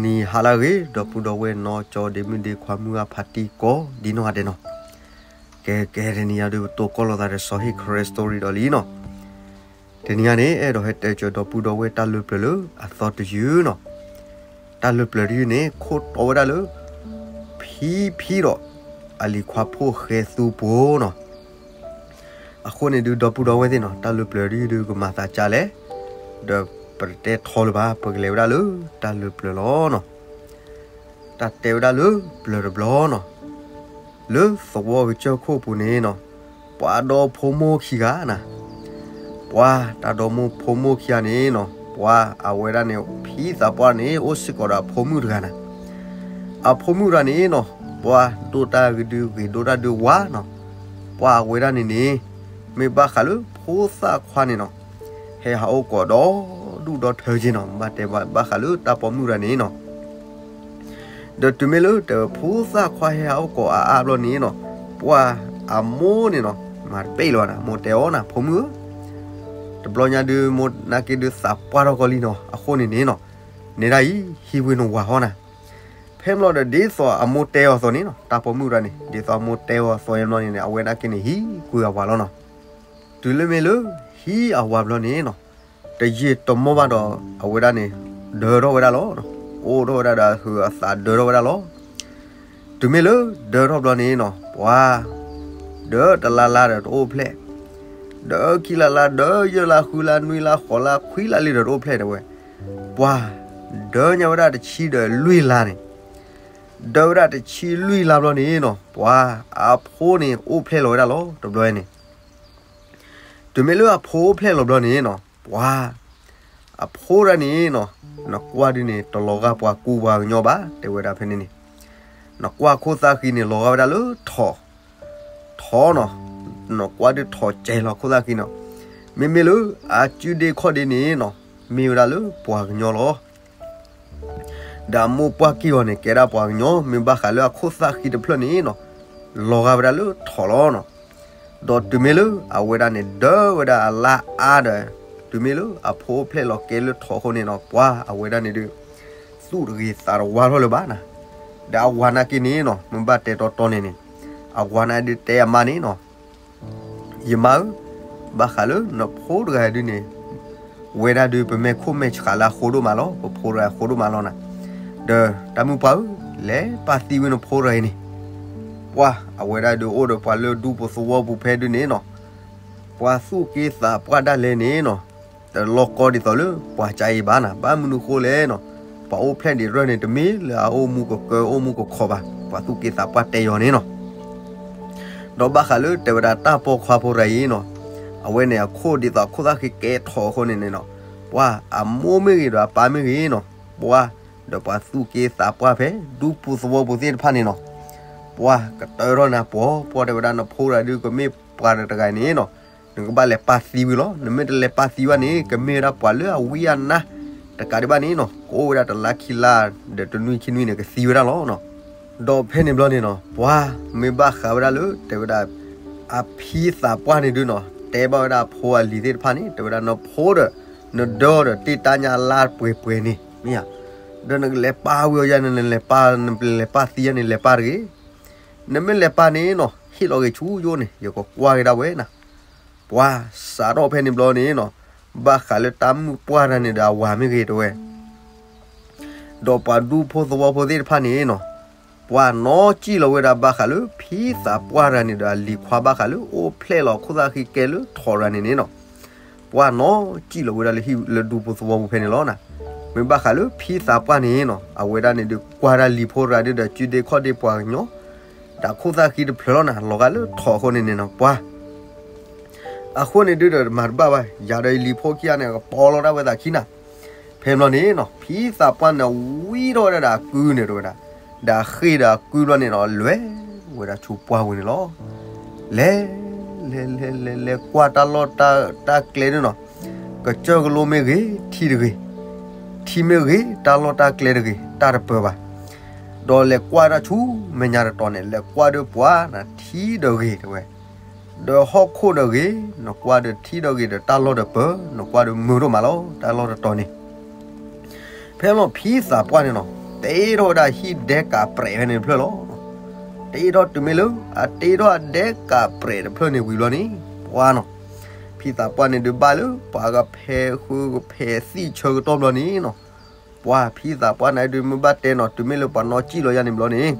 နံၤဟါလၢအဂ့ၤ ဒီပုၢ်ဒီဝဲၢ်နီၢ်ကၠီဒ့မုၣ်ဒ့ခွါမုၢ်အဖါတံၢ်ကိးဒ်နီၢ်ဂၤဒဲးနီၤ, ကဲကဲတနံၤအံၤဒုး ပတိၢ်ကီၢ်လိာ်သးဒီးစီၤဟ့ၣ်ခရၢစတံရံဒီးလံနီၤ, တနံၤအံၤန့ၣ် အဲၣ်ဒိးဟဲတဲစၢၤဒီပုၢ်ဒီဝဲၢ်တၢ်လၢပျၢၤလၢအသီတယုၢ်နီၤ, တၢ်လၢပျၢၤတယုၢ်န့ၣ် ခိၣ်တီဝဲဒၣ်လၢ ဖံဖံဒီး အလံၤခွါဖိၣ်ဃဲသူပှိၤနီၤ, အဃိန့ၣ်ဒုး ဒီပုၢ်ဒီဝဲၢ်သ့ၣ်နီၤ တၢ်လၢပျၢၤဒုးဒုးကမၤသးကၢ်လဲၣ်, ဒီးပတတဲထီလၢၤဘၣ် ပကလဲၤဝဲဒၣ်လၢတၢ်လၢပျၢၤလီၤနီၤ, တၢ်တဲဝဲဒၣ်လၢပျၢၤတဘျီနီၤ, လၢသဝီကစၢၢ်ခိၣ်ပူၤန့ၣ်နီၤ, ပှၤဒီဖိမိၢ်ခံဂၤနၤ, ပှၤတၢ်ဒီမိၢ်ဖိမိၢ်ခံဂၤန့ၣ်နီၤ ပှၤအဝဲဒၣ်န့ၣ် ဖံသးပှၢ်န့ၣ် အိၣ်စ့ၢ်ကီးဒီးအဖိမုၣ်တဂၤနၤ, အဖိမုၣ်တဂၤန့ၣ်နီၤ ပှၤဒိၣ်တၢ်ဂ့ၤဒုးဂ့ၤ ဒိၣ်တၢ်ဒုးဝါနီၤ, ပှၤအဝဲဒၣ်န့ၣ်န့ၣ် မ့ၢ်ဘၣ်ဃးလၢဖိသၣ်ခွါန့ၣ်နီၤ, ဟဲဟးအိၣ်ကိးဒီဒူၣ်ဒီထၢက့နီၤ, ဘၣ်တဲဘၣ်ဃးလၢတၢ်ပိာ်မုၣ်တဂၤန့ၣ်နီၤ ဒီးတုၤမ့ၢ်လၢတဖိသၣ်ခွါဟဲဟးအိၣ်ကိးအါအါဘျီန့ၣ်နီၤ, ပှၤအမိၢ်န့ၣ်နီၤ မၤတပ့ၢ်လီၤနၤ, မိၢ်တဲအီၤနၤ ဖိမုၣ်ဧၢ, တဘျီညါဒုး မိၢ်နာ်က့ဒုးသးပှၢ်ထီၣ်ကီးလံနီၤ, အဃိန့ၣ်န့ၣ်နီၤ, နဲဒၣ်အံၤ ဟံးဝံၤနဝၤဟီနၤ, ဖဲမ့ၢ်လီၤဒီးဒ်သိးအမိၢ်တဲအီၤအသိးန့ၣ်နီၤ, တၢ်ပိာ်မုၣ်တဂၤန့ၣ် ဒ်သိးအမိၢ်တဲအီၤအသိးန့ၣ်ဘျီန့ၣ်န့ၣ် အဝဲနာ်က့န့ၣ် ဟံးကွံာ်အဝၤလီၤနီၤ, တုၤလၢမ့ၢ်လၢ ဟံးအဝၤဘျီန့ၣ်နီၤ, တယံာ်တမီၢ်ဘၣ်ဒီး အဝဲဒၣ်န့ၣ် ဒၢထီၣ်ဝဲဒၣ်လီၤ, အိၣ်ထီၣ်ဝဲဒၣ်ဒီးဟုးအသးဒၢထီၣ်ဝဲဒၣ်လီၤ, တုၤမ့ၢ်လၢဒၢထီၣ်ဘျီန့ၣ်နီၤ ပှၤ ဒၢတလါလါဒီးတအိၣ်ဖျဲၣ်, ဒၢခံလါလါ ဒၢယဲၢ်လါဃုလါနွံလါဃိးလါခွံလါလံဒီးတအိၣ်ဖျဲၣ်တဲဝဲ, ပှၤ ဒၢညါဝဲဒၣ်တဆံဒီးလွံၢ်လါန့ၣ်, ဒၢဝဲဒၣ်တဆံလွံၢ်လါဘျီန့ၣ်နီၤ ပှၤအဖိန့ၣ်အိၣ်ဖျဲၣ်လီၤဝဲဒၣ်လီၤ တဘျီန့ၣ် တုၤမ့ၢ်လၢအဖိအိၣ်ဖျဲၣ်လီၤဘျီန့ၣ်နီၤ ပှၤ အဖိတဂၤန့ၣ်နီၤ နကွၢ်ဒုးန့ၣ် တလီၤဂာ်ပှၤကူပှၤကညီဘၣ် တဲဝဲဒၣ်ဖဲန့ၣ်န့ၣ်, နကွၢ်ခိၣ်သၣ်ဃံန့ၣ် လီၤဂာ်ဝဲဒၣ်လၢထိး, ထိးနီၤ, နကွၢ်ဒုးထိးစဲးလီၤခိၣ်သၣ်ဃံနီၤ, မ့မ့ၢ်လၢအစုဒ့ခီၣ်ဒ့န့ၣ်နီၤ မ့ၢ်ဝဲဒၣ်လၢပှၤကညီလီၤ ဒီးအမိၢ်ပှၢ်က့ၢ်ဂီၤန့ၣ် ကဲဒၣ်ပှၤကညီ မ့ၢ်ဘၣ်ဃးလၢအခိၣ်သၣ်ဃံတဖျၢၣ်န့ၣ်နီၤ, လီၤဂာ်ဝဲဒၣ်လၢထိးလီၤနီၤ, ဒီးတုၤမ့ၢ်လၢအဝဲဒၣ်န့ၣ် ဒၢဝဲဒၣ်အလါအါဒီး တုၤမ့ၢ်လၢအဖိအိၣ်ဖျဲၣ်လီၤကဲလၢထိးအဃိန့ၣ်နီၤ ပှၤအဝဲဒၣ်န့ၣ်ဒုး သူၣ်တဂ့ၤသးတဝါထီၣ်လၢၤဘၣ်နၤ, ဒီးအဝၤနာ်က့န့ၣ်နီၤ မ့ၢ်ဘၣ်တဲတီတီန့ၣ်န့ၣ်, အဝၤန့ၣ်ဒုးတဲအမါန့ၣ်နီၤ ယမါဧၢ, ဘၣ်ဃးလၢနဖိတဂၤဒုးန့ၣ်, ဝဲဒၣ်ဒုးပမဲာ်ခိၣ်မဲာ်ဆှးလၢအဃိဒိၣ်မးလီၤ, ပဖိတဂၤအဃိဒိၣ်မးလီၤနၤ, ဒီးတၢ်မုၣ်ပှၢ်ဧၢ, လဲၤပာ်သံဝဲနဖိတဂၤအံၤန့ၣ်, ပှၤအဝဲဒၣ်ဒုးအိၣ်ဒီးပှၤလၢဒူပူၤသဝီပူၤဖဲဒုးန့ၣ်နီၤ, ပှၤသူၣ်က့သးပှၢ်ဒၣ်လဲာ်န့ၣ်နီၤ တလီၤကီဒ်သိးလၢပှၤကါအံၤဘၣ်နၤ, ဘၣ်မနုၤဃိလဲၣ်နီၤ, ပှၤအိၣ်ဖျဲၣ်ဒံးရဲၣ်န့ၣ် တမ့ၢ်လၢအအိၣ်မူကကၢအိၣ်မူကခီဘၣ်, ပှၤသူၣ်က့သးပှၢ်တဲယီၤန့ၣ်နီၤ, ဒီးဘၣ်ဃးလၢတဲဝဲဒၣ်တၢ်ပိာ်ခွါဖိတဂၤအံၤနီၤ, အဝဲန့ၣ်အခိၣ်ဒ်သိးအခိၣ်သၣ်ဃံကဲထီၣ်အဃိန့ၣ်န့ၣ်နီၤ, ပှၤအမိၢ်မ့ၢ်ဂ့ၤဒီးအပၢ်မ့ၢ်ဂ့ၤနီၤ, ပှၤ ဒီးပှၤသူၣ်က့သးပှၢ်ဖဲဒူပူၤသဝီပူၤသ့ၣ်တဖၣ်န့ၣ်နီၤ, ပှၤကတၢၢ်ထီၣ်နၤပှီၤ, ပှၤတဲဝဲဒၣ်နဖိတဂၤဒုးကမ့ၢ်ပှၤတဂၤန့ၣ်နီၤ, နကဘၣ်လဲၤပာ်သံဝံၤလီၤ, နမ့ၢ်တလဲၤပာ်သံဘၣ်န့ၣ် ကမ့ၢ်ဝဲဒၣ်ပှၤလၢအဝံအနါတကးဒံးဘၣ်န့ၣ်နီၤ, ကအိၣ်ဝဲဒၣ်တလါခံလါ ဒီးတနွံခံနွံန့ၣ် ကသံဝဲဒၣ်လီၤနီၤ. ဒီးဖဲန့ၣ်ဘျီန့ၣ်နီၤ ပှၤမ့ၢ်ဘၣ်ဃးဝဲဒၣ်လၢ တဲဝဲဒၣ် အဖံသးပှၢ်န့ၣ်ဒုးနီၤ တဲဘၣ်ဝဲဒၣ်အဖိအလံၤသ့ၣ်တဖၣ်န့ၣ် တဲဝဲဒၣ်နဖိဒီး နဒၢအီၤဒီးတ့ၢ်တၢ်ညါအလါပှဲၤပှဲၤန့ၣ် မ့ၢ်ဧါ, ဒီးနကလဲၤပာ်ဝံၤအီၤယါန့ၣ် နလဲၤပာ် နလဲၤပာ်သံယါန့ၣ် လဲၤပာ်တဂ့ၤ နမ့ၢ်လဲၤပာ်န့ၣ်နီၤ ဟ့ၣ်လီၤဂ့ၤဆူယိန့ၣ် ယကကွၢ်က့ၤဒၣ်ဝဲနၤ. ပှၤစးထီၣ်ဖဲန့ၣ်ဘျီန့ၣ်နီၤ ဘၣ်ဃးလၢတၢ်မုၣ်ပှၢ်တဂၤန့ၣ်ဒီးအဝၤမ့ၢ်ဂ့ၤတဲဝဲ ဒီးပှၤဒူဖိသဝီဖိသ့ၣ်တဖၣ်န့ၣ်နီၤ ပှၤနီၢ်ကံၣ်လီၤဝဲဒၣ်ဘၣ်ဃးလၢဖံသးပှၢ်တဂၤန့ၣ်ဒီးအလံၤခွါဘၣ်ဃးလၢအိၣ်ဖျဲၣ်လီၤခိၣ်သၣ်ဃံကဲလၢထိးတဂၤန့ၣ်န့ၣ်နီၤ ပှၤနီၢ်ကံၣ်လီၤဝဲဒၣ်လၢဟံၣ်လၢဒူဖိသဝီဖိဖဲန့ၣ်လီၤနၤ. မ့ၢ်ဘၣ်ဃးလၢဖံသးပှၢ်န့ၣ်နီၤ အဝဲဒၣ်န့ၣ်ဒုးကွၢ်ဒၣ်လံၤဖိတဂၤဒုးဒီးစုဒ့ခီၣ်ဒ့ပှၤကညီ ဒီးခိၣ်သၣ်ဃံတဖျၢၣ်လီၤနၤ လီၤဂာ်လၢထိးအဃိန့ၣ်န့ၣ်နီၤ ပှၤ အဃိန့ၣ်ဒုးဒီးမၤတဘၣ်ဘၣ် ယၤဒီးယလံၤဖိခံဂၤန့ၣ် ကပီၤလီၤဒၣ်ဝဲသးခံနၤ. ဖဲန့ၣ်ဘျီန့ၣ်နီၤ ဖံသးပှၢ်န့ၣ်ဝံထီၣ်ဝဲဒၣ်ဒီးအကုန့ၣ်တဲဝဲဒၣ် ဒီးဃ့ၢ်ဒီးအကုဘျီန့ၣ်နီၤ လဲၤဝဲဒၣ်ဆူပှၢ်ပူၤန့ၣ်လီၤ. လဲၤ လဲၤ လဲၤ လဲၤ လဲၤကွၢ်တၢ်လီၢ်တၢ်ကျဲဒုးနီၤ ကစၢၢ်ကလိမ့ၢ်ဂ့ၤ ထံတဂ့ၤ ထံမ့ၢ်ဂ့ၤ တၢ်လီၢ်တၢ်ကျဲတဂ့ၤ တၢ်တပၢၤဘၣ်. ဒီးလဲၤကွၢ်ဒၣ်ဆူမဲာ်ညါတတီၤန့ၣ် လဲၤကွၢ်ဒုးပှၤနၤ ထံဒီးဂ့ၤတဲဝဲ ဒီးဟီၣ်ခိၣ်ဒီးဂ့ၤ နကွၢ်ဒီးထံဒီးဂ့ၤဒီးတၢ်လီၢ်ဒီးပၢၤ နကွၢ်ဒီးမုာ်ဒိၣ်မးလီၤ တၢ်လီၢ်တတီၤန့ၣ်. ဖဲလီၤဖံသးပှၢ်န့ၣ်နီၤ တ့ထီၣ်ဝဲဒၣ်ဟံၣ်ဒဲကးပြဲးဖဲန့ၣ်တဖျၢၣ်လီၤ. တ့ထီၣ်တုၤမ့ၢ်လၢ အတ့ထီၣ်အဒဲကးပြဲးတဖျၢၣ်န့ၣ်ဝံၤဘျီန့ၣ် ပှၤနီၤ, ဖံသးပှၢ်န့ၣ်ဒုးဘၣ်လၢ ပှၤကဖဲးဃုာ်ကဖဲးသံၣ်ဆၢကတီၢ်ဘျီန့ၣ်နီၤ, ပှၤဖံသးပှၢ်န့ၣ်ဒုးမ့ၢ်ဘၣ်တဲနီၤ တုၤမ့ၢ်လၢပှၤနီၣ်စံၣ်လီၤယါန့ၣ်ဘျီန့ၣ်,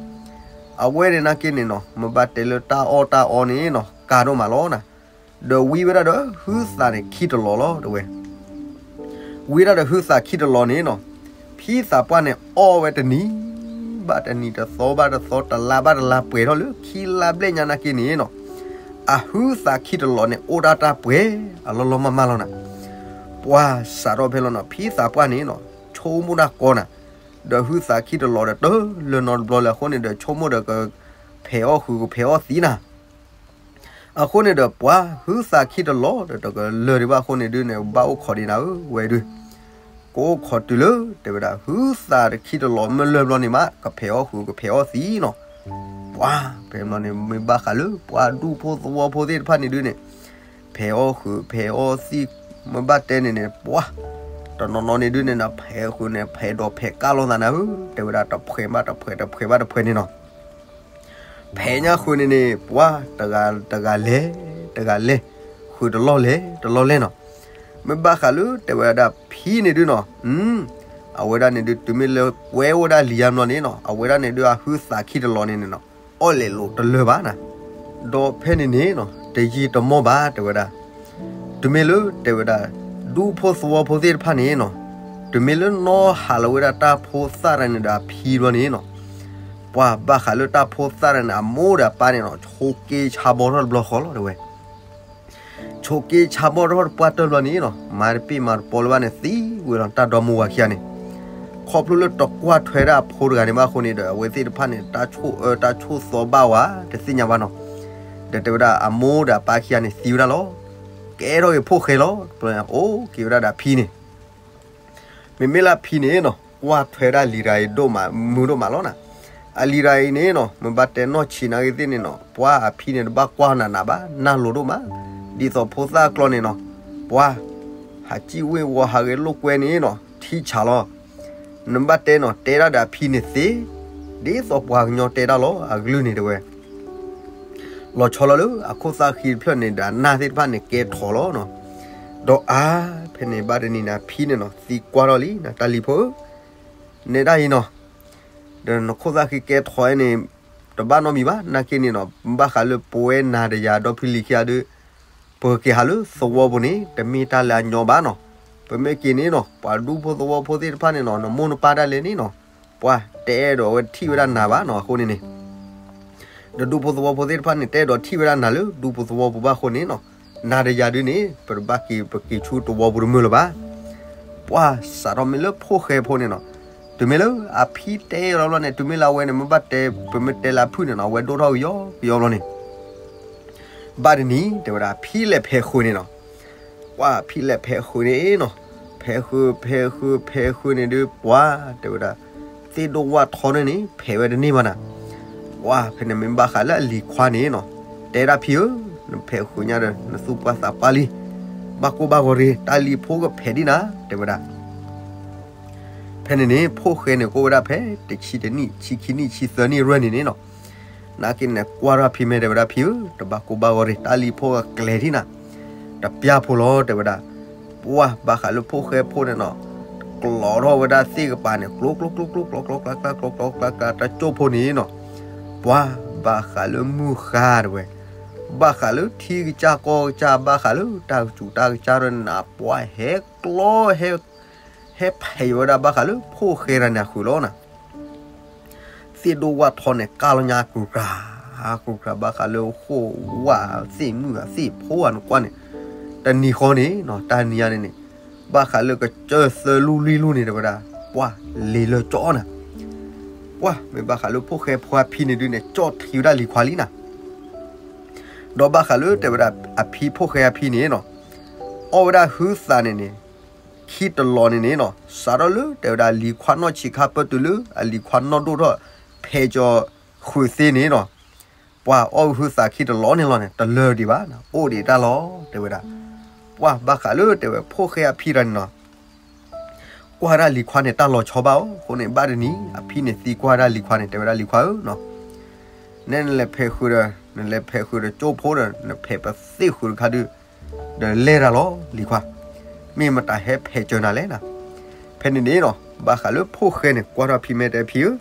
အဝဲန့ၣ်နာ်က့န့ၣ်နီၤ မ့ၢ်ဘၣ်တဲလၢတၢ်အီၣ်တၢ်အီန့ၣ်နီၤ ကါဒိၣ်မးလီၤနၤ. ဒီးဝံဝဲဒၣ်ဒီးဟုသးန့ၣ်ခံတလီၤလီၤတဲဝဲ ဝံဒၣ်ဒီးဟုသးခံတလီၤန့ၣ်နီၤ, ဖံသးပှၢ်န့ၣ်အီၣ်ဝဲတနံၤဘၣ်တနံၤ တသီဘၣ်တသီ တလါဘၣ်တလါ ပှဲၤထီၣ်လၢခံလါဘျဲၣ်ညါနာ်က့န့ၣ်နီၤ, အဟုသးခံတလီၤန့ၣ် အိၣ်ဒၣ်တၢ်ပှဲၤအလီၢ်လီၢ်မၢ်မၢ်လီၤနၤ. ပှၤစးထီၣ်ဖဲလီၤနီၤ ဖံသးပှၢ်န့ၣ်နီၤ ဆိကမိၣ်တၢ်ကီနၤ, ဒီးဟုသးခံတလီၤဒီးတလၢနီတဘျီလၢအဃိန့ၣ်ဒီး ဆိကမိၣ်ဒီးကဖဲးအီၣ်ဃုာ်ကဖဲးအီၣ်သံနၤ အဃိန့ၣ်ဒီးပှၤဟုသးခံတလီၤဒီးတကလၢာ်ဒံးဘၣ်အဃိန့ၣ်ဒုးန့ၣ် ဘၣ်အိၣ်ခိးဒံးနၤဧၢ ဝဲဒုး, ကအိၣ်ခိးတုၤလၢ တဲဝဲဒၣ် ဟုသးတခံတလီၤမ့ၢ်လၢာ်ဘျီန့ၣ်မး ကဖဲးအီၣ်ဃုာ်ကဖဲးအီၣ်သံနီၤ. ပှၤ ဖဲန့ၣ်ဘျီန့ၣ် မ့ၢ်ဘၣ်ဃးလၢပှၤဒူဖိသဝီဖိသ့ၣ်တဖၣ်န့ၣ်ဒုးန့ၣ် ဖဲးအီၣ်ဃုာ်ဖဲးအီၣ်သံ, မ့ၢ်ဘၣ်တဲန့ၣ်န့ၣ် ပှၤ တနီၤနီၤန့ၣ်ဒုးန့ၣ်နီၤ ဖဲးဃုာ်န့ၣ် ဖဲးဒီးဖဲးကၢ်လိာ်သးနၤဧၢ, တဲဝဲဒၣ်တဖှဲးဘၣ်တဖှဲး တဖှဲးဘၣ်တဖှဲးန့ၣ်နီၤ ဖဲးညါဃုာ်န့ၣ်န့ၣ် ပှၤ တဂၤလဲၤ တဂၤလဲၤ, ဃုာ်တလီၢ်လဲၤ တလီၢ်လဲၤနီၤ. မ့ၢ်ဘၣ်ဃးလၢတဲဝဲဒၣ်ဖံန့ၣ်ဒုးနီၤ, အဝဲဒၣ်န့ၣ်ဒုး တုၤမ့ၢ်လၢကွဲဝဲဒၣ်လံာ်ယါဘျီန့ၣ်နီၤ အဝဲဒၣ်န့ၣ်ဒုး အဟုသးခံတလီၤန့ၣ်န့ၣ်နီၤ အီၣ်လဲၤလိာ်တလၢာ်ဘၣ်နၤ. ဒီးဖဲန့ၣ်န့ၣ်နီၤ တယံာ်တမီၢ်ဘၣ်တဲဝဲဒၣ် တုၤမ့ၢ်လၢတဲဝဲဒၣ် ဒူဖိသဝီဖိသ့ၣ်တဖၣ်န့ၣ်နီၤ, တုၤမ့ၢ်လၢနီၢ်ဟးလီၤဝဲဒၣ်တၢ်ဖိသၣ်တၢ်န့ၣ်ဒီးအဖံဘျီန့ၣ်နီၤ, ပှၤဘၣ်ဃးလၢတၢ်ဖိသၣ်တၢ်န့ၣ် အမိၢ်ဒီးအပၢ်န့ၣ်နီၤ ဆိးက့ဆါဘီထီၣ်တဘျီဃီလီၤတဲဝဲ ဆိးက့ဆါဘီထီၣ်တပှၢ်တၢၢ်ဘျီန့ၣ်နီၤ မၤတပ့ၢ်မၤတပီလၢၤဘၣ်န့ၣ် သံဝဲလီၤတၢ်ဒီမါဝၤခံဂၤန့ၣ်, ခီဖျိလၢတကွၢ်ထွဲဒၣ်အဖိတဂၤန့ၣ်ဘၣ်အဃိန့ၣ်ဒီး အဝဲသ့ၣ်တဖၣ်န့ၣ် တၢ်ဆိၣ်အၢတၢ်ဆိၣ်သီဘၣ်ဝဲ တသ့ၣ်ညါဘၣ်နီၤ. ဒီးတဲဝဲဒၣ်အမိၢ်ဒီးအပၢ်ခံဂၤန့ၣ်သံဝဲဒၣ်လီၤ. ကဲထီၣ်က့ၤဖိၣ်ဃဲလီၤ, အိၣ်က့ၤဝဲဒၣ်ဒီးအဖံန့ၣ် မ့မ့ၢ်လၢအဖံန့ၣ်နီၤ ကွၢ်ထွဲဒၣ်လံာ်တဂၤအံၤဒိၣ်မး မုာ်ဒိၣ်မးလီၤနၤ. အလံာ်တဂၤအံၤန့ၣ်နီၤ မ့ၢ်ဘၣ်တဲနီၢ်ဆံးနာ်ဂ့ၤသ့ၣ်န့ၣ်နီၤ ပှၤအဖံန့ၣ်တဘၣ်ကွၢ်နးနးဘၣ် နၢ်လိၤဒိၣ်မး, ဒ်သိးဖိသၣ်အကျီန့ၣ်နီၤ ပှၤ ဟးစံၣ်ဝ့ၢ်ဝီၤဟးဂဲၤလိာ်ကွဲန့ၣ်နီၤ ထံဆးလီၤ. နဘၣ်တဲနီၤ တဲဒၣ်ဒီးအဖံန့ၣ်သ့, ဒ်သိးပှၤကညီတဲတၢ်လီၤ အကလုၢ်န့ၣ်တဲဝဲ လီၤဆီလီၤလၢအခိၣ်သၣ်ဃံတဖျၢၣ်န့ၣ်ဒီးအနၢ်သ့ၣ်တဖၣ်န့ၣ်ကဲထီၣ်လီၤနီၤ. ဒီးအါ ဖဲန့ၣ်ဘၣ်တနံၤန့ၣ် အဖံန့ၣ်နီၤ သံကွၢ်ထီၣ်လံ နတၢ်လံၤဖိဧၢ, နဲဒၣ်အံၤနီၤ ဒီးနခိၣ်သၣ်ဃံကဲထီၣ်န့ၣ် တဘၣ်နီတမံၤဘၣ် နာ်က့န့ၣ်နီၤ ဘၣ်ဃးလၢပဝဲနၤဒီးယၤဒီဖံလံၤခံဂၤဒီး ပကက့ၤဟးလၢသဝီပူၤန့ၣ် တမ့ၢ်တၢ်လၢအညီဘၣ်နီၤ. ပမ့ၢ်က့ၤန့ၣ်နီၤ ပှၤဒူဖိသဝီဖိသ့ၣ်တဖၣ်န့ၣ်နီၤ နမိၢ်နပၢ်ဒၣ်လဲာ်န့ၣ်နီၤ ပှၤတအဲၣ်ဒိးဝဲထံၣ်ဝဲဒၣ်နၤဘၣ်နီၤ အဃိန့ၣ်န့ၣ် ဒီးဒူဖိသဝီဖိသ့ၣ်တဖၣ်န့ၣ် တအဲၣ်ဒိးထံၣ်ဝဲဒၣ်နၤလၢဒူဖိသဝီပူၤဘၣ်အဃိန့ၣ်နီၤ နၤဒီးယၤဒုးန့ၣ် ပတဘၣ်က့ၤပက့ၤဆူသဝီပူၤတမုာ်လၢၤဘၣ်. ပှၤစးထီၣ်မ့ၢ်လၢဖိၣ်ဃဲဖိန့ၣ်နီၤ တုၤမ့ၢ်လၢအဖံတဲလီၤဘျီန့ၣ် တုၤမ့ၢ်လၢအဝဲန့ၣ် မ့ၢ်ဘၣ်တဲ ပမ့ၢ်တဲလၢအဖုၣ်န့ၣ်နီၤ အဝဲဒိၣ်ထီၣ်ကယီကယီဘျီန့ၣ် ဘၣ်တနံၤ တဲဝဲဒၣ် ဖံလဲၤဖဲးဃုာ်န့ၣ်နီၤ. ပှၤဖံလဲၤဖဲးဃုာ်န့ၣ်နီၤ, ဖဲးဃုာ် ဖဲးဃုာ် ဖဲးဃုာ်န့ၣ်ဒုး ပှၤ တဲဝဲဒၣ် သ့ၣ်ဒိၣ်ဝၣ်ထီန့ၣ်န့ၣ် ဖဲးဝဲတန့ၢ်ဘၣ်နၤ. ပှၤဖဲန့ၣ်မ့ၢ်ဘၣ်ဃးလၢအလံၤခွါန့ၣ်နီၤ, တဲဒၣ်ဖံဧၢ, နဖဲးဃုာ်ညါဒီး နသူၣ်ပှၢ်သးပှၢ်လံ, ဘၣ်ကိၢ်ဘၣ်ဂီၤရ့ၤ တၢ်လံၤဖိကဖဲးဒ်နၤ တဲဝဲဒၣ် ဖဲန့ၣ်န့ၣ် ဖိၣ်ဃဲန့ၣ် ကအိၣ်ဝဲဒၣ်ဖဲ တဆံတနံၣ် ဆံခံနံၣ် ဆံသၢနံၣ်ရဲၣ်န့ၣ်န့ၣ်နီၤ, နာ်က့န့ၣ် ကွၢ်ထီၣ်ဖံမဲာ် တဲဝဲဒၣ်ဖံဧၢ, တဘၣ်ကိၢ်ဘၣ်ဂီၤရ့ၤ တၢ်လံၤဖိကကျဲၤထံၣ်နၤ, တပျၢ်ဖိလီၤ တဲဝဲဒၣ်. ပှၤဘၣ်ဃးလၢဖိၣ်ဃဲဖိန့ၣ်နီၤ, ကျိးထီၣ်ဝဲဒၣ်သ့ၣ်ကပၤန့ၣ် ကျိ ကျိ ကျိ ကျိ ကျိ ကျိ ကျိ ကျိ ကျိ ကျိ ကျိ တကၠိၢ်ဖိန့ၣ်နီၤ, ပှၤဘၣ်ဃးလၢမုၢ်ဃါတဲဝဲ, ဘၣ်ဃးလၢထံကစၢ်ကီၢ်ကစၢ် ဘၣ်ဃးလၢတၢ်ကစူးတၢ်ကစၢ်ဒီးနၤ ပှၤဟဲကျီ ဟဲ ဟဲဖဲးဝဲဒၣ်ဘၣ်ဃးလၢဖိၣ်ဃဲတဂၤန့ၣ်အဃုာ်လီၤနၤ. သ့ၣ်ဒိၣ်ဝၣ်ထီန့ၣ် ကၢ်လီၤညါအကူၤကြၤ, အကူၤကြၤဘၣ်ဃးလၢဃိၣ်ဝၣ်သ့ၣ်မုၣ်အသ့ၣ်ဖိဧါနကွၢ်န့ၣ်, တနံၤဃီန့ၣ်နီၤ တၢ်နံၤညါန့ၣ်န့ၣ်, ဘၣ်ဃးလၢကစၢၢ်သၢလူၢ်လွံၢ်လူၢ်န့ၣ်တဲဝဲဒၣ်, ပှၤလ့ၤလၢကၠီနၤ. ပှၤမ့ၢ်ဘၣ်ဃးလၢဖိၣ်ဃဲဖိအဖံန့ၣ်ဒုးန့ၣ် ကၠီထံဝဲဒၣ်လံၤခွါလံနၤ. ဒီးဘၣ်ဃးလၢတဲဝဲဒၣ်အဖံဖိၣ်ဃဲအဖံန့ၣ်နီၤ, အီၣ်ဝဲဒၣ်ဟုသးန့ၣ်န့ၣ် ခံတလီၤန့ၣ်န့ၣ်နီၤ, စးထီၣ်လၢတဲဝဲဒၣ်လံၤခွါနီၢ်ဆံးခါပၢတုၤလၢအလံၤခွါနီၢ်ဒိၣ်ထီၣ် ဖဲကၠီဃုာ်သ့န့ၣ်နီၤ, ပှၤအီၣ်ဟုသးခံတလီၤန့ၣ်လီၤန့ၣ် တလၢဒံးဘၣ်, အိၣ်ဒံးတၢ်လီၤ တဲဝဲဒၣ်. ပှၤဘၣ်ဃးလၢတဲဝဲဖိၣ်ဃဲအဖံတဂၤန့ၣ်နီၤ ကွၢ်ဒၣ်လံၤခွါန့ၣ် တၢ်လီၤဆီဘၣ်အီၤ. အဃိန့ၣ် ဘၣ်တနံၤ အဖံန့ၣ်သံကွၢ်ဒၣ်လံၤခွါန့ၣ် တဲဝဲဒၣ်လံၤခွါဧၢနီၤ, နဲနလဲၤဖဲးဃုာ်ဒီး နလဲၤဖဲးဃုာ်ဒီးကၠိဖိဒီး နဖဲးပသ့ၣ်ဃုာ်တခါဒုး ဒီးလဲၤတၢ်လီၤလံၤခွါ, မ့ၢ်မတၤဟဲဖဲးစၢၤနၤလဲၣ်နီၤ. ဖဲန့ၣ်န့ၣ်နီၤ ဘၣ်ဃးလၢဖိၣ်ဃဲန့ၣ် ကွၢ်ထီၣ်ဖံမဲာ်တဲဖံဧၢ,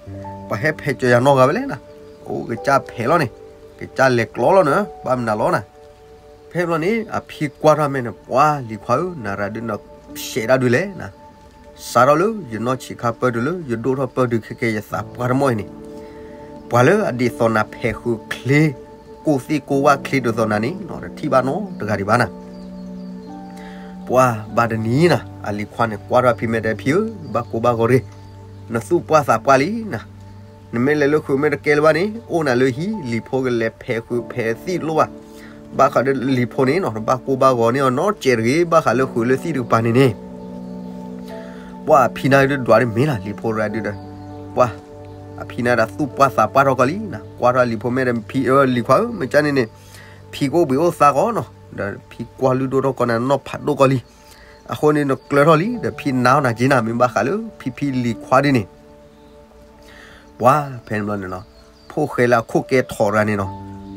ပှၤဟဲဖဲးစၢၤယၤနီတဂၤဝဲလဲၣ်နီၤ, အိၣ်ကစၢ်ဖဲးလီၤန့ၣ်, ကစၢ်လဲၤကျီလီၤန့ၣ် ဘၣ်မနုၤလီၤနီၤ. ဖဲဘျီန့ၣ် အဖံကွၢ်ထီၣ်မဲာ်န့ၣ် ပှၤလံၤခွါဧၢ, နရၤဒုးနရှဲးဒၣ်ဒုးလဲၣ်နီၤ, စးထီၣ်လၢယနီၢ်ဆံးခါပၢၢ်တုၤလၢ ယဒိၣ်ထီၣ်ပၢၢ်တုၤခဲကဲယသးပှၢ်တမီၢ်အံၤန့ၣ်, ပှၤလၢအဒ်သိးနၤဖဲးဃုာ်ချ့ ကိၢ်သ့ၣ်ကိၢ်ဝၣ်ချ့ဒ်သိးနၤန့ၣ်နီၤ တထံၣ်ဘၣ်နီတဂၤဒံးဘၣ်နီၤ. ပှၤဘၣ်တနံၤနီၤ အလံၤခွါန့ၣ် ကွၢ်ထီၣ်ဖံမဲာ်တဲဖံဧၢ, ဘၣ်ကိၢ်ဘၣ်ဂီၤတဂ့ၤ, နသူၣ်ပှၢ်သးပှၢ်လံနီၤ, နမ့ၢ်လဲၤလၢဃုာ်မ့ၢ်တကဲလၢၤဘၣ်န့ၣ် အိၣ်နၤလၢဟံၣ်, လံၤဖိကလဲၤဖဲးဃုာ်ဖဲးသံၣ်လိၣ်ဘၣ်. ဘၣ်ဃးဒီးလံၤဖိန့ၣ်နီၤ တဘၣ်ကိၢ်ဘၣ်ဂီၤန့ၢ်အီၤနီတစဲးတဂ့ၤ, ဘၣ်ဃးလၢဃုာ်လၢသံၣ်တကပၤန့ၣ်န့ၣ် ပှၤအဖံနၤဒုးဒွးဒ်မ့ၢ်လီၤ လံၤဖိရၤဒုးဒီး, ပှၤအဖံနၤဒၣ်သူၣ်ပှၢ်သးပှၢ်ထီၣ်ကီးလံနီၤ, ကွၢ်ထီၣ်လံၤဖိမဲာ်ဒီးဖံဧၢ, လံၤခွါဧၢ, မ့ၢ်ကန့ၣ်န့ၣ် ဖံကအိၣ်ဘှံးအိၣ်သါကီးနီၤ, ဒီးဖံကွၢ်လုၢ်ဒိၣ်ထီၣ်ကီးနၤနီၢ်ဖးဒိၣ်ကီးလံ. အဃိန့ၣ်နကျၢၤထီၣ်လံ ဒီးဖံနါအီၣ်နၤက့နီၤ, မ့ၢ်ဘၣ်ဃးလၢဖံဖံလံၤခွါဒ်န့ၣ် ပှၤဖဲန့ၣ်ဘျီန့ၣ်နီၤ ဖိၣ်ဃဲလၢအခိၣ်ကဲထီၣ်ရၤန့ၣ်နီၤ,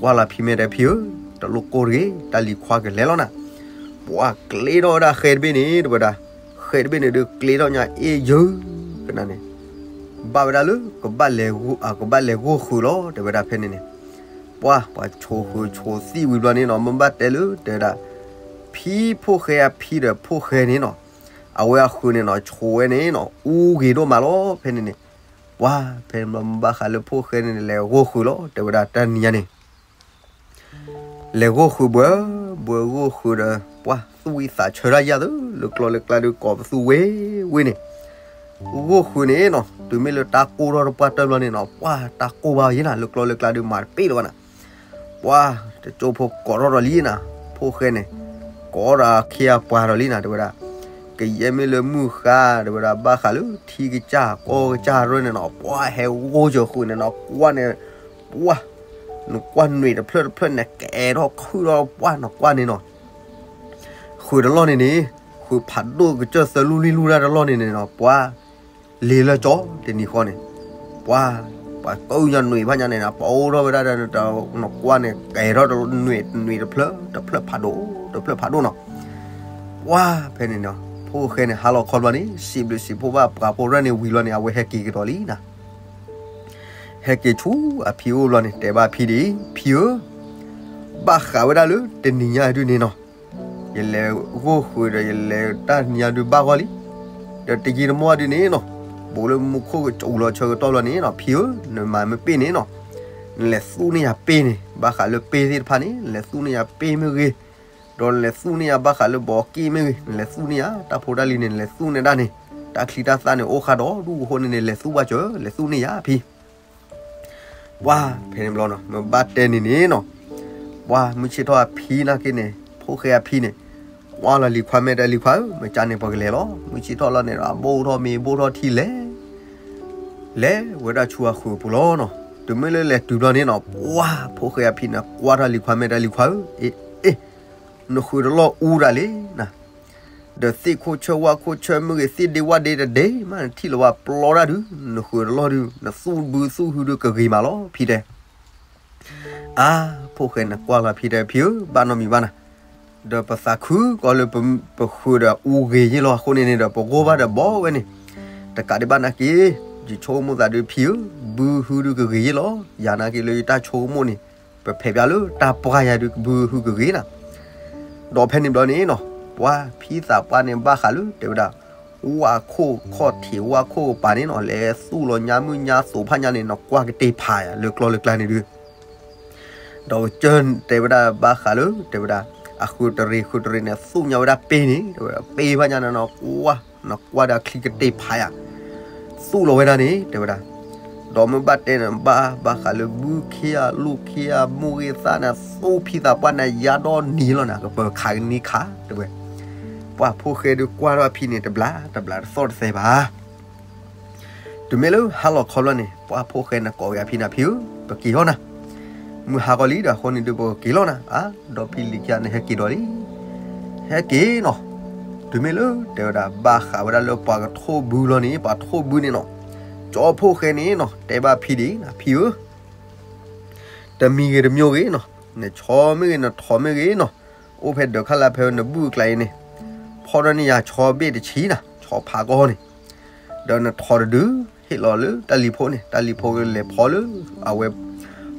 ကွၢ်လီၤဖံမဲာ်တဲဖံဧၢ, တလိၣ်ကိၢ်တဂ့ၤ, တၢ်လံၤခွါကလဲၤလီၤနၤ. ပှၤကျ့ထီၣ်ဝဲဒၣ်ဃဲတဘ့ၣ်န့ၣ် တဲဝဲဒၣ်, ဃဲတဘ့ၣ်န့ၣ်ဒုးကျ့ထီၣ်ညါအ့ၣ်ယၢၤကနၤန့ၣ်, ဘၣ်ဝဲဒၣ်လၢ ကဘၣ်လဲၤဂိၢ်ဃုာ်လီၤ တဲဝဲဒၣ်ဖဲန့ၣ်န့ၣ်. ပှၤ ပှၤဆိၣ်ဃုာ်ဆိၣ်သံၣ်ဝံၤဘျီန့ၣ်နီၤ မ့ၢ်ဘၣ်တဲလၢ တဲဝဲဒၣ် ဖံဖိၣ်ဃဲအဖံဒီးဖိၣ်ဃဲန့ၣ်နီၤ, အဝဲအဃုာ်န့ၣ်နီၤ ဆိၣ်ဝဲန့ၣ်နီၤ အူဂ့ၤဒိၣ်မးလီၤ ဖဲန့ၣ်န့ၣ်. ပှၤဖဲန့ၣ်ဘျီ မ့ၢ်ဘၣ်ဃးလၢဖိၣ်ဃဲန့ၣ်န့ၣ် လဲၤဂိၢ်ဃုာ်လီၤ တဲဝဲဒၣ်တနံၤညါန့ၣ် လဲၤဂိၢ်ဃုာ်ဘှဲဘှဲဂိၢ်ဃုာ်ဒီး ပှၤသူၣ်ဝံၣ်သးဆၢတၢ်ယၢ်သု လၢကျီလၢကျါဒုးကိးပသူဝ့ၢ်ဝ့ၢ်န့ၣ်, ဂိၢ်ဃုာ်န့ၣ်နီၤ တုၤမ့ၢ်လၢတၢ်ကိၢ်ထီၣ်တပှၢ်တၢၢ်ဘျီန့ၣ်နီၤ ပှၤတၢ်ကိၢ်ဘၣ်ယဲနၤ လၢကျီလၢကျါဒုးမၤတပ့ၢ်လၢၤဘၣ်နၤ. ပှၤတကၠိဖိကိးထီၣ်ဒီးလံနၤ, ဖိၣ်ဃဲန့ၣ် ကိးဒီးအခ့အပှၤဒီးလံနၤ တဲဝဲဒၣ်, ကယဲၢ်မ့ၢ်လၢမုၢ်ဃါ တဲဝဲဒၣ် ဘၣ်ဃးလၢထံကစၢ်ကီၢ်ကစၢ်ရၢန့ၣ်နီၤ ပှၤဟဲဂိၢ်စၢၤဃုာ်န့ၣ်နီၤ ကွၢ်န့ၣ် ပှၤ နကွၢ်နွံာ်တဖျၢၣ်တဖျၢၣ်န့ၣ် ကအဲးထီၣ်ခုၣ်ထီၣ်ပှၢ်နကွၢ်န့ၣ်နီၤ, ဃုာ်တလီၢ်န့ၣ်န့ၣ် ဃုာ်ဖးဒိၣ်ကစၢၢ်သၢလူၢ်လွံၢ်လူၢ်တၢ်တလီၢ်န့ၣ်န့ၣ်နီၤ ပှၤ လ့ၤလၢကၠီတနံၤဃီန့ၣ်, ပှၤ ပှၤကနွံာ်ဘၣ်ညါန့ၣ်နီၤ ပအိၣ်ထီၣ်ဝဲဒၣ်ဒီး နကွၢ်န့ၣ် ကအဲးထီၣ်နွံာ်တဖျၢၣ် တဖျၢၣ်ဖးဒိၣ် တဖျၢၣ်ဖးဒိၣ်နီၤ. ပှၤဖဲန့ၣ်နီၤ ဖိၣ်ဃဲန့ၣ် ဟါလီၤခီဘျီန့ၣ် စံးဘျုးစံးဖှိၣ်ဘၣ်ပှၤဖိရၢၣ်န့ၣ်ဝံၤလီၤန့ၣ် အဝဲဟဲက့ၤကဒီးလံနၤ ဟဲက့ၤဆူအဖံအိၣ်ဘျီန့ၣ် တဲဘၣ်ဖံဒ်အံၤ, ဖံဧၢ, ဘၣ်ဃးဝဲဒၣ်လၢတနံၤညါဒုးန့ၣ်နီၤ, ယလဲၤဂိၢ်ဃုာ်ဒီး ယလဲၤတၢ်နံၤညါဒုးဘၣ်ဂီၢ်လံ, ဒီးတယံာ်တမီၢ်ဒုးန့ၣ်နီၤ, ဘူးလၢမူခိၣ်ကစူၤလီၤဆၢကတီၢ်လီၤန့ၣ်နီၤ ဖံဧၢ, နမၤမ့ၢ်ပ့ၢ်န့ၣ်နီၤ, နလဲၤသူၣ်န့ၢ်ယၤပ့ၢ်န့ၣ်, ဘၣ်ဃးလၢပ့ၢ်သ့ၣ်တဖၣ်န့ၣ် နလဲၤသူၣ်န့ၢ်ယၤပ့ၢ်မ့ၢ်ဂ့ၤ, ဒီးနလဲၤသူၣ်န့ၢ်ယၤဘၣ်ဃးလၢဘီက့ၢ်မ့ၢ်ဂ့ၤ, နလဲၤသူၣ်န့ၢ်ယၤ တၢ်ဖိတၢ်လံၤန့ၣ် နလဲၤသူၣ်န့ၢ်ဒၣ်န့ၣ်, တၢ်ချံတၢ်သၣ်န့ၣ် အိၣ်ဃာ်ဒီးဒူၣ်အဃိန့ၣ်န့ၣ် လဲၤသူၣ်ဘၣ်စၢၤ, လဲၤသူၣ်န့ၢ်ယၤဖံ ပှၤဖဲန့ၣ်ဘျီနီၤ မ့ၢ်ဘၣ်တဲန့ၣ်န့ၣ်နီၤ, ပှၤမုၢ်ဆ့ၣ်ထီၣ်အဖံနာ်က့န့ၣ် ဖိၣ်ဃဲအဖံန့ၣ်, ကွၢ်လီၤလံၤခွါမဲာ်တဲလံၤခွါဧၢ, မ့ၢ်ကန့ၣ်ပှၤကလဲၤလီၤ, မုၢ်ဆ့ၣ်ထီၣ်လီၤန့ၣ်ဒီး အဘိၣ်ထီၣ်မ့ၤဘိၣ်ထီၣ်ထံလဲၤ လဲၤဝဲဒၣ်ဆူအဃုာ်အပူၤလီၤနီၤ, တုၤမ့ၢ်လၢလဲၤတုၤဘျီန့ၣ်နီၤ ပှၤဖိၣ်ဃဲအဖံန့ၣ် ကွၢ်ထီၣ်လံၤခွါမဲာ်တဲလံၤခွါဧၢ, အ့ အ့ နဃုာ်တလီၢ်အူဒၣ်လံနၤ, ဒီးသ့ၣ်ခိၣ်ဆၢဝၣ်ခိၣ်ဆၢမ့ၢ်ဂ့ၤ သ့ၣ်ဒ့ဝၣ်ဒ့တဒ့မး နထံၣ်လၢၤဝဲပျီတၢ်ဒုး, နဃုာ်တလီၢ်ဒုး နသူၣ်ဘုသူၣ်ဟုဒုးကဂ့ၤမးလီၤ ဖံတဲ အါ, ဖိၣ်ဃဲန့ၣ်ကွၢ်လီၤဖံတဲ ဖံဧၢ, ဘၣ်နီတမံၤဘၣ်နၤ, ဒီးပသးခုကီးလၢပဃုာ်ဒီးအူဂ့ၤယ့ၢ်လီၤအဃိန့ၣ်န့ၣ်ဒီး ပဂီၢ်ဘၣ်ဒီးဘီဝဲန့ၣ်, တကးဒံးဘၣ်နာ်က့, ယဆိကမိၣ်သးဒုးဖံဧၢ, ဘုဟုဒုးကဂ့ၤယ့ၢ်လီၤ, ယၤနာ်က့လၢယတၢ်ဆိကမိၣ်န့ၣ်, ပဖဲးပျါလၢတၢ်ပှၢ်ယၤဒုးဘုဟုကဂ့ၤနၤ, ဒီးဖဲန့ၣ်ဘျီန့ၣ်နီၤ, ပှၤဖံသးပှၢ်န့ၣ်ဘၣ်ဃးလၢတဲဝဲဒၣ်, ဝၣ်ခိၣ်ခီၣ်ထံးဝၣ်ခိၣ်ကပၤန့ၣ်နီၤ, လဲၤသူၣ်လီၤညါမုၢ်ညါသိးဖးညါန့ၣ်နီၤ, ကွၢ်ကတ့ၢ်ဖးယၤလၢကျီလၢကျါန့ၣ်ဒုး, ဒီးကစၢၢ်တဲဝဲဒၣ်ဘၣ်ဃးလၢ တဲဝဲဒၣ်, အဃုတရံးဃုတရံးန့ၣ် သူၣ်ညါဝဲဒၣ်ပ့ၢ်န့ၣ်, တဲဝဲဒၣ်ပ့ၢ်ဖးညါန့ၣ်နီၤ, ကွၢ်, နကွၢ်ဒီးချံကတ့ၢ်ဖးယၤ သူၣ်လီၤဝဲဒၣ်န့ၣ် တဲဝဲဒၣ်, ဒီးမ့ၢ်ဘၣ်တဲန့ၣ် ဘၣ်ဘၣ်ဃးလၢဘုခ့ဧါ လိၣ်ခ့ဧါ မိၢ်ဂ့ၤသၣ်န့ၣ် သူၣ်ဖံသးပှၢ်န့ၣ် ယါဒီနံၤလီၤနၤ ကပၢၤခးကနံၤခး တဲဝဲ, ပှၤဖိၣ်ဃဲဒုးကွၢ်ထီၣ်အဖံန့ၣ် တဘျးတဘျးတသီၣ်တသဲဘၣ်. တုၤမ့ၢ်လၢဟါလီၤခီဘျီန့ၣ် ပှၤဖိၣ်ဃဲန့ၣ်ကိးက့ၤအဖံန့ၣ်ဖံဧၢ, ပက့ၤလီၤနၤ, မုၢ်ဟါခီလံဒီးအဃိန့ၣ်ဒုးပကက့ၤလီၤနၤ, အါ, ဒီးဖံလံၤခံဂၤန့ၣ်ဟဲက့ၤဒီးလံ, ဟဲက့ၤနီၤ, တုၤမ့ၢ်လၢတဲဝဲဒၣ် ဘၣ်ဃးဝဲဒၣ်လၢပှၤကထိၣ်ဘုလီၤန့ၣ်, ပှၤထိၣ်ဘုန့ၣ်နီၤ, ကၠီဖိၣ်ဃဲန့ၣ်နီၤ တဲဘၣ်ဖံဒံး, ဖံဧၢ, တမံၤဂ့ၤတမံၤဂ့ၤနီၤ, နဆီမ့ၢ်ဂ့ၤ နထိၣ်မ့ၢ်ဂ့ၤနီၤ, အိၣ်ဖဲဒၢးခါလၢ်ဖဲနဘုၣ်အကျါအံၤန့ၣ်, ဖီၣ်ထီၣ်န့ၢ်ယၤဆီဘ့ၣ်တဆံနၤ, ဆီဖးကီၢ်န့ၣ်, ဒီးနထိၣ်တဒု, ဟ့ၣ်လီၤလၢတၢ်လံၤဖိန့ၣ်, တၢ်လံၤဖိကလဲၤဖီလၢအဝဲ,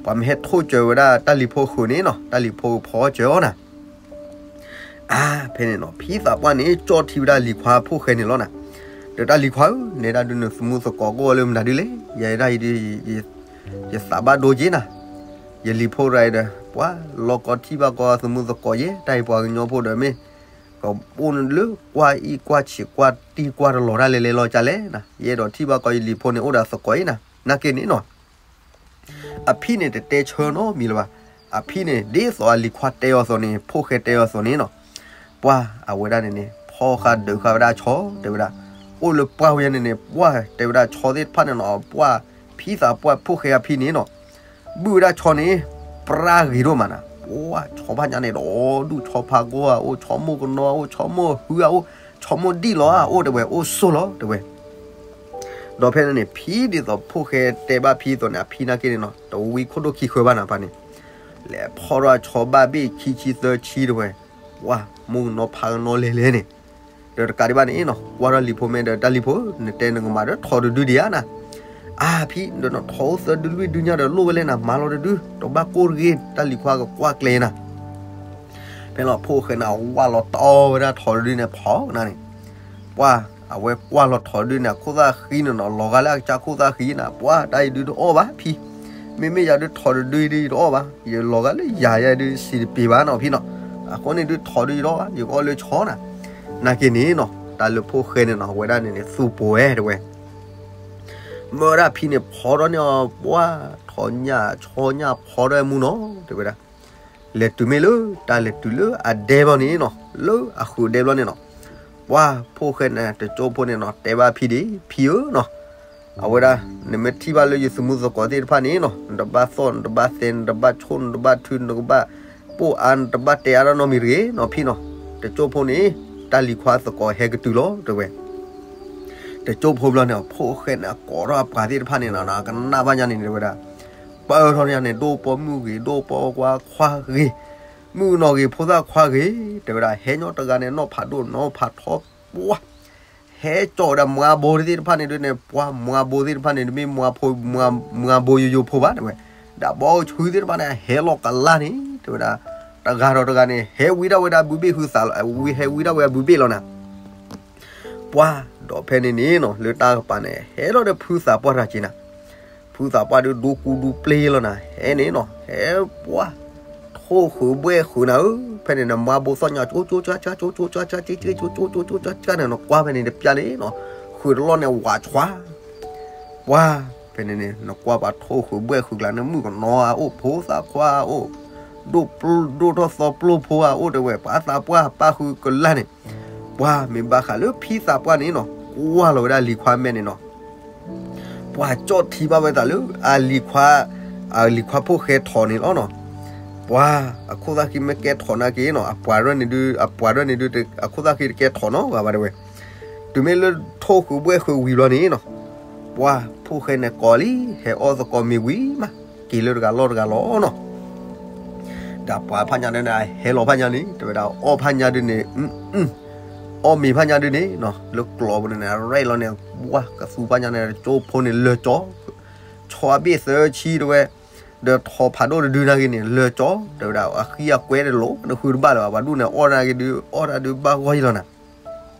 ပှၤမ့ၢ်ဟဲထိၣ်စၢၤဝဲဒၣ်တၢ်လံၤဖိဃုာ်န့ၣ်နီၤ, တၢ်လံၤဖိကဖီစၢၤအီၤနၤ. အါ, ဖဲန့ၣ်နီၤ ဖံသးပှၢ်န့ၣ် ကၠီၣ်ထံဝဲဒၣ်လံၤခွါဖိၣ်ဃဲန့ၣ်လီၤနၤ, ဒီးတၢ်လံၤခွါဧၢ, နဲဒၣ်ဒုးနသမူသကိးကအိၣ်လၢမနုၤဒ်လဲၣ်, ယဲဒၣ်အံၤဒုး, ယသးဘၣ်ဒိက့နၤ, ယလံၤဖိတဂၤအံၤဒီး ပှၤလီၤကီထံၣ်ဘၣ်ကီသမူသကိးယဲ, တၢ်အံၤပှၤကညီဖိဒီးမ့ၢ်, ကအိၣ်လၢကွၢ်အံၣ်ကွၢ်ဆံးကွၢ်တံၢ်ကွၢ်တလီၤတၢ်လဲၤလဲၤလီၤကလဲၣ်နၤ, ယအဲၣ်ဒိးထံၣ်ဘၣ်ကီယလံၤဖိန့ၣ်အိၣ်ဒီးသကိးအံၤနၤ, နာ်က့န့ၣ်နီၤ အဖံန့ၣ်တတဲဆၢနီတမံၤလၢၤဘၣ်. အဖံန့ၣ် ဒ်သိးအလံၤခွါတဲအီၤအသိးန့ၣ် ဖိၣ်ဃဲတဲအီၤအသိးန့ၣ်နီၤ, ပှၢ်အဝဲဒၣ်န့ၣ်န့ၣ် ဖီဃာ်ဒုးဃာ်ဝဲဒၣ်ဆီ တဲဝဲဒၣ်, အိၣ်လၢပှၢ်ဝဲန့ၣ်န့ၣ် ပှၢ်တဲဝဲဒၣ်ဆီသ့ၣ်တဖၣ်န့ၣ်နီၤ, ပှၢ်ဖံသးပှၢ်ဖိၣ်ဃဲအဖံန့ၣ်နီၤ, ဘုၣ်ဝဲဒၣ်ဆီန့ၣ် ပြၢ်ဂ့ၤဒိၣ်မးနၤ, ပှၢ်ဆီဖးညါန့ၣ်ဒီး ဒူၣ်ဆီဖးကီၢ်ဧါအိၣ်, ဆီမိၢ်ကနီၤအိၣ်, ဆီမိၢ်ဟုဧါအိၣ်, ဆီမိၢ်ဒံၣ်လီၤဧါအိၣ်တဲဝဲ, အိၣ်ဆိးလီၤတဲဝဲ ဒီးဖဲန့ၣ်န့ၣ် ဖံဒ်သိးဖိၣ်ဃဲတဲဘၣ်ဖံအသိးန့ၣ် အဖံနာ်က့န့ၣ်နီၤ တဝံခိၣ်ဒိၣ်ခံဃၢဘၣ်နၤဖးန့ၣ်, လဲၤဖီၣ်ထီၣ်ဆီဘၣ်ဘ့ၣ်ခံဆံသၢဆံတဲဝဲ, ပှၢ်မိၢ်ကနီၤဖးကနီၤလဲၤလဲၤန့ၣ်, ဒီးတကးဒံးဘၣ်န့ၣ်နီၤ ကွၢ်ထီၣ်လံၤဖိမဲာ်ဒီး တၢ်လံၤဖိ နတဲနကမၤဒီးထိၣ်တဒုဒံးဧါနၤ, အါဖံ ဒီးနထိၣ်အိၣ်သၢဒုလွံၢ်ဒုညါဒီးလိၣ်ဝဲလဲၣ်နၤ မၤလီၤတဒု တဘၣ်ကိၢ်တဂ့ၤ တၢ်လံၤခွါကကွၢ်ကျဲနၤ ဖဲလီၤဖိၣ်ဃဲန့ၣ် အဝၢ်လီၤတီဝဲဒၣ်ထိၣ်တဒုန့ၣ် ဖီကနၤန့ၣ်, ပှၢ်အဝဲကွၢ်လီၤထိၣ်တဒုန့ၣ် အခိၣ်သၣ်ဃံန့ၣ်နီၤ လီၤဂာ်လၢအကစၢ်ခိၣ်သၣ်ဃံနၤ, ပှၢ်တၢ်အံၤဒုတအီၣ်ဘၣ်ဖံ, မ့မ့ၢ်ယၤဒုထိၣ်တဒုအံၤဒုယတအီၣ်ဘၣ်, ယလီၤဂာ်လၢယၤယဲဒုစံးတပ့ၤဘၣ်နီၤဖံနီၤ, အဃိန့ၣ်ဒုထိၣ်ဒုယတအီၣ်ဘၣ် ယကအီၣ်လၢဆီနၤ, နာ်က့န့ၣ်နီၤ တၢ်လၢဖိၣ်ဃဲန့ၣ်နီၤ အဝဲဒၣ်န့ၣ်န့ၣ် သူၣ်ပိၤဝဲတဲဝဲ မၢဒၣ်ဖံန့ၣ်ဖီထီၣ်န့ၢ်အီၤ ပှၢ်ထိၣ်ညၣ်ဆီညၣ်ဖီထီၣ်မူနီၤ တဲဝဲဒၣ်, လဲၤတုၤမ့ၢ်လၢ တၢ်လဲၤတုၤလၢအဒဲဘျီန့ၣ်နီၤ လၢအဃုာ်ဒဲဘျီန့ၣ်နီၤ, ပှၢ်ဖိၣ်ဃဲန့ၣ် တကၠိဖိန့ၣ်နီၤ တဲဘၣ်ဖံဒံး ဖံဧၢနီၤ, အဝဲဒၣ် နမ့ၢ်ထံၣ်ဘၣ်လၢယသမူသကိးသ့ၣ်တဖၣ်န့ၣ်နီၤ နတဘၣ်သီၣ် နတဘၣ်သဲ နတဘၣ်ဆိၣ် နတဘၣ်ထု နကဘၣ်ပိၢ်အါ နတဘၣ်တဲအါထီၣ်နီတမံၤတဂ့ၤနီၤဖံနီၤ, တကၠိဖိန့ၣ် တၢ်လံၤခွါသကိးဟဲကတုၤလီၤတဲဝဲ တကၠိဖိဘျီန့ၣ် ဖိၣ်ဃဲန့ၣ် အကိးထီၣ်အပှၤသ့ၣ်တဖၣ်န့ၣ်နီၤ ကနၣ်ဘၣ်ညါန့ၣ်တဲဝဲဒၣ်, ပၢၢ်ထီၣ်ညါန့ၣ် ဒိၣ်ပိာ်မုၣ်ဂ့ၤ ဒိၣ်ပိာ်ခွါခွါဂ့ၤ, မုၣ်ကနီၤဂ့ၤ ဖိသၣ်ခွါဂ့ၤ တဲဝဲဒၣ် ဟဲညီတဂၤန့ၣ် နီၢ်ဖးဒိၣ်နီၢ်ဖးထီ ပှၢ် ဟဲကၠီဝဲဒၣ်မွါဘိသ့ၣ်တဖၣ်န့ၣ်ဒုးန့ၣ် ပှၢ်မွါဘိသ့ၣ်တဖၣ်န့ၣ် တမ့ၢ်မွါဘိယိယိဖိဘၣ်တဲဝဲ, ဒီးဘီဆှုသ့ၣ်တဖၣ်န့ၣ် ဟဲလီၤကလၢ်န့ၣ် တဲဝဲဒၣ်, တဂၤဒီးတဂၤန့ၣ် ဟဲဝံဒၣ်ဝဲဒၣ်ဘုဘ့ၣ်ဟုသးလီၤ ဟဲဝံဒၣ်ဝဲဒၣ်ဘုဘ့ၣ်လီၤနၤ ပှၢ်ဒီးဖဲန့ၣ်န့ၣ်နီၤ လၢတၢ်ကပၤန့ၣ် ဟဲလီၤဒီးဖုသးပှၢ်တၢ်က့နၤ, ဖုသးပှၢ်ဒုးဒိကူဒူပျ့လီၤနၤ ဟဲန့ၣ်နီၤ ဟဲပှၢ် ထိၣ်ဃုာ်ဘှဲၣ်ဃုာ်နၤဧၢ, ဖဲန့ၣ်နမွါဘိသီၣ်ညါ ကၠိကၠိကၠါကၠါ ကၠိကၠိကၠါကၠါ ကၠိကၠိကၠါကၠါန့ၣ် နကွၢ်ဖဲန့ၣ်တပျၢ်န့ၣ်နီၤ, ဃုာ်တလီၢ်န့ၣ် ဝးဆွါ ပှၢ် ဖဲန့ၣ်န့ၣ် နကွၢ်ပှၤထိၣ်ဃုာ်ဘှဲၣ်ဃုာ်ကျါန့ၣ် မုၣ်ကနီၤဧါအိၣ် ဖိသၣ်ခွါဧါအိၣ်, ဒိၣ်ထီၣ်သီပျိၢ်ဖိဧါအိၣ်တဲဝဲ ပှၤသးပှၢ်ပၣ်ဃုာ်ကလၢ်န့ၣ်, ပှၢ်မ့ၢ်ဘၣ်ဃးလၢဖံသးပှၢ်န့ၣ်နီၤ ကွၢ်လီၤဝဲဒၣ်လံၤခွါမဲာ်န့ၣ်နီၤ ပှၢ်ကၠီၣ်ထံဘၣ်ဝဲသးလၢ အလံၤခွါ, အလံၤခွါဖိၣ်ဃဲထိၣ်န့ၣ်လီၤနီၤ, ပှၢ်အခိၣ်သၣ်ဃံမ့ၢ်ကဲထိၣ်နာ်က့နီၤ အပှၤရၢၢ်န့ၣ်ဒုး အပှၤရၢၢ်န့ၣ်ဒုး အခိၣ်သၣ်ဃံတကဲထိၣ်နီတဂၤဘၣ်တဲဝဲ, တုၤမ့ၢ်လၢထိၣ်ဃုာ်ဘှဲၣ်ဃုာ်ဝံၤဘျီန့ၣ်နီၤ, ပှၢ်ဖိၣ်ဃဲန့ၣ်ကိးလံ ဟဲအီၣ်သကိးမ့ၤဝံၤမး က့ၤလၢတဂၤလီၢ်တဂၤလီၤနီၤ ဒီးပှၤဖးညါန့ၣ် ဟဲလီၤဖးညါန့ၣ် တဲဝဲဒၣ် အီၣ်ဖးညါဒုးန့ၣ် အီၣ်မ့ၤဖးညါဒုးန့ၣ်နီၤ လၢကျိးပူၤန့ၣ်န့ၣ် ရဲၣ်လီၤန့ၣ် ပှၢ်ကသူဖးညါန့ၣ် ကၠိဖိန့ၣ်လၢာ်ကၠီ, ဆီအဘ့ၣ်သၢဆံတဲဝဲ, ဒီးထိၣ်ဖးဒိၣ်တဒုနာ်က့န့ၣ် လၢာ်ကၠီ တဲဝဲဒၣ် အဃံအကွဲတလိၣ် နဃုတဘၣ်လၢၤဘၣ် ပှၤဒိၣ်န့ၣ် အီၣ်နာ်က့ဒုး အီၣ်တၢ်ဒုးဘၣ်ဂီၢ်ယံလီၤနၤ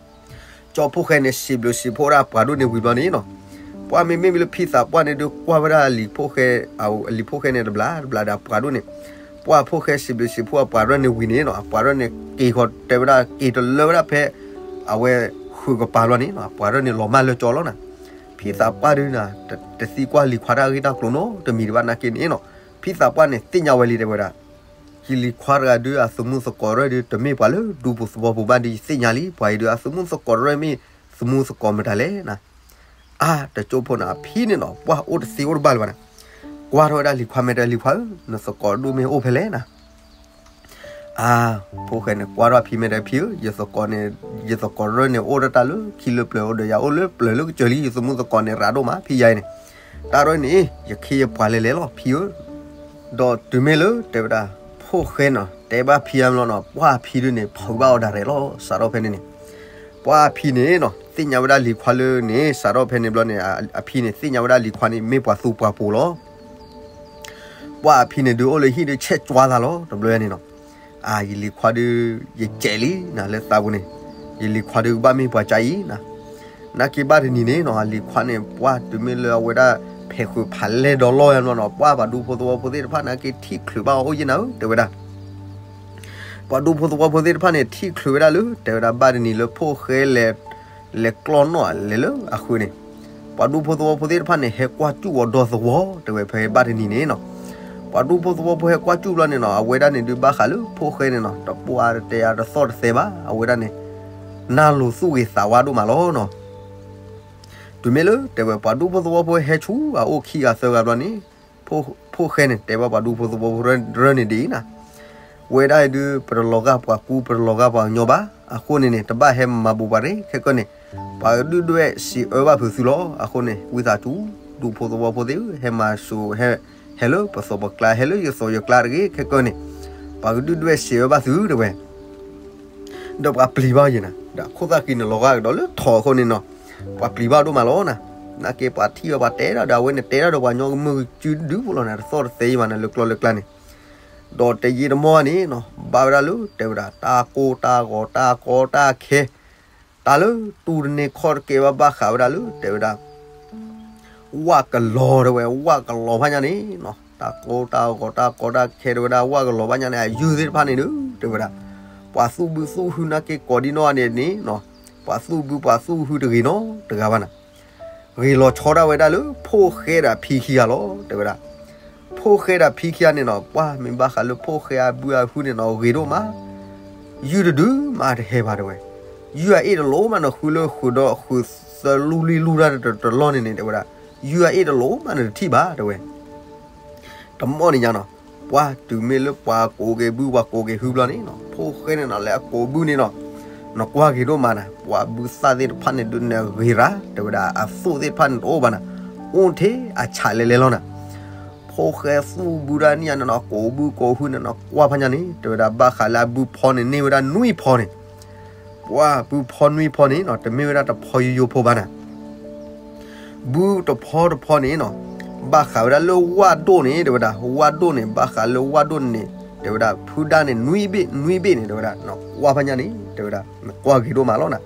ကၠီဖိၣ်ဃဲန့ၣ် စံးဘျုးစံးဖှိၣ်ဒၣ်ပှၤဒိၣ်န့ၣ်ဝံၤဘျီန့ၣ်နီၤ, ပှၢ်မ့မ့ၢ်လၢဖံသးပှၢ်န့ၣ်ဒုး ကွၢ်ဝဲဒၣ်အလံၤဖိၣ်ဃဲ, အလံၤဖိၣ်ဃဲန့ၣ်တဘျီတဘျီဒီးအပှၤဒိၣ်န့ၣ်, ပှၢ်ဖိၣ်ဃဲစံးဘျုးစံးဖှိၣ်အပှၤဒိၣ်န့ၣ်ဝံၤန့ၣ်နီၤ အပှၤဒိၣ်န့ၣ် က့ၤဃီၤတဲဝဲဒၣ် က့ၤတလၢဝဲဒၣ်ဖဲ အဝဲဃုာ်ကပၤလီၤန့ၣ်နီၤ အပှၤဒိၣ်န့ၣ်လီၤမၢ်လၢကၠီလီၤနၤ, ဖံသးပှၢ်ဒုးနၤ တသံကွၢ်လံၤခွါတၢ်ဂ့ၢ်တၢ်ကျိၤနီတမံၤတဘၣ်နာ်က့န့ၣ်နီၤ, ဖံသးပှၢ်န့ၣ်သ့ၣ်ညါဝဲလံတဲဝဲဒၣ် ယလံၤခွါတဂၤဒုး အသမူသကိးရၢၢ်ဒုး တမ့ၢ်ပှၤလၢဒူပူၤသဝီပူၤဘၣ်ဒုး ယသ့ၣ်ညါလံ ပှၤအံၤဒုး အသမူသကိးရၢၢ်မ့ၢ်သမူသကိးမတၤလဲၣ်နၤ, အါ တကၠိဖိန့ၣ် အဖံန့ၣ်နီၤ ပှၢ်အိၣ်တသ့အိၣ်တဘၣ်လၢၤဘၣ်နၤ, ကွၢ်ထီၣ်ဝဲဒၣ်လံၤခွါမဲာ်တဲ လံၤခွါဧၢ နသကိးဒိၣ်မ့ၢ်အိၣ်ဖဲလဲၣ်နၤ အါ, ဖိၣ်ဃဲန့ၣ် ကွၢ်ထီၣ်အဖံမဲာ်တဲ ဖံဧၢ, ယသကိးန့ၣ်, ယသကိးရၢၢ်န့ၣ် အိၣ်တၢ်လၢခံလၢပျၢၤအိၣ်ဒီးယၤအိၣ်လၢပျၢၤလၢကစၢၤလံ, ယသမူသကိးန့ၣ် ရၤဒိၣ်မး ဖံယၤအံၤန့ၣ်, တၢ်ရဲၣ်န့ၣ် ယခ့ယပှၤလဲၤလဲၤလီၤ ဖံဧၢ. ဒီးတုၤမ့ၢ်လၢတဲဝဲဒၣ် ဖိၣ်ဃဲန့ၣ် တဲဘၣ်ဖံအါဘျီန့ၣ် ပှၢ်ဖံဒုန့ၣ် ဖုးဘၣ်အီၤဒၣ်ရဲၣ်လီၤ. စးထီၣ်ဖဲန့ၣ်န့ၣ် ပှၢ်ဖံန့ၣ်နီၤ သ့ၣ်ညါဝဲဒၣ်လံၤခွါလၢန့ၣ် စးထီၣ်ဖဲန့ၣ်ဘျီန့ၣ် အဖံန့ၣ် သ့ၣ်ညါဝဲဒၣ်လံၤခွါန့ၣ် မ့ၢ်ပှၤသူပှၤပိာ်လီၤ. ပှၢ်အဖံန့ၣ်ဒုးအိၣ်လၢဟံၣ်ဒုး ဆဲးကွၢ်သးလီၤ တဘျီန့ၣ်နီၤ. အါ ယလံၤခွါဒုး ယစဲးလံနၤ လၢသးပူၤန့ၣ်, ယလံၤခွါဒုးကဘၣ်မ့ၢ်ပှၤကါအံၤနၤ. နာ်က့ဘၣ်တနံၤန့ၣ်နီၤ အလံၤခွါန့ၣ် ပှၢ်တုၤမ့ၢ်လၢအဝဲဒၣ် ဖဲးဃုာ်ဖးလဲၢ်ဒီလီၢ်ယါဘျီနီၤ ပှၢ်ပှၤဒူဖိသဝီဖိသ့ၣ်တဖၣ်နာ်က့ ထံၣ်ချုးဘၣ်အီၤအိၣ်ယဲနၤဧၢ တဲဝဲဒၣ်. ပှၤဒူဖိသဝီဖိသ့ၣ်တဖၣ်န့ၣ် ထံၣ်ချုးဝဲဒၣ်လၢ တဲဝဲဒၣ် ဘၣ်တနံၤလၢဖိၣ်ဃဲလဲၤ လဲၤကျီၢ်နီၣ်လဲၤလၢအဃုာ်န့ၣ်, ပှၤဒူဖိသဝီဖိသ့ၣ်တဖၣ်န့ၣ် ဟဲကွၢ်စူၣ်အီၤဒီသဝီ တဲဝဲ ဖဲဘၣ်တနံၤန့ၣ်နီၤ. ပှၤဒူဖိသဝီဖိဟဲကွၢ်စူၣ်ဘျီန့ၣ်နီၤ အဝဲဒၣ်န့ၣ်ဒုး ဘၣ်ဃးလၢဖိၣ်ဃဲန့ၣ်နီၤ တပှၢ်တတဲအါ တသီၣ်တသဲဘၣ် အဝဲဒၣ်န့ၣ် နၢ်လိၤသူၣ်ဂ့ၤသးဝါဒိၣ်မးလီၤနီၤ. တုၤမ့ၢ်လၢ တဲဝဲ ပှၤဒူဖိသဝီဖိဟဲဆူ အအိၣ်ခံဂၤသၢဂၤဘျီန့ၣ်, ဖိၣ်ဃဲန့ၣ် တဲဘၣ်ပှၤဒူဖိသဝီဖိရၢၢ်န့ၣ်ဒ်အံၤနၤ, ဝဲဒၣ်အံၤဒုး ပတလီၤဂာ်ပှၤကူ ပတလီၤဂာ်ပှၤကညီဘၣ်. အဃိန့ၣ်န့ၣ် တဘၣ်ဟဲမၤဘူးပှၤရ့ ခဲကၢန့ၣ် ပှၤကဒုၣ်ဒွဲၣ်စံးအၢဘၣ်ဖုးသုလီၤ. အဃိန့ၣ် ဝံသးစူၤ ဒူဖိသဝီဖိသ့ၣ်ဧၢ, ဟဲမၤစၢၤ ဟဲလၢပသိးပကျါ ဟဲလၢယသိးယကျါတဂ့ၤ ခဲကၢန့ၣ် ပှၤကဒုၣ်ဒွဲၣ်စံးအၢဘၣ်သု တဲဝဲ ဒီးပှၤပျံၤဘၣ်ယဲနၤ, ဒီးခိၣ်သၣ်ဃံန့ၣ် လီၤဂာ်ကဒီးလၢထိးအဃိန့ၣ်နီၤ, ပှၤပျံၤဘၣ်ဒိၣ်မးလီၤနၤ. နာ်က့ပှၤထံၣ်အီၤ ပှၤတဲဒၣ်ဒီး အဝဲန့ၣ်တဲဒၣ်ဒီးပှၤကညီကမုာ်စုဒုဖိလီၤနၤ, တသီၣ်တသဲအံၤဘၣ်နၤ လၢကျီလၢကျါန့ၣ်, ဒီးတယံာ်တမီၢ်ဘၣ်န့ၣ်နီၤ ဘၣ်ဝဲဒၣ်လၢ တဲဝဲဒၣ် တၢ်ကိၢ်တၢ်ဂီၤ တၢ်ကီတၢ်ခဲ တၢ်လၢတူၢ်တန့ၢ်ခီၣ်တကဲဘၣ် ဘၣ်ဃးဝဲဒၣ်လၢ တဲဝဲဒၣ် ဝၣ်ကလီၤ တဲဝဲ, ဝၣ်ကလီၤဘၣ်ညါန့ၣ်နီၤ, တၢ်ကိၢ်တၢ်ဂီၤ တၢ်ကီတၢ်ခဲ တဲဝဲဒၣ် ဝၣ်ကလီၤဘၣ်ညါန့ၣ် အယုၢ်သ့ၣ်တဖၣ်န့ၣ်ဒီး တဲဝဲဒၣ် ပှၤသူၣ်ဘုသူၣ်ဟုနာ်က့ကိးဒံနီၢ်ဂၤန့ၣ်န့ၣ်နီၤ, ပှၤသူၣ်ဘုပှၤသူၣ်ဟုတဂ့ၤနီတဂၤဘၣ်နၤ, ဂ့ၤလီၤဆီဒၣ်ဝဲဒၣ်လၢဖိၣ်ဃဲဒီးဖံခံဂၤလီၤ တဲဝဲဒၣ်. ဖိၣ်ဃဲဒီးဖံခံဂၤန့ၣ်နီၤ ပှၢ်မ့ၢ်ဘၣ်ဃးလၢဖိၣ်ဃဲအဘုအဟုန့ၣ်နီၤ ဂ့ၤဒိၣ်မး, ယုၢ်တဒုမးတဟဲဘၣ် တဲဝဲ, ယုၢ်အအ့ၣ်တလိၤမးနီၤ ဃုလၢဃုာ်ဒီးဃုာ်သၢလူလံလူတၢ်တလီၢ်န့ၣ်န့ၣ် တဲဝဲဒၣ်, ယုၢ်အအ့ၣ်တလိၤမးနတထံၣ်ဘၣ် တဲဝဲ တမီၢ်န့ၣ်ညါနီၤ, ပှၢ်တုၤမ့ၢ်လၢပှၤကိးက့ၤဘု ပှၤကိးက့ၤဟုဘျီန့ၣ်နီၤ ဖိၣ်ဃဲန့ၣ်နီၤ လၢအကိးဘုန့ၣ်နီၤ, နကွၢ်ဂ့ၤဒိၣ်မးနၤ, ပှၤဘုသၣ်သ့ၣ်တဖၣ်န့ၣ်ဒုးန့ၣ်ဂ့ၤရၤ တဲဝဲဒၣ် အသိၣ်သ့ၣ်တဖၣ်န့ၣ်တအိၣ်ဘၣ်နၤ, အိၣ်ထဲအဆးလဲၤလဲၤလီၤနၤ. ဖိၣ်ဃဲသူၣ်ဘုဒၣ်န့ၣ်ညါန့ၣ်နီၤ ကိးဘုကိးဟုန့ၣ်နီၤ ကွၢ်ဖးညါန့ၣ် တဲဝဲဒၣ် ဘၣ်ဃးလၢအဘုဖီန့ၣ်န့ၢ်ဝဲဒၣ်နွံဖီန့ၣ် ပှၢ်ဘုဖီနွံဖီန့ၣ်နီၤ တမ့ၢ်ဝဲဒၣ်တဖီယိယိဖိဘၣ်နၤ, ဘုတဖီတဖီန့ၣ်နီၤ, ဘၣ်ဃးဝဲဒၣ်လၢဝၣ်ဒိၣ်န့ၣ် တဲဝဲဒၣ် ဝၣ်ဒိၣ်န့ၣ် ဘၣ်ဃးလၢဝၣ်ဒိၣ်န့ၣ်န့ၣ် တဲဝဲဒၣ် ဖုဒါန့ၣ် နွံဘ့ၣ် နွံဘ့ၣ်န့ၣ် တဲဝဲဒၣ် နကွၢ်ဖးညါန့ၣ် တဲဝဲဒၣ် နကွၢ်ဂ့ၤဒိၣ်မးလီၤနၤ,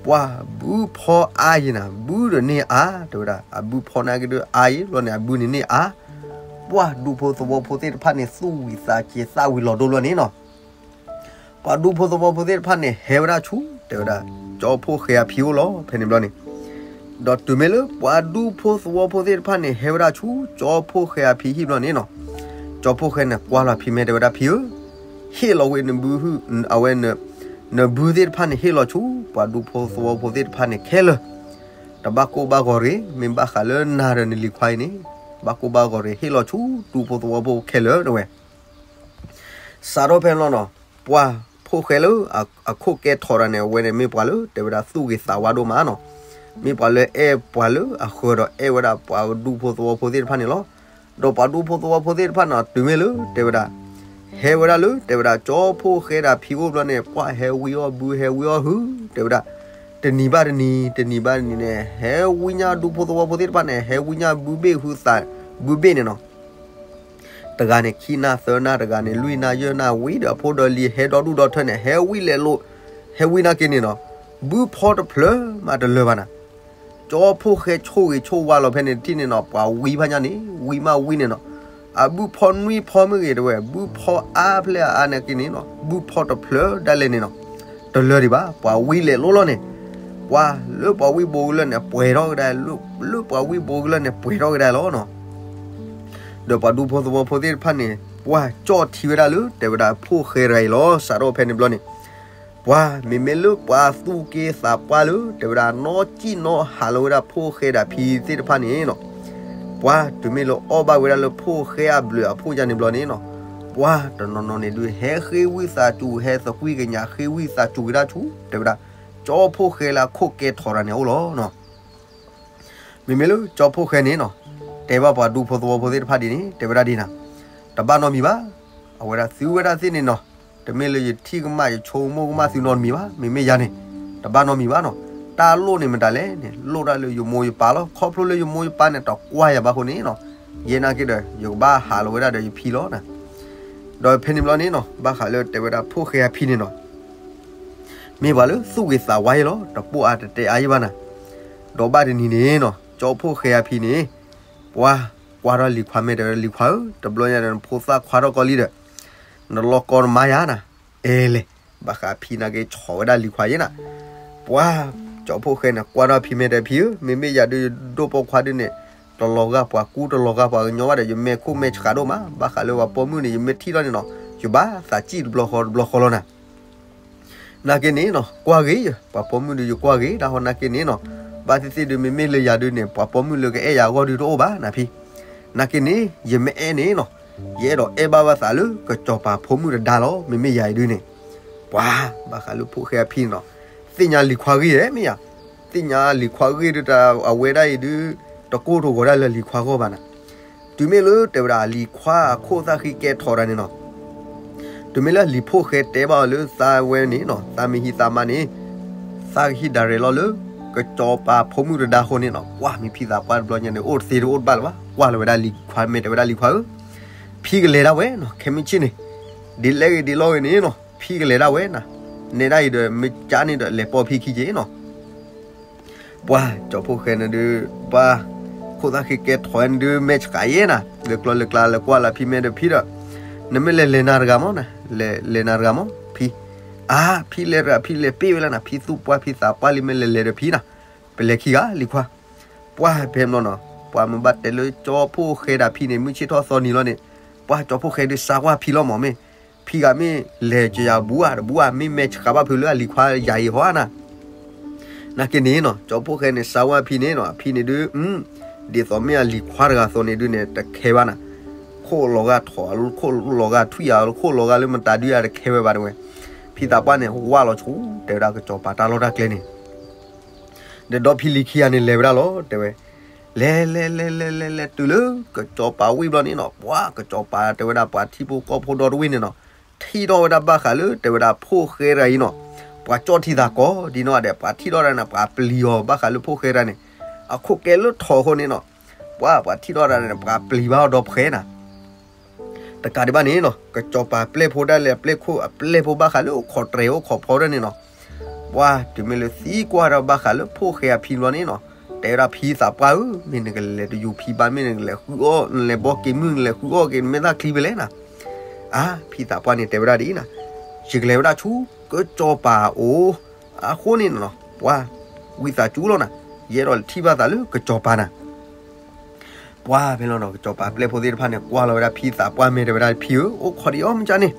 ပှၢ်ဘုဖီအါယံၤနၤ ဘုတန့ၢ်အါ တဲဝဲဒၣ် အဘုဖီန့ၣ်က့ၤဒုးအါယံၤ ဘျီန့ၣ် အဘုန့ၣ်န့ၢ်အါ, ပှၢ်ဒူဖိသဝီဖိသ့ၣ်တဖၣ်န့ၣ် သူၣ်ဝံၤသးက့ၤသၣ်ဝံၤလီၤဒိဘျီန့ၣ်နီၤ ပှၤဒူဖိသဝီဖိသ့ၣ်တဖၣ်န့ၣ် ဟဲဝဲဒၣ်ဆူ တဲဝဲဒၣ် ကၠီဖိၣ်ဃဲအဖံအိၣ်လီၤ ဖဲန့ၣ်ဘျီန့ၣ်, ဒီးတုၤမ့ၢ်လၢပှၤဒူဖိသဝီဖိသ့ၣ်တဖၣ်န့ၣ် ဟဲဝဲဒၣ်ဆူ ကၠီဖိၣ်ဃဲအဖံဟံၣ်ဘျီန့ၣ်နီၤ, ကၠီဖိၣ်ဃဲန့ၣ် ကွၢ်လီၤဖံမဲာ်တဲဝဲဒၣ် ဖံဧၢ, ဟ့ၣ်လီၤဝဲနဘုဟု အဝဲ နဘုသ့ၣ်တဖၣ်န့ၣ် ဟ့ၣ်လီၤဆူ ပှၤဒူဖိသဝီဖိသ့ၣ်တဖၣ်န့ၣ်ခဲလၢာ်, တဘၣ်ကိၢ်ဘၣ်ဂီၤတဂ့ၤ, မ့ၢ်ဘၣ်ဃးလၢနၤဒီးနလံၤခွါအံၤန့ၣ် ဘၣ်ကိၢ်ဘၣ်ဂီၤတဂ့ၤ, ဟ့ၣ်လီၤဆူဒူဖိသဝီဖိခဲလၢာ် တဲဝဲ စးထီၣ်ဖဲန့ၣ်လီၤနီၤ, ပှၤဖိၣ်ဃဲလၢအခိၣ်ကဲထီၣ်တၢ်န့ၣ် အဝဲန့ၣ်မ့ၢ်ပှၤလၢ တဲဝဲဒၣ် သူၣ်ဂ့ၤသးဝါဒိၣ်မးနီၤ, မ့ၢ်ပှၤလၢအဲၣ်ပှၤလၢအဃၢၤဒီးအဲၣ်ဝဲဒၣ်ပှၤဒူဖိသဝီဖိသ့ၣ်တဖၣ်န့ၣ်လီၤ. ဒီးပှၤဒူဖိသဝီဖိသ့ၣ်တဖၣ်န့ၣ် တုၤမ့ၢ်လၢ တဲဝဲဒၣ် ဟဲဝဲဒၣ်လၢ တဲဝဲဒၣ် ကၠီဖိၣ်ဃဲဒီးဖံအိၣ်ဘျီန့ၣ် ပှၤဟဲဝံအီၣ်ဘု ဟဲဝံအီၣ်ဟု တဲဝဲဒၣ် တနံၤဘၣ်တနံၤ တနံၤဘၣ်တနံၤန့ၣ် ဟဲဝံညါဒူဖိသဝီဖိသ့ၣ်တဖၣ်န့ၣ် ဟဲဝံညါဘုဘ့ၣ်ဟုသး ဘုဘ့ၣ်န့ၣ်နီၤ တဂၤန့ၣ် ခံနၢ်သၢနၢ် တဂၤန့ၣ် လွံၢ်နၢ်ယဲၢ်နၢ် ဝံဒီးအဖိဒီးလံၤ ဟဲဒီဒူၣ်ဒီထၢန့ၣ် ဟဲဝံလဲၤလိာ် ဟဲဝံနာ်က့န့ၣ်နီၤ ဘုဖီတဖျၢၣ်မးတလၢာ်ဘၣ်နၤ, ကၠီဖိၣ်ဃဲဆိၣ်ဂ့ၤဆိၣ်ဝါလီၤဖဲန့ၣ်တထံၣ်န့ၣ်နီၤ ပှၤဝံဖးညါန့ၣ် ဝံမးဝံန့ၣ်နီၤ, အဘုဖီနွံဖီမ့ၢ်ဂ့ၤတဲဝဲ ဘုဖီအါဖျဲၣ်အါနာ်က့န့ၣ်နီၤ ဘုဖီတဖျၢၣ်ဒၣ်လဲာ်န့ၣ်နီၤ တလၢာ်ဒံးဘၣ် ပှၤဝံလဲၤလိာ်လီၤန့ၣ်, ပှၤလၢပှၤဝံဘူးကလၢာ်န့ၣ် ပှဲၤထီၣ်ကဒါ လၢပှၤဝံဘူးကလၢာ်န့ၣ် ပှဲၤထီၣ်ကဒါလီၤနီၤ. ဒီးပှၤဒူဖိသဝီဖိသ့ၣ်တဖၣ်န့ၣ် ပှၤကၠီၣ်ထံဝဲဒၣ်လၢ တဲဝဲဒၣ် ဖိၣ်ဃဲတဂၤအံၤလီၤ. စးထီၣ်ဖဲန့ၣ်ဘျီန့ၣ် ပှၤမ့မ့ၢ်လၢပှၤသူၣ်က့သးပှၢ်လၢ တဲဝဲဒၣ် နီၢ်ကံၣ်နီၢ်ဟးလီၤဝဲဒၣ် ဖိၣ်ဃဲဒီးဖံသ့ၣ်တဖၣ်န့ၣ်နီၤ, ပှၤတုၤမ့ၢ်လၢအီၣ်ဘၣ်ဝဲဒၣ်လၢဖိၣ်ဃဲအဘျုးအဖှိၣ်ယါန့ၣ်ဘျီန့ၣ်နီၤ, ပှၤတနီၤနီၤန့ၣ်ဒုး ဟဲဃ့ဝံသးစူၤ ဟဲသကွံာ်ကညး ဃ့ဝံသးစူၤက့ၤတၢ်ဆူၣ် တဲဝဲဒၣ်, ကၠီဖှိၣ်ဃဲလၢအခိၣ်ကဲထီၣ်တၢ်န့ၣ်အိၣ်လီၤနီၤ. မ့မ့ၢ်လၢကၠီဖှိၣ်ဃဲန့ၣ်နီၤ, တဲဘၣ်ပှၤဒူဖိသဝီဖိသ့ၣ်တဖၣ်ဒ်န့ၣ် တဲဝဲဒၣ်ဒ်နၤ, တဘၣ်နီတမံၤဘၣ်. အဝဲဒၣ်သုဝဲဒၣ်သ့ၣ်န့ၣ်နီၤ, တမ့ၢ်လၢယထံၣ်ကမၣ်ယဆိကမိၣ်ကမၣ်သုနီတမံၤဘၣ်. မ့မ့ၢ်ယၤန့ၣ် တဘၣ်နီတမံၤဘၣ်နီၤ. တၢ်လိၣ်န့ၣ်မတၤလဲၣ်န့ၣ် လိၣ်ဒၣ်လၢယမိၢ်ယပၢ်လီၤ. ခီဖျိလၢယမိၢ်ယပၢ်န့ၣ် တကွၢ်ယၤဘၣ်အဃိန့ၣ်နီၤ, ယဲနာ်က့ဒီး ယကဘၣ်ဟးလီၤဝဲဒၣ်ဒီးယဖံလီၤနၤ. ဒီးဖဲန့ၣ်ဘျီန့ၣ်နီၤ, ဘၣ်ဃးလၢတဲဝဲဒၣ်ဖှိၣ်ဃဲအဖံန့ၣ်နီၤ, မ့ၢ်ပှၤလၢသူၣ်ဂ့ၤသးဝါယဲလီၤ, တပိာ်အါတတဲအါယဲဘၣ်နၤ. ဒီးဘၣ်တနံၤန့ၣ်နီၤ, ကၠီဖှိၣ်ဃဲအဖံန့ၣ် ပှၤကွၢ်ထီၣ်လံၤခွါ မ့ၢ်တဲဝဲဒၣ်လံၤခွါဧၢ, တဘျီညါဒီးနဖိသၣ်ခွါထီၣ်ကီလံဒီး နလီၢ်ကီနမါယၤနၤ. အဲလဲၣ်, ဘၣ်ဃးဖံနာ်က့ဆီၣ်ဝဲဒၣ်လံၤခွါယဲနၤ. ပှၤကၠီဖှိၣ်ဃဲန့ၣ် ကွၢ်ထီၣ်ဖံ မ့ၢ်တဲဖံဧၢ, မ့မ့ၢ်ယၤဒုးယဒိၣ်ပိာ်ခွါဒုးန့ၣ် တလီၤဂာ်ပှၤကူတလီၤဂာ်ပှၤကညီဘၣ်ဒီး ယမဲာ်ခိၣ်မဲာ်ဆှးဒိၣ်မး, ဘၣ်ဃးလၢပှၤပိာ်မုၣ်န့ၣ် ယမ့ၢ်ထံၣ်ထီၣ်န့ၣ်နီၤ, ယဘၣ်သးစံၣ်တဘျီဃီတဘျီဃီလီၤနၤ. နာ်က့န့ၣ်နီၤ, ကွၢ်ဂ့ၤယၤ, ပှၤပိာ်မုၣ်ဒီးယကွၢ်ဂ့ၤဒၣ်ဟီ, နာ်က့န့ၣ်နီၤ, ဘၣ်သ့ၣ်သ့ၣ်ဒုး မ့မ့ၢ်လၢယၤဒုးန့ၣ် ပှၤပိာ်မုၣ်လၢကအဲၣ်ယၤအဂီၢ်ဒုးတအိၣ်ဘၣ်နၤဖံ. နာ်က့န့ၣ် ယမ့ၢ်အဲၣ်န့ၣ်နီၤ, ယအဲၣ်ဒိးအဲၣ်ဘၣ်ဘၣ်သးလၢကစီၤပၤဖိမုၣ်တဒါလီၤ, မ့မ့ၢ်ယၤအံၤဒုးန့ၣ်. ပှၤ ဘၣ်ဃးလၢဖှိၣ်ဃဲအဖံန့ၣ်နီၤ, သ့ၣ်ညါလံၤခွါဂ့ၢ်ဧါ မ့ၢ်ယၤ, သ့ၣ်ညါလံၤခွါဂ့ၢ်ဒုး တၢ်အဝဲဒၣ်အံၤဒုး တကိၢ်တဂီၤဒၣ်လၢလံၤခွါဂီၢ်ဘၣ်နၤ. တုၤမ့ၢ်လၢတဲဝဲဒၣ်လံၤခွါအခိၣ်သၣ်ဃံကဲထီၣ်တၢ်န့ၣ်နီၤ, တုၤမ့ၢ်လၢလံၤဖှိၣ်ဃဲတဲဘၣ်အီၤလၢသးဝဲန့ၣ်နီၤ, သးမ့ၢ်ဟံးသးမါန့ၣ် သးကဟံးဒၣ်ရဲၣ်လီၤလၢ ကစီၤပၤဖိမုၣ်တဒါအဃိန့ၣ်နီၤ, ကွၢ်မ့ၢ်ဖံသးပှၢ်တဘျီညါန့ၣ် အိၣ်တသ့တအိၣ်တဘၣ်လၢၤဘၣ်, ကွၢ်လီၤဝဲဒၣ်လံၤခွါ မ့ၢ်တဲဝဲဒၣ်လံၤခွါဧၢ, ဖံကလဲၤဒၣ်ဝဲနီၤ, ခဲမုၢ်ဆ့ၣ်န့ၣ် ဒ်လဲၣ်ဂ့ၤဒ်လဲၣ်ဂ့ၤန့ၣ်နီၤ, ဖံကလဲၤဒၣ်ဝဲနၤ, နဲဒၣ်အံၤဒီး မ့ၢ်ကၠါန့ၣ်ဒီး လဲၤပိာ်ဖံခံက့ၤနီၤ. ပှၤကၠီဖှိၣ်ဃဲန့ၣ်ဒုး ပှၤ ခိၣ်သၣ်ဃံကဲထီၣ်န့ၣ်ဒုး မဲာ်ဆှးယဲနၤ, လၢကျီလၢကျါလၢကွၢ်လၢဖံ မ့ၢ်ဒီးဖံဒီး နမ့ၢ်လဲၤလဲၤနၤတဂၤမးနၤ, လဲၤလဲၤနၤတဂၤမး ဖံ. အါ ဖံလဲၤတဂၤ ဖံလဲၤပ့ၢ်ဝဲလၢနၤ, ဖံသူၣ်ပှၢ်ဖံသးပှၢ်လံ မ့ၢ်လဲၤလဲၤဒီးဖံနၤ, ပလဲၤခံဂၤလံၤခွါ. ပှၤဖဲမနီၤနီၤ, ပှၤမ့ၢ်ဘၣ်တဲလၢကၠီဖှိၣ်ဃဲဒၣ်ဖံန့ၣ် မုၢ်ဆ့ၣ်ထီၣ်သီနံၤလီၤန့ၣ်, ပှၤကၠီဖှိၣ်ဃဲဒုးစါကွၢ်ဖံလီၤမး မ့ၢ် ဖံဂၤမ့ၢ်လဲၤကယၤဘူးဧါတဘူးဧါ, မ့ၢ်မဲာ်ဆှးဘၣ်ဖုးလၢအလံၤခွါယၤအံၤဟီဧါနၤ. နာ်က့န့ၣ်နီၤ, ကၠီဖှိၣ်ဃဲန့ၣ် စါဝဲဖံန့ၣ်နီၤ, အဖံန့ၣ်ဒုး ဒ်သိးမ့ၢ်အလံၤခွါတဂၤအသိးန့ၣ်ဒုးန့ၣ် တခဲဘၣ်နၤ, ခိၣ်လီၤဂာ်ထီၣ် ခိၣ်လီၤဂာ်ထွံၣ်ဧါ ခိၣ်လီၤဂာ်လၢမတၤဒုးဧါ တခဲဝဲဘၣ်တဲဝဲ. ဖံသးပှၢ်န့ၣ် ဝၢ်လီၤဆူ တဲဝဲဒၣ်ကစီၤပၤတၢ်လီၢ်တၢ်ကျဲန့ၣ် ဒီးဒီဖံလံၤခံဂၤန့ၣ် လဲၤဝဲဒၣ်လီၤ တဲဝဲ. လဲၤလဲၤလဲၤလဲၤလဲၤလဲၤတုၤလၢ ကစီၤပၤဝ့ၢ်ဘျီန့ၣ်နီၤ, ပှၤကစီၤပၤတဲဝဲဒၣ်ပှၤထံဖိကီၢ်ဖိဒီတဝ့ၢ်န့ၣ်နီၤ, ထံၣ်ထီၣ်ဝဲဒၣ်ဘၣ်ဃးလၢ တဲဝဲဒၣ်ဖှိၣ်ဃဲတဂၤအံၤနီၤ, ပှၤကၠီၣ်ထံသးကီးဒ်နီၢ်ဂၤဒဲး, ပှၤထံၣ်ထီၣ်တၢ်န့ၣ် ပှၤပျံၤအီၤဘၣ်ဃးလၢဖှိၣ်ဃဲတဂၤန့ၣ် အခိၣ်ကဲလၢထီၣ်အဃိန့ၣ်နီၤ, ပှၤ ပှၤထံၣ်ထီၣ်တၢ်န့ၣ် ပှၤပျံၤဘၣ်အီၤဒီဖှဲးနၤ တကးဒံးဘၣ်န့ၣ်နီၤ, ကစီၤပၤပျဲၢ်ဖိဒၣ်လဲာ် အပျဲၢ်ခိၣ်အပျဲၢ်ဖိဘၣ်ဃးလၢအိၣ်ခိးတြဲၤအိၣ်ခိးဖီဒၣ်န့ၣ်နီၤ, ပှၤတုၤမ့ၢ်လၢသံကွၢ်ဒီးဘၣ်ဃးလၢဖှိၣ်ဃဲအဖံဘျီန့ၣ်နီၤ, တဲဝဲဒၣ်ဖံသးပှၢ်ဧၢ, မ့ၢ်နကလဲၤတယူၤဖံဘၣ်, မ့ၢ်နကလဲၤဃုအီၣ်, နလဲၤဘီက့ၤမုၢ် နလဲၤဃုအီၣ်က့ၤ နမဲာ်သၣ်ချံဖဲလဲၣ်နၤ. အါ ဖံသးပှၢ်န့ၣ် တဲဝဲဒၣ်ဒ်အံၤနၤ, ယကလဲၤဝဲဒၣ်ဆူကစီၤပၤအအိၣ် အဃိန့ၣ်နီၤ, ပှၤ ဝံသးစူၤလီၤနၤ, ယအဲၣ်ဒိးထံၣ်ဘၣ်သးလၢကစီၤပၤနၤ ပှၤဖဲလီၤနီၤ, ကစီၤပၤပျဲၢ်ဖိသ့ၣ်တဖၣ်န့ၣ် ကွၢ်လီၤဝဲဒၣ်ဖံသးပှၢ် မ့ၢ်တဲဝဲဒၣ်ဖံဧၢ, အိၣ်ခိးဒံးအီၣ်မ့ၢ်ကၢ်န့ၣ်,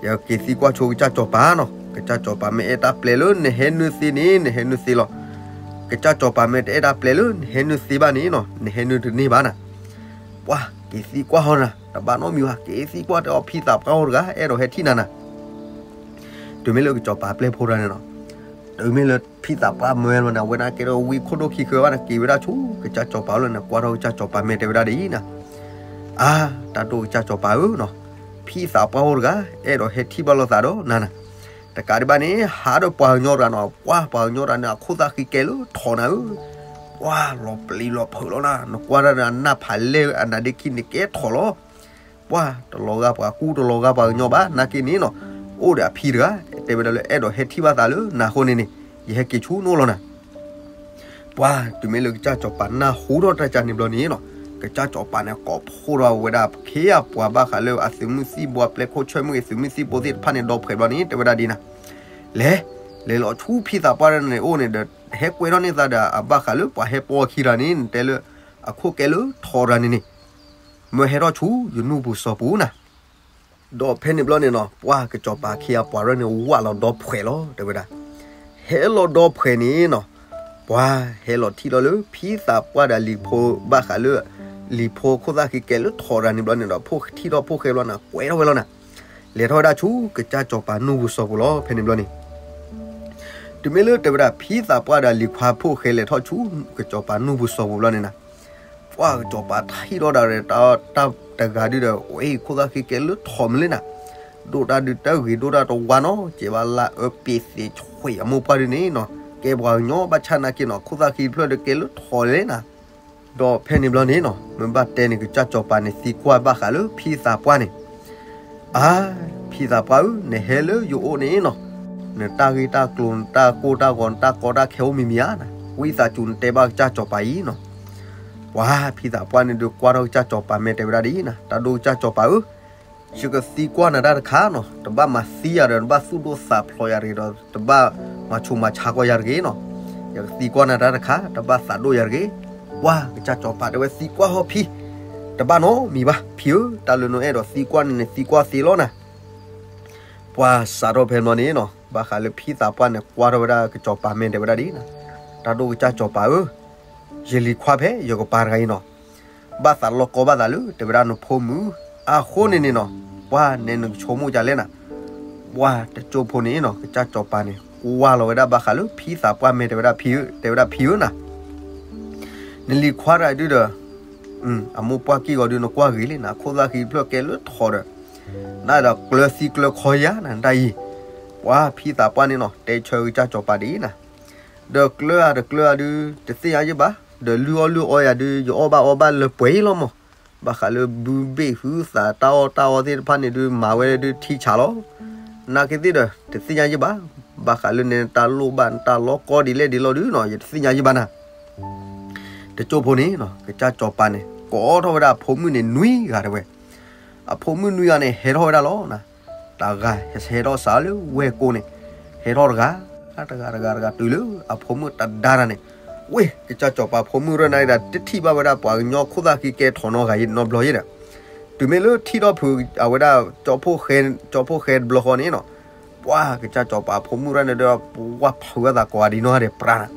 ယက့ၤသံကွၢ်ဆိကစၢ်စီၤပၤနီၤ, ကစၢ်စီၤပၤမ့ၢ်အဲၣ်တၢ်ပျဲလၢနဟဲနုာ်သ့န့ၣ် နဟဲနုာ်သ့လီၤ. ကစၢ်စီၤပၤမ့ၢ်တအဲၣ်တၢ်ပျဲလၢ နဟဲနုာ်သ့ဘၣ်န့ၣ်နီၤ, နဟဲနုာ်တန့ၢ်ဘၣ်နၤ. ပှၤက့ၤသံကွၢ်ဟီနၤ, တဘၣ်နီတမံၤဘၣ်, က့ၤသံကွၢ်တဲအီၤ ဖံသးပှၢ်အိၣ်တဂၤ အဲၣ်ဒိးဟဲထံၣ်နၤနၤ တုၤမ့ၢ်လၢကစီၤပၤပျဲၢ်ဖိတဂၤန့ၣ်နီၤ, တုၤမ့ၢ်လၢဖံသးပှၢ်မၢလီၤန့ၣ် အဝဲဒၣ်ကဲထီၣ်ဝံခိၣ်ဒိၣ်ခံဃၢဘၣ်န့ၣ် က့ၤဝဲဒၣ်ဆူကစၢ်စီၤပၤလီၤန့ၣ် ကွၢ်ထီၣ်ကစၢ်စီၤပၤမ့ၢ်တဲဝဲဒၣ်ဒ်အံၤနၤ, အါ တၢ်ဒိၣ်ကစၢ်စီၤပၤဧၢနီၤ, ဖံသးပှၢ်အိၣ်တဂၤ အဲၣ်ဒိးဟဲထံၣ်ဘၣ်လိာ်သးဒီးနၤနၤ, တကးဒံးဘၣ်န့ၣ် ဟးဒီးပှၤကညီတဂၤနီၤ, ပှၤ ပှၤကညီတဂၤန့ၣ် အခိၣ်သၣ်ဃံကဲလၢထီၣ်နၤဧၢ, ပှၤလီၤပျံၤလီၤဖုးလီၤနၤ, နကွၢ်တၢ်န့ၣ် အနၢ်ဖးလဲၢ်အနါဒ့ခံန့ၣ်ကဲထီၣ်လီၤ ပှၤတလီၤဂာ်ပှၤကူတလီၤဂာ်ပှၤကညီဘၣ်, နာ်က့န့ၣ်နီၤ, အိၣ်ဒီးအဖံတဂၤတဲဝဲဒၣ်လၢအဲၣ်ဒိးဟဲထံၣ်ဘၣ်သးလၢနၤအဃိန့ၣ်န့ၣ်, ယဟဲက့ၤဆူနအိၣ်လီၤနၤ. ပှၤတုၤမ့ၢ်လၢကစၢ်စီၤပၤနၢ်ဟူထီၣ်တၢ်ကန့ၣ်ဘျီန့ၣ်နီၤ, ကစၢ်စီၤပၤန့ၣ် ကိးဖှိၣ်ထီၣ်ဝဲဒၣ်ခ့ယၤပှၤဘၣ်ဃးလၢအသုးမုၢ်သံၣ်ဘိ အပျဲၢ်ခိၣ်ဆၢမုၢ်ဂ့ၤ သုးမုၢ်သံၣ်ဘိသ့ၣ်တဖၣ်န့ၣ် ဒီဖှဲးဘျီန့ၣ် တဲဝဲဒၣ်ဒ်နၤ, လဲၤ လဲၤလီၤဆူဖံသးပှၢ်န့ၣ်အိၣ်န့ၣ်ဒီး ဟဲကွဲထီၣ်န့ၢ်သးဒီးအဘၣ်ဃးလၢပှၤဟဲပိာ်အခံတဂၤန့ၣ် နတဲလၢအခိၣ်ကဲလၢထီၣ်တဂၤန့ၣ်န့ၣ်, မၢဟဲထီၣ်ဆူယနူၢ်ပူၤစီၤပူၤနၤ. ဒီးဖဲန့ၣ်ဘျီန့ၣ်နီၤ, ပှၤကစီၤပၤခ့ယၤပှၤရၢန့ၣ် ဝးလီၤဒီဖှဲးလီၤ တဲဝဲဒၣ်, ဟဲလီၤဒီဖှဲးန့ၣ်နီၤ, ပှၤဟဲလီၤထံၣ်လီၤလၢဖံသးပှၢ်ဒီးလံၤဖိဘၣ်ဃးလၢ လံၤဖိခိၣ်သၣ်ဃံကဲလၢထီၣ်တဂၤန့ၣ်ဘျီန့ၣ်ဒီး ဖိထံၣ်ထီၣ်ဖိၣ်ဃဲဘျီန့ၣ် ကွဲထီၣ်ဝဲလီၤနၤ, လဲၤထီၣ်ဝဲဒၣ်ဆူကစၢ်စီၤပၤနူၢ်ပူၤစီၤပူၤလီၤ ဖဲန့ၣ်ဘျီန့ၣ် တုၤမ့ၢ်လၢတဲဝဲဒၣ်ဖံသးပှၢ်ဒီးလံၤခွါဖိၣ်ဃဲလဲၤထီၣ်ဆူ ကစီၤပၤနူၢ်ပူၤစီၤပူၤဘျီန့ၣ်နၤ, ပှၢ်ကစီၤပၤထံၣ်ထီၣ်ဒၣ်ဒီး တၢ်တဂၤဒုဒီး ဝဲအံၤခိၣ်သၣ်ဃံကဲလၢထီၣ်မနုၤလဲၣ်နၤ, ဒိၣ်တၢ်ဒုတၢ်ဂ့ၤဒိၣ်တၢ်တဝါနီၤ ကဲဘၣ်လၢအၢပ့ၤသ့ၣ်ဆွဲးအမိၢ်ပှၢ်ဒုန့ၣ်နီၤ, ကဲပှၤကညီဘၣ်ဆၣ်နာ်က့နီၤ ခိၣ်သၣ်ဃံတဖျၢၣ်ဒီးကဲလၢထီၣ်လဲၣ်နၤ ဒီးဖဲန့ၣ်ဘျီန့ၣ်နီၤ မ့ၢ်ဘၣ်တဲန့ၣ် ကစၢ်စီၤပၤန့ၣ်သံကွၢ်ဘၣ်ဃးလၢဖံသးပှၢ်န့ၣ်, အါ, ဖံသးပှၢ်ဧၢ, နဟဲလၢယအိၣ်န့ၣ်နီၤ, နတၢ်ဂ့ၢ်တၢ်ကျိၤ နတၢ်ကိၢ်တၢ်ဂီၤ နတၢ်ကီတၢ်ခဲအိၣ်မံၤမံၤဧါနၤ, ဝံသးစူၤနတဲဘၣ်ကစၢ်စီၤပၤအံၤနီၤ. ပှၤဖံသးပှၢ်န့ၣ်ဒုးကွၢ်ထီၣ်ကစၢ်စီၤပၤမဲာ်တဲဝဲဒၣ်ဒ်အံၤနၤ, တၢ်ဒိၣ်ကစၢ်စီၤပၤဧၢ, ယကသံကွၢ်နၤတၢ်တခါနီၤ, တဘၣ်မၤသံယၤဒီး တဘၣ်သူၣ်ဒိၣ်သးဖျိးယၤတဂ့ၤဒီး တဘၣ်မၤဆူးမၤဆါကီးယၤတဂ့ၤနီၤ, ယကသံကွၢ်နၤတၢ်တခါ တဘၣ်သးဒိၣ်ယၤတဂ့ၤ. ပှၤကစၢ်စီၤပၤတဲဝဲသံကွၢ်ဟီၣ်ဖံ, တဘၣ်နီတမံၤဘၣ် ဖံဧၢ, တၢ်လၢနအဲၣ်ဒိးသံကွၢ်န့ၣ် နသံကွၢ်သ့လီၤနၤ. ပှၤစးထီၣ်ဖဲန့ၣ်ဘျီန့ၣ်နီၤ ဘၣ်ဃးလၢဖံသးပှၢ်န့ၣ် ကွၢ်ထီၣ်ဝဲဒၣ်ကစီၤပၤမဲာ်တဲဝဲဒၣ်ဒ်အံၤနၤ, တၢ်ဒိၣ်ကစၢ်စီၤပၤဧၢ, ယလံၤခွါဖဲယကပၤတဂၤအံၤနီၤ ဘၣ်သးလီၤကီဘၣ်သးလၢ တဲဝဲဒၣ်နဖိမုၣ်, အဃိန့ၣ်န့ၣ်နီၤ, ပှၤနဲနကဆိကမိၣ်ဒ်လဲၣ်နၤ. ပှၤတကၠိဖိန့ၣ်နီၤ ကစၢ်စီၤပၤန့ၣ် ကွၢ်လီၤဝဲဒၣ်ဘၣ်ဃးလၢဖံသးပှၢ်မဲာ်တဲဝဲဒၣ်ဖံဧၢ, တဲဝဲဒၣ်ဖံဧၢနၤ, နလံၤခွါတဂၤဒုဒီး အမိၢ်ပှၢ်ကံၢ်ဂီၤဒုနကွၢ်ဂ့ၤလံနၤ, ခိၣ်သၣ်ဃံဖျၢၣ်ကဲလၢထီၣ်ဒီး နဒီးကျၢၤသံကျၢၤခီယၤနၤ တၢ်အံၤ, ပှၤဖံသးပှၢ်န့ၣ်နီၤ တဲဆၢကစၢ်စီၤပၤဒ်အံၤနၤ, ဒီးကျၢၤဧါတကျၢၤဧါဒု တသ့ၣ်ညါယဘၣ်, ဒီးလုၢ်အီၣ်လုၢ်အီယၤဒု ယအီၣ်ဘၣ်အီဘၣ်လၢပှဲၤလီၤမး, ဘၣ်ဃးလၢဘုဘ့ၣ်ဟုသးတၢ်အီၣ်တၢ်အီသ့ၣ်တဖၣ်န့ၣ်ဒု မၤဝဲဒၣ်ဒုထံဆးလီၤ, နာ်က့သ့ၣ်ဒီး တသ့ၣ်ညါယဘၣ်, ဘၣ်ဃးလၢနတၢ်လိၣ်ဘၣ်နတၢ်လီၤကီဒ်လဲၣ်ဒ်လဲၣ်ဒုနီၤ ယတသ့ၣ်ညါယဘၣ်နၤ တကၠိဖိန့ၣ်နီၤ ကစၢ်စီၤပၤန့ၣ် ကိးထီၣ်ဝဲဒၣ်အဖိမုၣ်န့ၣ်နွံဂၤတဲဝဲ, အဖိမုၣ်နွံဂၤန့ၣ် ဟဲထီၣ်ဝဲဒၣ်လီၤနၤ, တဂၤဟဲထီၣ်စးလၢဝဲၢ်ကိန့ၣ်, ဟဲထီၣ်တဂၤ, တဂၤတဂၤတဂၤ တုၤလၢအဖိမုၣ်တဒါတၢ်န့ၣ်, ဝ့ၢ် ကစၢ်စီၤပၤဖိမုၣ်ရဲၣ်နၤဒၣ် တထံၣ်ဘၣ်ဝဲဒၣ်ပှၤကညီခိၣ်သၣ်ဃံကဲထီၣ်နီတဂၤအံၤနီတဘျီယဲဒီး, တုၤမ့ၢ်လၢထံၣ်ထီၣ်ဖုးအဝဲဒၣ် ကၠီဖိဃဲ, ကၠီဖိဃဲတဘျီဃီန့ၣ်နီၤ, ပှၤကစၢ်စီၤပၤဖိမုၣ်ရဲၣ်န့ၣ်ဒီး ပှၤဖုးဝဲသးကိးဂၤဒ်နီၢ်ဂၤဒဲးပြးနၤ,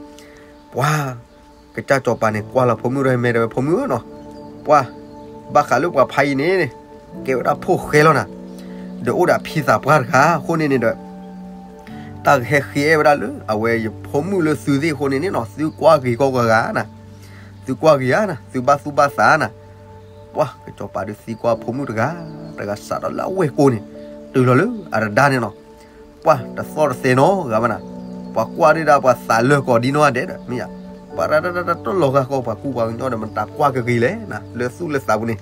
ပှၤ ကစၢ်စီၤပၤန့ၣ် ကွၢ်လီၤဖိမုၣ်ရဲၣ်မဲာ်တဲဝဲ ဖိမုၣ်ဧၢနီၤ, ပှၤ ဘၣ်ဃးလၢပှၤဖးယံၤန့ၣ် ကဲဝဲဒၣ်ဖိၣ်ဃဲလီၤနၤ, ဒီးအိၣ်ဒီးဖံသးပှၢ်တဂၤအဃိန့ၣ်န့ၣ်ဒီး တၢ်ကဟဲဃ့အဲၣ်ဝဲဒၣ်လၢ အဝဲယဖိမုၣ်လၢသုသ့ၣ်အဃိန့ၣ်န့ၣ်နီၤ သုကွၢ်ဂ့ၤကီးဂၤဂၤနၤ, သုကွၢ်ဂ့ၤဧါနၤ သုဘၣ်သူၣ်ဘၣ်သးနၤ, ပှၤကစၢ်စီၤပၤဒုးသံကွၢ်ဖိမုၣ်တဂၤ, တဂၤစးထီၣ်လၢအဝဲၢ်ကိန့ၣ်, တုၤလီၤလၢအတဒါန့ၣ်နီၤ, ပှၤတသီၣ်တသဲနီတဂၤဘၣ်နၤ, ပှၤကွၢ်ဒုဒၣ်ပှၤသးလၢာ်ကိးဒ်နီၢ်ဂၤဒဲးဒီး မ့ၢ်ဧါ, ပှၤတၢ်တၢ်တၢ်တၢ်တၢ်လီၤဂာ်ဃီ ပှၤကူပှၤကညီဒီး မတၤကွၢ်ကဂ့ၤလဲၣ်နၤ လၢသူၣ်လၢသးပူၤန့ၣ်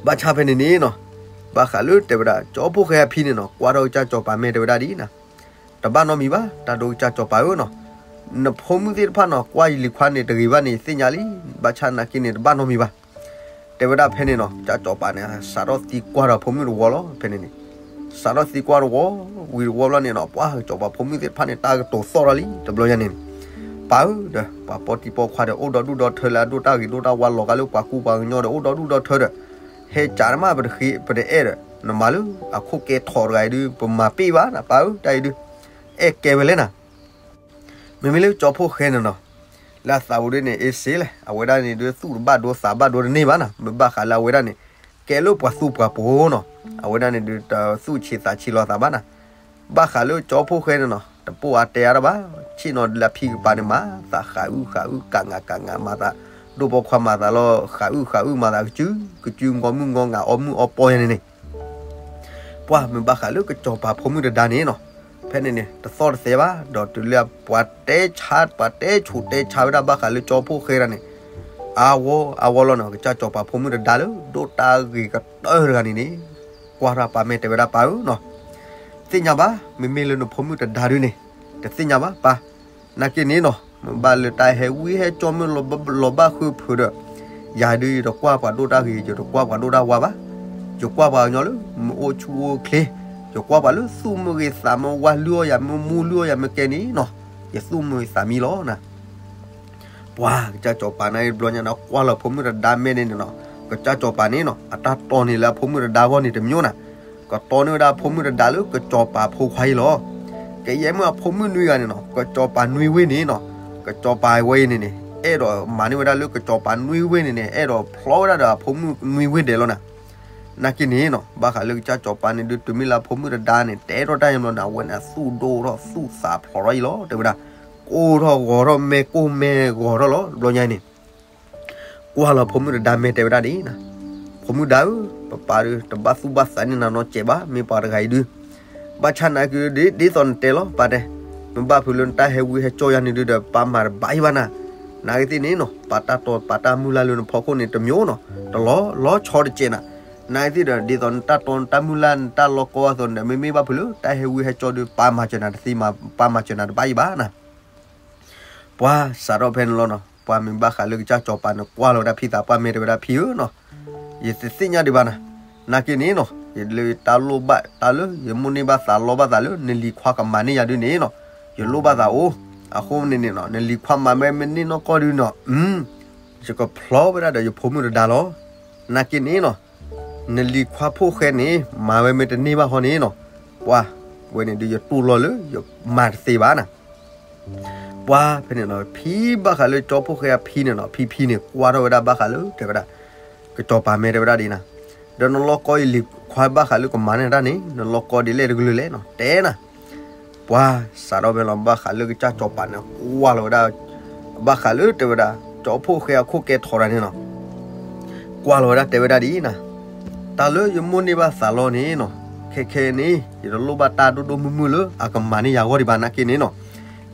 ဘၣ်ဆၣ်ဖဲန့ၣ်န့ၣ်နီၤ, ဘၣ်ဃးလၢတဲဝဲဒၣ် ကၠီဖိၣ်ဃဲအဖံန့ၣ်နီၤ ကွၢ်ထီၣ်ကစၢ်စီၤပၤမဲာ်တဲဝဲဒၣ်ဒ်အံၤနၤ, တဘၣ်နီတမံၤဘၣ် တၢ်ဒိကစၢ်စီၤပၤဧၢနီၤ, နဖိမုၣ်သ့ၣ်တဖၣ်နီၤ ကွၢ်ယလံၤခွါန့ၣ်တဂ့ၤဘၣ်န့ၣ် သ့ၣ်ညါလံ, ဘၣ်ဆၣ်နာ်က့န့ၣ် တဘၣ်နီတမံၤဘၣ်. တဲဝဲဒၣ်ဖဲန့ၣ်နီၤ ကစၢ်စီၤပၤန့ၣ် စးထီၣ်သံကွၢ်ဒီးဖိမုၣ်တဝီလီၤ. ဖဲန့ၣ်န့ၣ် စးထီၣ်သံကွၢ်တဝီ, ဝံၤတဝီဘျီန့ၣ်နီၤ ပှၤကစၢ်စီၤပၤဖိမုၣ်သ့ၣ်တဖၣ်န့ၣ် တၢ်ကတိၤသီၣ်ထီၣ်လံ တဘျီညါန့ၣ်, ပၢ်ဧၢဒီး ပှၤပိာ်တံၤပိာ်ခွါဒီး အိၣ်ဒီဒူၣ်ဒီထၢလၢအဒိၣ်တၢ်ဂ့ၤဒိၣ်တၢ်ဝါ လီၤဂာ်လၢပှၤကူပှၤကညီဒီး အိၣ်ဒီဒူၣ်ဒီထၢဒီး ဟဲကးနမး ပတဃ့ပတအဲၣ်ဒီး နမၤလၢအခိၣ်ကဲထီၣ်တဂၤအံၤဒုး ပမၤပ့ၢ်ဘၣ်နၤ ပၢ်ဧၢ, တၢ်အံၤဒုး အဲၣ်ကဲဝဲလဲၣ်နၤ. မ့မ့ၢ်လၢကၠီဖိၣ်ဃဲန့ၣ်နီၤ လၢအသးပူၤဒ်န့ၣ် အ့စ့လဲၣ်, အဝဲဒၣ်န့ၣ်ဒုး သူၣ်တဘၣ်ဒိသးဘၣ်ဒိတန့ၢ်ဘၣ်နၤ, မ့ၢ်ဘၣ်ဃးလၢအဝဲဒၣ်န့ၣ် ကဲလၢပှၤသူပှၤပိာ်နီၤ, အဝဲဒၣ်န့ၣ်ဒုး တသူၣ်ဆံးသးဆံးလီၤသးဘၣ်နၤ, ဘၣ်ဃးလၢကၠီဖိၣ်ဃဲန့ၣ်နီၤ တပိာ်အါတဲအါတၢ်ဘၣ်, ဆ့ၣ်နီၤလၢအဖံကပၤန့ၣ် မၤသးဃးအုၣ်ဃးအုၣ် ကးငးကးငး မၤသး ဒိၣ်ပိာ်ခွါမၤသးလီၤ ဃးအုၣ်ဃးအုၣ် မၤသးကစု ကစု ငီမုၢ်ငီငး အီမုၢ်အီပီညါန့ၣ်န့ၣ် ပှၤမ့ၢ်ဘၣ်ဃးလၢကစၢ်စီၤပၤဖိမုၣ်တဒါန့ၣ်နီၤ, ဖဲန့ၣ်န့ၣ် တသီၣ်တသဲဘၣ်, ဒီးတုၤလၢပှၤတဲဆါ ပှၤတဲဆူးတဲဆါဝဲဒၣ်ဘၣ်ဃးလၢကၠီဖိၣ်ဃဲတဂၤန့ၣ် အါဝီအါဝီလီၤနီၤ, ကစၢ်စီၤပၤဖိမုၣ်တဒါလၢ ဒိၣ်တၢ်ဂ့ၤကတၢၢ်တဂၤန့ၣ်န့ၣ် ကွၢ်ထီၣ်ပာ်မဲာ်တဲဝဲဒၣ်ပၢ်ဧၢနီၤ, သ့ၣ်ညါဘၣ်, မ့မ့ၢ်လၢနဖိမုၣ်တဒါဒုန့ၣ် တသ့ၣ်ညါဘၣ်ပၢ်, နာ်က့န့ၣ်နီၤ မ့ၢ်ဘၣ်လၢတၢ်ဟဲဝံဟဲကၠီမ့ၢ်လီၤဘၣ်ဃုာ်ဖုးဒီး ယၤဒုးယတကွၢ်ပှၤဒိၣ်တၢ်ဂ့ၤ ယတကွၢ်ပှၤဒိၣ်တၢ်ဝါဘၣ်, ယကွၢ်ပှၤကညီလၢ မ့ၢ်အိၣ်ဆူၣ်အိၣ်ချ့, ယကွၢ်ပှၤလၢသူၣ်မုၢ်ဂ့ၤသးမုၢ်ဝါလုၢ်အီၣ်ယၤမ့ၢ်မူလုၢ်အီၣ်ယၤမ့ၢ်ကဲန့ၣ်နီၤ, ယသူၣ်မုၢ်ဂ့ၤသးမံလီၤနၤ ပှၤကစၢ်စီၤပၤန့ၣ်တဘျီညါန့ၣ် ကွၢ်လီၤဖိမုၣ်တဒါမဲာ်န့ၣ်န့ၣ်နီၤ, ကစၢ်စီၤပၤန့ၣ်နီၤ အတၢ်တီန့ၢ်လၢအဖိမုၣ်တဒါအဂီၢ်န့ၣ်တမံၤနီၤ, ကတီန့ၢ်ဝဲဒၣ်အဖိမုၣ်တဒါလၢကစၢ်စီၤပၤဖိခွါအံၤလီၤ. ကယဲၢ်မ့ၢ်အဖိမုၣ်နွံဂၤန့ၣ်နီၤ ကစၢ်စီၤပၤနွံဝ့ၢ်န့ၣ်နီၤ, ကစၢ်စီၤပၤဝဲအံၤန့ၣ်န့ၣ် အဲၣ်ဒိးမၤန့ၢ်ဝဲဒၣ်လၢကစီၤပၤနွံဝ့ၢ်န့ၣ်န့ၣ် အဲၣ်ဒိးဖျီဝဲဒၣ်ဒီးအဖိမုၣ်နွံဝ့ၢ်ဒဲးလီၤနၤ. နာ်က့န့ၣ်နီၤ ဘၣ်ဃးလၢကစၢ်စီၤပၤန့ၣ်ဒုး တုၤမ့ၢ်လၢအဖိမုၣ်တဒါန့ၣ် တဲထီၣ်တၢ်ယံၤလီၤနၤ အဝဲန့ၣ်အသူၣ်ဒိၣ်ထီၣ်သူၣ်သးဖျိးထီၣ်အံၤလီၤ တဲဝဲဒၣ်. ကိၢ်ထီၣ်ဂီၤထီၣ်မဲာ်ကိၢ်မဲာ်ဂီၤထီၣ်လီၤ တဘျီညါအံၤန့ၣ် ကွၢ်လီၤဖိမုၣ်တဒါမဲာ်တဲဝဲဒၣ်ဒ်အံၤနၤ, ဖိမုၣ်ဒါဧၢ, ပပၢ်ဒုး တဘၣ်သူၣ်ဘၣ်သးန့ၢ်နၤနီတစဲးဘၣ် မ့ၢ်ပှၤတဂၤအံၤဒုး, ဘၣ်ဆၣ်နာ်က့ဒ်သိးနတဲလီၤ ပၢ်တဲ, မ့ၢ်ဘၣ်ဖုးလၢနတၢ်ဟဲဝံဟဲကၠီယၤန့ၣ်ဒုးဒီး ပၢ်မၤတဘၣ်အံၤဘၣ်နၤ, နာ်က့သ့ၣ်န့ၣ်နီၤ ပၢ်တၢ်တီပၢ်တၢ်မုၢ်လၢ်လၢနဖီခိၣ်န့ၣ် တမျိုးနီၤ, တလီၤလီၤဆီတစဲးနၤ, နာ်က့သ့ၣ်ဒီး ဒ်သိးနတၢ်တီနတၢ်မုၢ်လၢ်နတၢ်လီၤကီအသိးန့ၣ်ဒီး မ့မ့ၢ်ဘၣ်ဖုးလၢ တၢ်ဟဲဝံဟဲကၠီဒုး ပၢ်မၤစၢၤနၤတသ့မး ပၢ်မၤစၢၤနၤတဘၣ်အံၤဘၣ်နၤ ပှၤစးထီၣ်ဖဲန့ၣ်လီၤနီၤ, ပှၤမ့ၢ်ဘၣ်ဃးလၢကစၢ်စီၤပၤန့ၣ် ကွၢ်လီၤဝဲဒၣ်ဖံသးပှၢ်မဲာ်တဲဝဲဒၣ်ဖံဧၢနီၤ, ယတသ့ၣ်ညါဒံးဘၣ်နၤ, နာ်က့န့ၣ်နီၤ ယလၢတၢ်လိၣ်ဘၣ်တၢ်လၢ ယမိၣ်န့ၢ်ဘၣ်သးလီဘၣ်သးလၢ နလံၤခွါကမၤန့ၢ်ယၤဒုးန့ၣ်နီၤ, ယလိၣ်ဘၣ်သးအိၣ်, အဃိန့ၣ်န့ၣ်နီၤ နလံၤခွါမၤဝဲမ့ၢ်န့ၢ်နီၢ်ကီၢ်ဒုးနီၤ, ယကဖျီဝဲဒၣ်ဒီးယဖိမုၣ်တဒါလီၤ, နာ်က့န့ၣ်နီၤ နလံၤခွါဖိၣ်ဃဲန့ၣ် မၤဝဲမ့ၢ်တန့ၢ်ဘၣ်ဃီန့ၣ်နီၤ, ပှၤ ဝဲန့ၣ်ဒုးယတူၢ်လိာ်လၢ ယမၤတသ့ဘၣ်နၤ, ပှၤဖဲန့ၣ်နီၤ ဖံဘၣ်ဃးလၢကၠီဖိၣ်ဃဲအဖံန့ၣ်နီၤ ဖံဖံန့ၣ် ကွၢ်ထီၣ်ဝဲဒၣ်ဘၣ်ဃးလၢ တဲဝဲဒၣ် ကစီၤပၤမဲာ်တဲဝဲဒၣ်ဒ်နၤ, ဒီးနလီၤကီယလံၤခွါဘၣ်ဃးလၢကမၤန့ၢ်တၢ်န့ၣ် နလီၤကီဒ်လဲၣ်တကလုာ်လဲၣ်နီၤ တဲနၤ ပှၤစးထီၣ်ဖဲလီၤ ဘၣ်ဃးလၢကစၢ်စီၤပၤန့ၣ် ကွၢ်လီၤဝဲဒၣ် ဘၣ်ဃးလၢတဲဝဲဒၣ် ကၠီဖိၣ်ဃဲအခိၣ်ကဲထီၣ်တၢ်န့ၣ်နီၤ, ကွၢ်လီၤဝဲဒၣ်တဲဝဲဒၣ်ဒ်အံၤနၤ, တၢ်လၢယမိၣ်န့ၢ်ဘၣ်သးလီန့ၣ်နီၤ, ခဲခဲန့ၣ် ယတလိၣ်ဘၣ်တၢ်ဒိၣ်ဒိၣ်မုၢ်မုၢ်လၢအကမၤန့ၢ်ယၤအဂီၢ်ဒံးဘၣ် နာ်က့န့ၣ်နီၤ,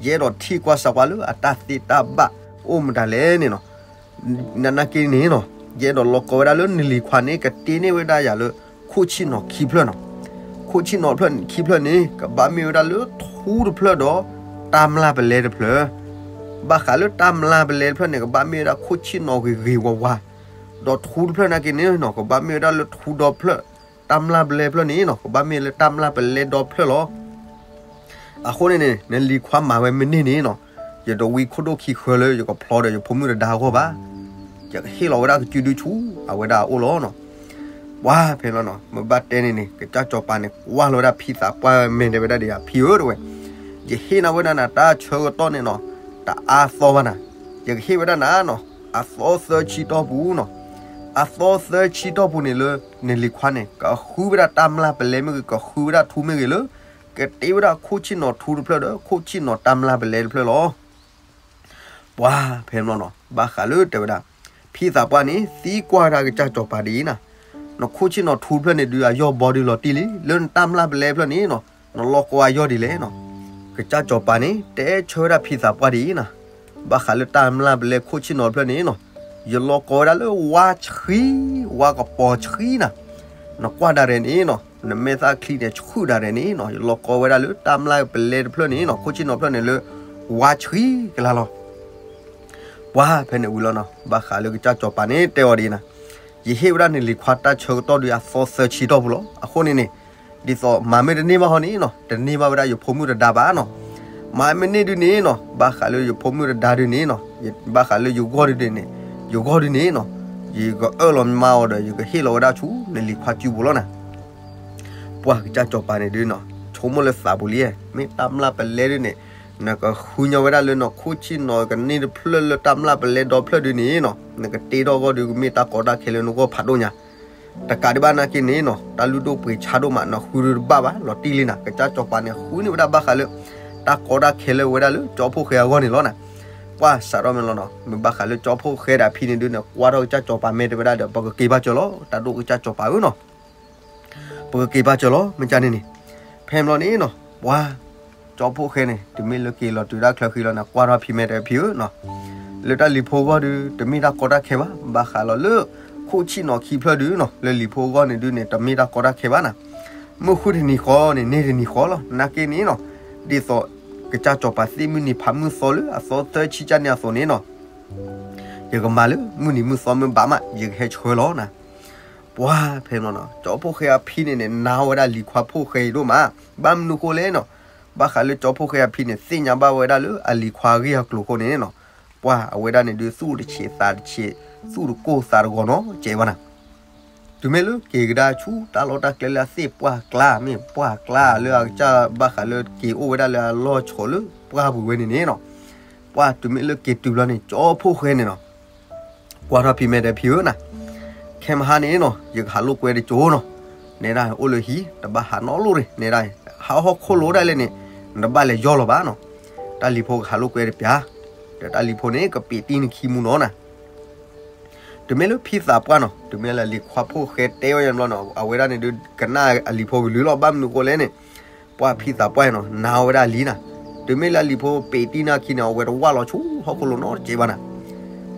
ယအဲၣ်ဒိးထံၣ်ကွၢ်စးကွၢ်လၢအတၢ်သ့တၢ်ဘၣ်အိၣ်မတၤလဲၣ်န့ၣ်နီၤ နာ်က့န့ၣ်နီၤ ယအဲၣ်ဒိးလီၤကီဝဲဒၣ်လၢနလံၤခွါန့ၣ် ကတ့န့ၢ်ဝဲဒၣ်ယၤလၢ ခိၣ်ဆံၣ်နီၤခံဖျၢၣ်နီၤ, ခိၣ်ဆံၣ်နီၤဖျၢၣ်ခံဖျၢၣ်န့ၣ် ကဘၣ်မ့ၢ်ဝဲဒၣ်လၢထူတဖျၢၣ်ဒီး တၢ်မျၢ်ပလဲတဖျၢၣ်, ဘၣ်ဃးလၢတၢ်မျၢ်ပလဲတဖျၢၣ်န့ၣ် ကဘၣ်မ့ၢ်ဝဲဒၣ်ခိၣ်ဆံၣ်နီၤဂ့ၤဂ့ၤဝါဝါ, ဒီးထူတဖျၢၣ်နာ်က့န့ၣ်နီၤ ကဘၣ်မ့ၢ်ဝဲဒၣ်လၢထူဒီဖျၢၣ်, တၢ်မျၢ်ပလဲတဖျၢၣ်န့ၣ်နီၤ ကဘၣ်မ့ၢ်လၢတၢ်မျၢ်ပလဲဒီဖျၢၣ်လီၤ အဃိန့ၣ်န့ၣ် နလံၤခွါမၤဝဲမ့ၢ်န့ၢ်န့ၣ်နီၤ, ယတဝံခိၣ်ဒိၣ်ခံဃၢလၢယကဖျီဒီးယဖိမုၣ်တဒါအဂီၢ်ဘၣ်, ယကဟ့ၣ်လီၤဝဲဒၣ်ကစုဒုဆူအဝဲဒၣ်အအိၣ်လီၤနီၤ, ပှၤဖဲလီၤနီၤ မ့ၢ်ဘၣ်တဲန့ၣ်န့ၣ် ကစၢ်စီၤပၤန့ၣ် ကွၢ်လီၤဝဲဒၣ်ဖံသးပှၢ်မဲာ်တဲဝဲဒၣ်ဒ်အံၤ ဖံဧၢတဲဝဲ, ယဟ့ၣ်နၤဝဲဒၣ်နၤတၢ်ဆၢကတီၢ်န့ၣ်နီၤ, တအါသီဘၣ်နၤ, ယကဟ့ၣ်ဝဲဒၣ်နၤနီၤ အသီသၢဆံတီၢ်ပူၤနီၤ, အသီသၢဆံတီၢ်ပူၤန့ၣ်လၢ နလံၤခွါန့ၣ် ကဃုဝဲဒၣ်တၢ်မျၢ်ပလဲမ့ၢ်ဂ့ၤ ကဃုဝဲဒၣ်ထူမ့ၢ်ဂ့ၤလၢ ကတ့ဝဲဒၣ်ခိၣ်ဆံၣ်နီၤထူတဖျၢၣ်ဒီး ခိၣ်ဆံၣ်နီၤတၢ်မျၢ်ပလဲတဖျၢၣ်လီၤ. ပှၤဖဲန့ၣ်နီၤ ဘၣ်ဃးလၢတဲဝဲဒၣ် ဖံသးပှၢ်န့ၣ် သံကွၢ်ဝဲဒၣ်ကစၢ်စီၤပၤဒ်အံၤနၤ, နခိၣ်ဆံၣ်နီၤထူတဖျၢၣ်န့ၣ်ဒုး အယီၢ်ဘီဒုးလီၤတံၢ်လံ, လၢနတၢ်မျၢ်ပလဲတဖျၢၣ်န့ၣ်နီၤ နလီၤကီအယီၢ်ဒ်လဲၣ်နီၤ. ကစၢ်စီၤပၤန့ၣ် တဲဆၢဝဲဒၣ်ဖံသးပှၢ်ဒ်အံၤနၤ, ဘၣ်ဃးလၢတၢ်မျၢ်ပလဲခိၣ်ဆံၣ်နီၤတဖျၢၣ်န့ၣ်နီၤ, ယလီၤကီဝဲဒၣ်လၢဝါဆှံ, ဝါကပီၤဆှံနၤ, နကွၢ်ဒၣ်ရဲၣ်န့ၣ်နီၤ နမဲာ်သၣ်ချံန့ၣ်ဆှုၣ်ဒၣ်ရဲၣ်န့ၣ်နီၤ ယလီၤကီဝဲဒၣ်လၢတၢ်မျၢ်ပလဲတဖျၢၣ်န့ၣ်နီၤ ခိၣ်ဆံၣ်နီၤတဖျၢၣ်န့ၣ်လၢ ဝါဆှံကလါလီၤ. ပှၤဖဲန့ၣ်ဝံၤလီၤနီၤ ဘၣ်ဃးလၢကစၢ်စီၤပၤန့ၣ် တဲအီၤဒ်အံၤနၤ, ယဟ့ၣ်ဝဲဒၣ်နလံၤခွါတၢ်ဆၢကတီၢ်ဒုးအသီသၢဆံတီၢ်ပူၤလီၤ. အဃိန့ၣ်န့ၣ် ဒ်သိးမၤမ့ၢ်တန့ၢ်ဘၣ်ဟီန့ၣ်နီၤ တန့ၢ်ဘၣ်ဝဲဒၣ်ယဖိမုၣ်တဒါဘၣ်နီၤ. မၤမ့ၢ်န့ၢ်ဒုးန့ၣ်နီၤ ဘၣ်ဃးလၢယဖိမုၣ်တဒါဒုးန့ၣ်နီၤ ဘၣ်ဃးလၢယဂီၢ်ဒုးန့ၣ်, ယဂီၢ်ဒုးန့ၣ်နီၤ ယကအၢၣ်လီၤမါအီၤဒီး ယကဟ့ၣ်လီၤဝဲဒၣ်ဆူနလံၤခွါစုပူၤလီၤနၤ. ပှၤကစၢ်စီၤပၤန့ၣ်ဒုးနီၤ ဆိကမိၣ်လၢသးပူၤလံ, မ့ၢ်တၢ်မျၢ်ပလဲဒုးန့ၣ် နကဃုညီဝဲဒၣ်လၢနခိၣ်ဆံၣ်နီၤကန့ၢ်တဖျၢၣ်လၢတၢ်မျၢ်ပလဲဒီဖျၢၣ်ဒုးန့ၣ်နီၤ နကတ့ထီၣ်အဂီၢ်ဒုး ကမ့ၢ်တၢ်ကီတၢ်ခဲလၢနဂီၢ်ဖးဒိၣ်ညါ. တကးဒံးဘၣ်နာ်က့န့ၣ်နီၤ တၢ်လုၢ်ဒိၣ်ပှ့ၤဆါဒိၣ်မး နဃုဒုးတဘၣ်ဘၣ် လီၤတံၢ်လံနၤ. ကစၢ်စီၤပၤန့ၣ် ဃုန့ၢ်ဝဲဒၣ်ဘၣ်ဃးလၢ တၢ်ကီတၢ်ခဲလၢဝဲဒၣ်လၢကၠီဖိၣ်ဃဲအဂီၢ်န့ၣ်လီၤနၤ. ပှၤစးထီၣ်မ့ၢ်လီၤနီၤ မ့ၢ်ဘၣ်ဃးလၢကၠီဖိၣ်ဃဲဒီးအဖံန့ၣ်ဒုးန့ၣ် ကွၢ်ထီၣ်ကစၢ်စီၤပၤမဲာ်တဲဝဲဒၣ်ဒီး ပကက့ၤဘၣ်စၢၤလီၤ တၢ်ဒိၣ်ကစၢ်စီၤပၤဧၢနီၤ ပကက့ၤဘၣ်စၢၤလီၤ မ့ၢ်ကန့ၣ်န့ၣ်. ဖဲန့ၣ်လီၤန့ၣ်နီၤ ပှၤ ကၠီဖိၣ်ဃဲန့ၣ် တမ့ၢ်လၢက့ၤလီၤတုၤဒၣ်ချၢဃံလီၤန့ၣ် ကွၢ်ထီၣ်ဖံမဲာ်တဲဖံဧၢနီၤ လၢတၢ်လံၤဖိအဂီၢ်ဒုး တမ့ၢ်တၢ်ကီတၢ်ခဲဘၣ် ဘၣ်ဃးလီၤလၢ ခိၣ်ဆံၣ်နီၤခံဖျၢၣ်ဒုးနီၤ လၢလံၤဖိအဂီၢ်န့ၣ်ဒုးန့ၣ် တမ့ၢ်တၢ်ကီတၢ်ခဲဘၣ်နၤ. မုၢ်ဃုတနံၤဃီန့ၣ် န့ၢ်တနံၤဃီလီၤ နာ်က့န့ၣ်နီၤ ဒ်သိး ကစၢ်စီၤပၤသ့ၣ်မုၢ်နံၤဖးမုၢ်သီလၢအသီသၢဆံကန့ၣ်အသိးန့ၣ်နီၤ ယကမၤလၢမုၢ်နံၤမုၢ်သီမ့ၢ်ဘၣ်မး ယကဟဲဆှၢလီၤနၤ. ပှၤဖဲန့ၣ်နီၤ ကၠီဖိၣ်ဃဲအဖံန့ၣ်န့ၣ် နာ်ဝဲဒၣ်လံၤခွါဖိၣ်ဃဲအံၤဒိၣ်မး ဘၣ်မနုၤဃိလဲၣ်နီၤ ဘၣ်ဃးလၢကၠီဖိၣ်ဃဲအဖံန့ၣ် သ့ၣ်ညါဘၣ်ဝဲဒၣ်လၢအလံၤခွါအဂ့ၢ်အကျိၤအဃိန့ၣ်နီၤ ပှၤအဝဲဒၣ်န့ၣ်ဒုး သူၣ်တဆံးသးတဆံး သူၣ်တကိၢ်သးတဂီၤနီၤ ကဲဝဲနၤ တုၤမ့ၢ်လၢက့ၤကဒါဆူတၢ်လီၢ်တၢ်ကျဲလၢအသ့ၣ်ပှၢ်ကျါ မ့ၢ်ပှၢ်ကျါလၢအကစၢ်ဘၣ်ဃးလၢက့ၤအိၣ်ဝဲဒၣ်လၢအလီၢ်ဆိးလၢပှၢ်ပူၤဝဲန့ၣ်န့ၣ်နီၤ ပှၢ်တုၤမ့ၢ်လၢက့ၤတုၤဘျီန့ၣ် ကၠီဖှိၣ်ဃဲန့ၣ်နီၤ ကွၢ်ထီၣ်ဖံမဲာ်တဲ ဖံဧၢနီၤ, ခဲမဟါန့ၣ်နီၤ ယကဟးလိာ်ကွဲတကၠိနီၤ, နဲဒၣ်အိၣ်လၢဟံၣ် တဘၣ်ဟးနီတလိၣ်န့ၣ်, နဲဒၣ် ဟးဟီၣ်ခိၣ်လိၤဒၣ်လဲာ်န့ၣ် နတဘၣ်လဲၤယီၢ်လီၤဘၣ်နီၤ, တၢ်လံၤဖိကဟးလိာ်ကွဲတပျၢ်, ဒီးတၢ်လံၤဖိန့ၣ် ကပ့းတံၢ်နခံမူနီၤနၤ တုၤမ့ၢ်လၢဖံသးပှၢ်နီၤ, တုၤမ့ၢ်လၢအလံၤခွါဖှိၣ်ဃဲတဲဝဲန့ၣ်ဘျီနီၤ အဝဲဒၣ်န့ၣ်ဒုး ကနၣ်အလံၤဖိကလုာ်လီၤ. ဘၣ်မနုၤဃိလဲၣ်န့ၣ်, ပှၢ်ဖံသးပှၢ်နီၤ နာ်ဝဲဒၣ်အလံၤနၤ, တုၤမ့ၢ်လၢအလံၤဖိပ့းတံၢ်နၢ်ခံန့ၣ် အဝဲတဝၢ်လီၤဆူဟီၣ်ခိၣ်လိၤနီတစဲးဘၣ်နၤ,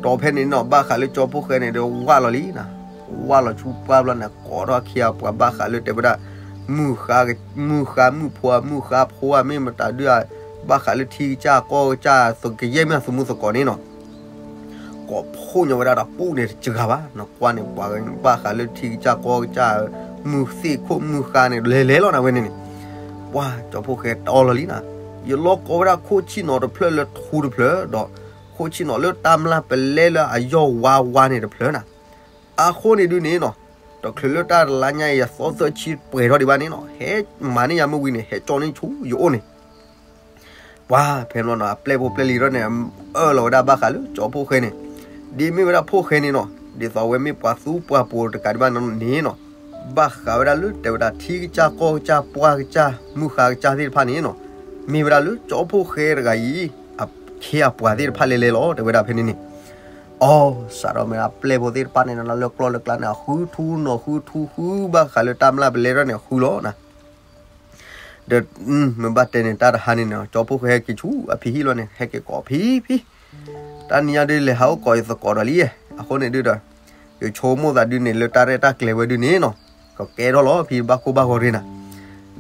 ဒီးဖဲန့ၣ်နီၤ ဘၣ်ဃးလၢကၠီဖှိၣ်ဃဲန့ၣ်ဒီး ဝၢ်လီၤလံနၤ, ဝၢ်လီၤဆူပှၢ်ဘျီန့ၣ် ကိးထီၣ်အခ့အပှၤ ဘၣ်ဃးလၢတဲဝဲဒၣ် မုၢ်ဃါမုၣ်ဖိဧါ မုၢ်ဃါဖိဧါ မ့ၢ်မတၤဒုးဧါ, ဘၣ်ဃးလၢထံကစၢ်ကီၢ်ကစၢ် ကယဲၢ်မ့ၢ်သမူသကိးန့ၣ်နီၤ ကိးဖှိၣ်ညီဝဲဒၣ်တပူၤန့ၣ်တစှၤဘၣ်, နကွၢ်န့ၣ် ပှၤဘၣ်ဃးလၢထံကစၢ်ကီၢ်ကစၢ် မုၢ်သ့ၣ်ခိၣ်မုၢ်ဃါန့ၣ် လဲၤလဲၤလီၤနၤဝဲန့ၣ်န့ၣ်, ပှၢ်ကၠီဖှိၣ်ဃဲတီလီၤလံနၤ, ယလီၤကိးဝဲဒၣ်ခိၣ်ဆံၣ်နီၤတဖျၢၣ်လၢထူတဖျၢၣ်ဒီး ခိၣ်ဆံၣ်နီၤလၢတၢ်မျၢ်ပလဲလၢအယီၢ်ဝါဝါန့ၣ်တဖျၢၣ်နၤ, အဃိန့ၣ်ဒုးန့ၣ်နီၤ, တချုးလၢတၢ်တလါညါအံၤ အသီသၢဆံပှဲၤထီၣ်ဒံးဘၣ်န့ၣ်နီၤ ဟဲမၤန့ၢ်ယၤမ့ၢ်ဝံၤန့ၣ် ဟဲကၠီန့ၢ်ဆူယအိၣ်န့ၣ် ပှၢ်ဖဲန့ၣ်နီၤ အပျဲၢ်ဖိပျဲၢ်လံၤထီၣ်န့ၣ် အၢၣ်လီၤဝဲဒၣ်ဘၣ်ဃးလၢကၠီဖှိၣ်ဃဲန့ၣ်, ဒ်မ့ၢ်ဝဲဒၣ်ဖှိၣ်ဃဲန့ၣ်နီၤ ဒ်သိးအဝဲမ့ၢ်ပှၤသူပှၤပိာ်တကးဒံးဘၣ်န့ၣ်နီၤ, ဘၣ်ဃးဝဲဒၣ်လၢတဲဝဲဒၣ်ထံကစၢ်ကီၢ်ကစၢ်ပှၢ်ကစၢ်မုၢ်ဃါကစၢ်သ့ၣ်တဖၣ်န့ၣ်နီၤ, မ့ၢ်ဝဲဒၣ်လၢကၠီဖှိၣ်ဃဲတဂၤအံၤ အခ့အပှၤသ့ၣ်တဖၣ်လဲၤလဲၤလီၤ တဲဝဲဒၣ်ဖဲန့ၣ်န့ၣ်, အီ စးထီၣ်မ့ၢ်ဒၣ်ပျဲၢ်ဖိသ့ၣ်တဖၣ်န့ၣ်နီၤ လၢကျီၢ်လၢကျါန့ၣ် အဃုထူနီၤ ဃုထူဃု ဘၣ်ဃးလၢတၢ်မျၢ်ပလဲထီၣ်န့ၣ် အဃုလီၤနၤ ဒီး မ့ၢ်ဘၣ်တဲန့ၣ် တၢ်တဟါန့ၣ်နီၤ ကၠီဖှိၣ်ဃဲဟဲက့ၤဆူအဖံဟံၣ်လီၤန့ၣ် ဟဲက့ၤကိးဖံဖံ, တနံၤညါဒုးလဲၤဟးအိၣ်ကိးယသကိးဒီးလံ, အဃိန့ၣ်ဒုးဒီး ယဆိကမိၣ်သးဒုးန့ၣ် လၢတၢ်ရဲၣ်တၢ်ကျဲၤဝဲဒုးန့ၣ်နီၤ ကကဲထီၣ်လီၤ ဖံဘၣ်ကိၢ်ဘၣ်ဂီၤရ့နၤ,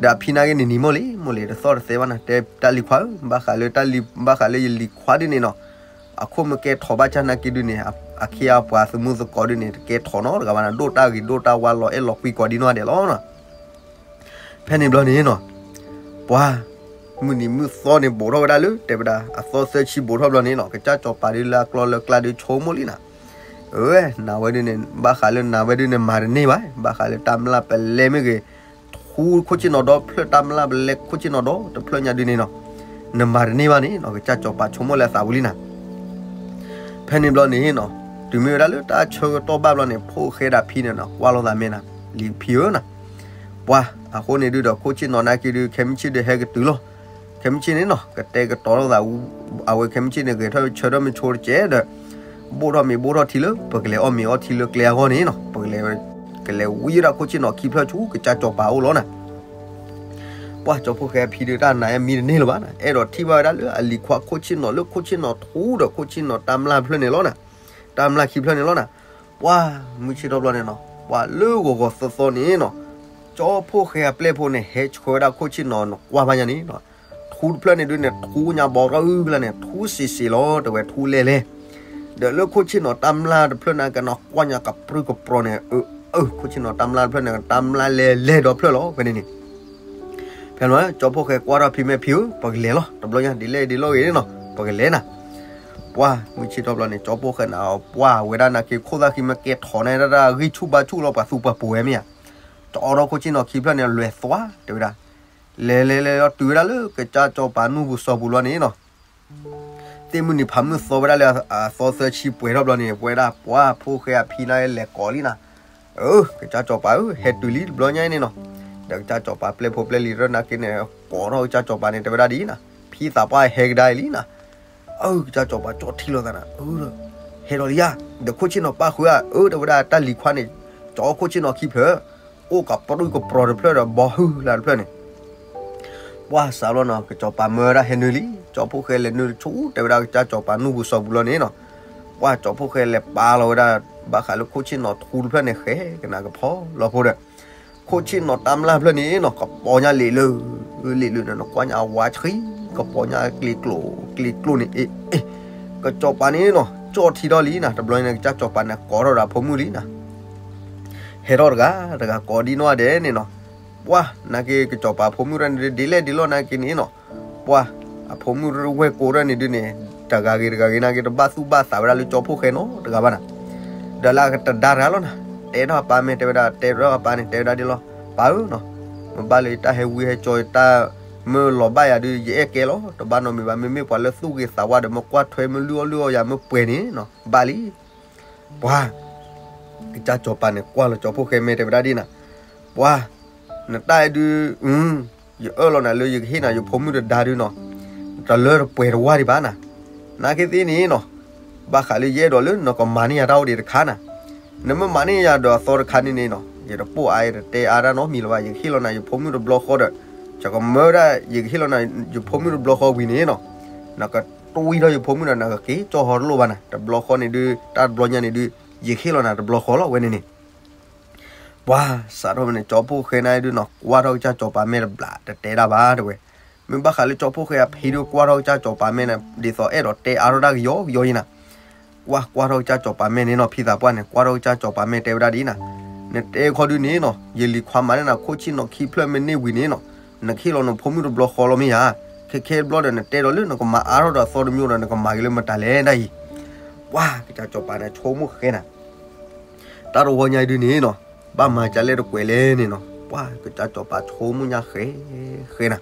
ဒီးအဖံနာ်က့န့ၣ်နံၤမိၢ်လံ မိၢ်လံ တသီၣ်တသဲဘၣ်နၤ တဲတၢ်လံၤခွါဧၢ ဘၣ်ဃးလၢတၢ်လံၤ ဘၣ်ဃးလၢယလံၤခွါဒုးန့ၣ်နီၤ, အခိၣ်မ့ၢ်ကဲထီၣ်ဘၣ်ဆၣ်နာ်က့ဒုးန့ၣ် အခ့အပှၤသမူသကိးဒုးန့ၣ် တကဲထီၣ်နီတဂၤဘၣ်နၤ ဒိၣ်တၢ်ဂ့ၤဒိၣ်တၢ်ဝါလီၤအဲၣ်လီၤကွံကိးဒံနီၢ်ဒဲးလီၤ. ဖဲန့ၣ်ဘျီန့ၣ်နီၤ, ပှၤ မုၢ်နံၤမုၢ်သီန့ၣ် ဘူးထီၣ်ဝဲဒၣ်လၢ တဲဝဲဒၣ် အသီသၢဆံဘူးထီၣ်ဘျီန့ၣ်နီၤ ကစၢ်စီၤပၤဒုးလၢအကျီလၢကျါဒုးဆိကမိၣ်လံနၤ, အဝဲ နာ်ဝဲဒုးန့ၣ် ဘၣ်ဃးလၢနာ်ဝဲဒုးန့ၣ် မၤတန့ၢ်ဘၣ် ဘၣ်ဃးလၢတၢ်မျၢ်ပလဲမ့ၢ်ဂ့ၤ ထူခိၣ်ဆ့ၣ်နီၤဒီဖျၢၣ် တၢ်မျၢ်ပလဲခိၣ်ဆ့ၣ်နီၤဒီတဖျၢၣ်ညါဒုးန့ၣ်နီၤ, နမၤတန့ၢ်ဘၣ်န့ၣ်နီၤ ကစၢ်စီၤပၤဆိကမိၣ်လၢအသးပူၤလံနၤ ဖဲန့ၣ်ဘျီန့ၣ်နီၤ, တုၤမ့ၢ်ဝဲဒၣ်လၢတၢ်ဆၢကတီၢ်ဘၣ်ဘျီန့ၣ် ဖှိၣ်ဃဲဒီးဖံန့ၣ်နီၤ ကွၢ်လိာ်သးမဲာ်နၤ, လံၤဖံဧၢနၤ, ပှၤ အဃိန့ၣ်ဒုးဒီး ခိၣ်ဆ့ၣ်နီၤနာ်က့ဒုး ခဲမုၢ်ဆ့ၣ်ဒုးဟဲကတုၤလီၤ, ခဲမုၢ်ဆ့ၣ်န့ၣ်နီၤ ကတဲာ်ကတီၤလိာ်သး, အဝဲခဲမုၢ်ဆ့ၣ်န့ၣ် ဂဲၤထီၣ်ဆၢထီၣ်မ့ၢ်ဆိတကဲးဒီး ဘိၣ်ထီၣ်မ့ၤဘိၣ်ထီၣ်ထံလၢ ပကလဲၤအီၣ်မ့ၤအီထံလၢကျဲအဂီၢ်န့ၣ်နီၤ ပကလဲၤ ကလဲၤဝံဝဲဒၣ်ခိၣ်ဆ့ၣ်နီၤခံဖျၢၣ်ဆူ ကစၢ်စီၤပၤအိၣ်လီၤနၤ ပှၢ်ကၠီဖှိၣ်ဃဲအဖံဒုးတၢ်နာ်အမံတန့ၢ်လၢၤဘၣ်နၤ, အဲၣ်ဒိးထံၣ်ဘၣ်ဝဲဒၣ်လၢအလံၤခွါခိၣ်ဆ့ၣ်နီၤလၢခိၣ်ဆ့ၣ်နီၤထူဒီးခိၣ်ဆ့ၣ်နီၤတၢ်မျၢ်ဖျၢၣ်န့ၣ်လီၤနၤ, တၢ်မျၢ်ခံဖျၢၣ်န့ၣ်လီၤနၤ, ပှၢ်မုၢ်ဆ့ၣ်ထီၣ်ဘျီန့ၣ်နီၤ ပှၢ်လၢဂီၤဂီၤသီသီန့ၣ်နီၤ, ကၠီဖှိၣ်ဃဲအပျဲၢ်ဖိန့ၣ် ဟဲဆှၢဝဲဒၣ်ခိၣ်ဆ့ၣ်နီၤနကွၢ်ဘၣ်ညါန့ၣ်နီၤ, ထူတဖျၢၣ်န့ၣ်ဒုးန့ၣ် ထူညါဘီရၢၣ်လၢန့ၣ် ထူစံးစံးလီၤ တဲဝဲထူလဲၣ်လဲၣ် ဒီးလၢခိၣ်ဆ့ၣ်နီၤတၢ်မျၢ်တဖျၢၣ်န့ၣ် ကနကွၢ်ညါကပြုၢ်ကပြီၤန့ၣ်, အၢ ခိၣ်ဆ့ၣ်နီၤတၢ်မျၢ်တဖျၢၣ်န့ၣ် တၢ်မျၢ်လဲၤလဲၤဒီဖျၢၣ်လီၤ ဖဲန့ၣ်န့ၣ်, ဖဲန့ၣ် ကၠီဖှိၣ်ဃဲကွၢ်ထီၣ်ဖံမဲာ်ဖံဧၢ ပကလဲၤလီၤ တဘျီညါဒ်လဲၣ်ဒ်လဲၣ်ဂ့ၤန့ၣ်နီၤ ပကလဲၤနၤ, ပှၢ်မုၢ်ဆ့ၣ်ထီၣ်ဘျီန့ၣ် ကၠီဖှိၣ်ဃဲန့ၣ် ပှၢ်ဝဲဒၣ်နာ်က့ခိၣ်သၣ်ဃံမ့ၢ်ကဲထီၣ်န့ၣ် တၢ်ဂံၢ်ဆူၣ်ဘါဆူၣ်လီၤ ပှၤသူပှၤပိာ်ဝဲမ့ၢ်ဧါ, တအီထီၣ်ခိၣ်ဆ့ၣ်နီၤခံဖျၢၣ်န့ၣ် လဲၤသွါ တဲဝဲဒၣ်, လဲၤလဲၤလဲၤလီၤတုၤဝဲဒၣ်လၢကစၢ်စီၤပၤနူၢ်ပူၤစီၤပူၤလီၤန့ၣ်နီၤ သ့ၣ်မုၢ်နံၤဖးမုၢ်သီဝဲဒၣ်လၢအသီသၢဆံပှဲၤထီၣ်ဘျီန့ၣ် ပဝဲဒၣ်ပှၢ်ဖိၣ်ဃဲအဖံန့ၣ်လဲၤကိးလံနၤ, အၢ ကစၢ်စီၤပၤဧၢ ဟဲတုၤလံတဘျီညါအံၤန့ၣ်နီၤ, ဒီးကစၢ်စီၤပၤပျဲၢ်ဖိပျဲၢ်လံၤရၢၢ်နာ်က့န့ၣ် ကိးထီၣ်ကစၢ်စီၤပၤန့ၣ် တဲဝဲဒၣ်ဒ်အံၤနၤ, ဖံသးပှၢ်ဟဲကဒါအံၤလံနၤ, အၢ ကစၢ်စီၤပၤကၠီထံလိာ်သးနၤ, ဟဲဒီးလံဧါ, ဒီးခိၣ်ဆ့ၣ်နီၤပၢ်ဃုဧါ, အၢ တဲဝဲဒၣ်တၢ်လံၤခွါန့ၣ် ကၠီခိၣ်ဆ့ၣ်နီၤခံဖျၢၣ် အိၣ်ကပြုၢ်ကပြီၤတဖျၢၣ်ဒီးဘီဟုလၢတဖျၢၣ်န့ၣ်, ပှၢ်စးဘျီနီၤ ကစီၤပၤမၢဝဲဒၣ်ဟဲနုာ်လံ, ကၠီဖှိၣ်ဃဲလဲၤနုာ်ဆူ တဲဝဲဒၣ်ကစၢ်စီၤပၤနူၢ်ပူၤစီၤပူၤလီၤန့ၣ်နီၤ, ပှၢ်ကၠီဖှိၣ်ဃဲလဲၤပာ်လီၤဝဲဒၣ် ဘၣ်ဃးလၢခိၣ်ဆ့ၣ်နီၤထူတဖျၢၣ်န့ၣ် ဃဲကနၣ်ကဖီလီၤဖိဒီး ခိၣ်ဆ့ၣ်နီၤတၢ်မျၢ်ဖျၢၣ်န့ၣ်နီၤ ကပီၤညါလံာ်လၢ လံာ်လၢန့ၣ် နကွၢ်ညါအဝါဆှံ ကပီၤညါကျ့ၤကျိၤ ကျ့ၤကျိၤန့ၣ် အ့ အ့ ကစီၤပၤန့ၣ်နီၤ ကၠီထံထီၣ်လံနၤ, တဘျီန့ၣ် ကစၢ်စီၤပၤန့ၣ် ကိးထီၣ်ဒီးအဖိမုၣ်လံနၤ, ဟဲထီၣ်တဂၤ တဂၤကိးဒံနီၢ်ဂၤဒဲးန့ၣ်နီၤ, ပှၢ် နာ်က့ကစီၤပၤအဖိမုၣ်ရၢ်န့ၣ် ဒ်လဲၣ်ဒ်လဲၣ်နာ်က့န့ၣ်နီၤ, ပှၢ် အဖိမုၣ်ဝဲၢ်ကိးရၢ်န့ၣ်ဒုးန့ၣ် တဂၤဂ့ၤတဂၤဂ့ၤနာ်က့ တဘၣ်သူၣ်ဘၣ်သးဝဲဒၣ်လၢကၠီဖှိၣ်ဃဲနီတဂၤဘၣ်နၤ, ဒီးလၢအကတဒါတဂၤလီၤနၤ, တဲထီၣ်အပၢ်မ့ၢ်တဲဝဲဒၣ် တဲထီၣ်အပၢ်န့ၣ် တဲဝဲဒၣ်ဒ်လီၤ, ပၢ်ဧၢနီၤ, မ့ၢ်ဘၣ်လၢယတၢ်ဟဲဝံဟဲကၠီယတၢ် မ့ၢ်လီၤဘၣ်ယၤဒုး ယအဲၣ်ကဲလီၤ တဘၣ်နီတမံၤဘၣ်. မ့မ့ၢ်ပှၤလၢသူၣ်ဂ့ၤသးဝါဒီး မ့ၢ်ကွၢ်ထွဲမ့ၢ်လုၢ်အီၣ်လုၢ်အီယၤမ့ၢ်ပှဲၤန့ၣ်နီၤ ဘၣ်လံ. ပှၤ ကစၢ်စီၤပၤန့ၣ် ကွၢ်လီၤကၠီဖှိၣ်ဃဲမဲာ် တဲဝဲဒၣ်ဒ်နၤ, ပှၤ နတၢ်အဲၣ်ဒုး ယအၢၣ်လီၤနၤလၢယကဟ့ၣ်နၤယဖိမုၣ်တဒါဒုးနီၤ, တလၢတပှဲၤတဝၢ်ဒံးဘၣ်နၤ. နာ်က့သ့ၣ်န့ၣ်နီၤ, ဘၣ်ဃးလၢယအဲၣ်ဒိးလၢနကမၤန့ၢ်ယၤတၢ်အိၣ်ဒံးတခါနၤ. နမ့ၢ်မၤန့ၢ်ယၤဒီးအသီတခါန့ၣ်န့ၣ်နီၤ, ယတပိာ်အါ ယတတဲအါတၢ်နီတမံၤလၢၤဘၣ်. ယကဟ့ၣ်လီၤနၤယဖိမုၣ်တဘျီဃီဒီး ယကမၢဒၣ် ယကဟ့ၣ်လီၤနၤယဖိမုၣ်တဘျီဃီဝံၤန့ၣ်နီၤ, နကတွံၢ်ထီၣ်ယဖိမုၣ်ဒီး နကက့ၤကၠီၢ်ဟီတလိၣ်ဘၣ်နၤ. တဘျီဃီန့ၣ်ဒုး တၢ်တဘျီညါန့ၣ်ဒုး ယကဟ့ၣ်လီၤနၤတဘျီဃီလီၤ ဝဲန့ၣ်န့ၣ်. ပှၤစးထီၣ်ဝဲန့ၣ် ကၠီဖှိၣ်ဃဲနၤဒုးနီၤ ကွၢ်ထီၣ်ကစၢ်စီၤပၤမဲာ်တဘျီ တတဲတၢ်ဘၣ်တဲဝဲ. မ့ၢ်ဘၣ်ဃးလၢကၠီဖှိၣ်ဃဲအဖံဒုးကွၢ်ထီၣ်ကစၢ်စီၤပၤမဲာ်န့ၣ် ဒ်သိးအဲၣ်ဒိးတဲအါထီၣ်တၢ်ကယီကယီယံၤနၤ. ကွၢ်ကွၢ်ထီၣ်ကစၢ်စီၤပၤမဲာ်န့ၣ်နီၤ ဖံသးပှၢ်န့ၣ် ကွၢ်ထီၣ်ကစၢ်စီၤပၤမဲာ်တဲဝဲဒၣ်ဒ်နၤ, နတဲခီဒုးန့ၣ်နီၤ ယလံၤခွါမၤန့ၢ်နၤခိၣ်ဆံၣ်နီၤခံဖျၢၣ်မ့ၢ်န့ၢ်ဝံၤန့ၣ်နီၤ, နကဟ့ၣ်လီၤနဖိမုၣ်တဘျီဃီလီၤမ့ၢ်ဧါ. ခဲခဲတဘျီဒီး နတဲဒီးလၢနကမၤအါထီၣ်ဒီးအသီတမံၤဒီး နကမၤက့ၤလၢမတၤလဲၣ်ဒ်အံၤ. ပှၤကစၢ်စီၤပၤန့ၣ် ဆိကမိၣ်ဃဲနၤ တၢ်တဝီညါဒုးန့ၣ်နီၤ ဘၣ်မၤကလဲၣ်တကွဲးလဲၣ်န့ၣ်နီၤ. ပှၤကစၢ်စီၤပၤဆိကမိၣ်ညါဃဲ ဃဲနၤ,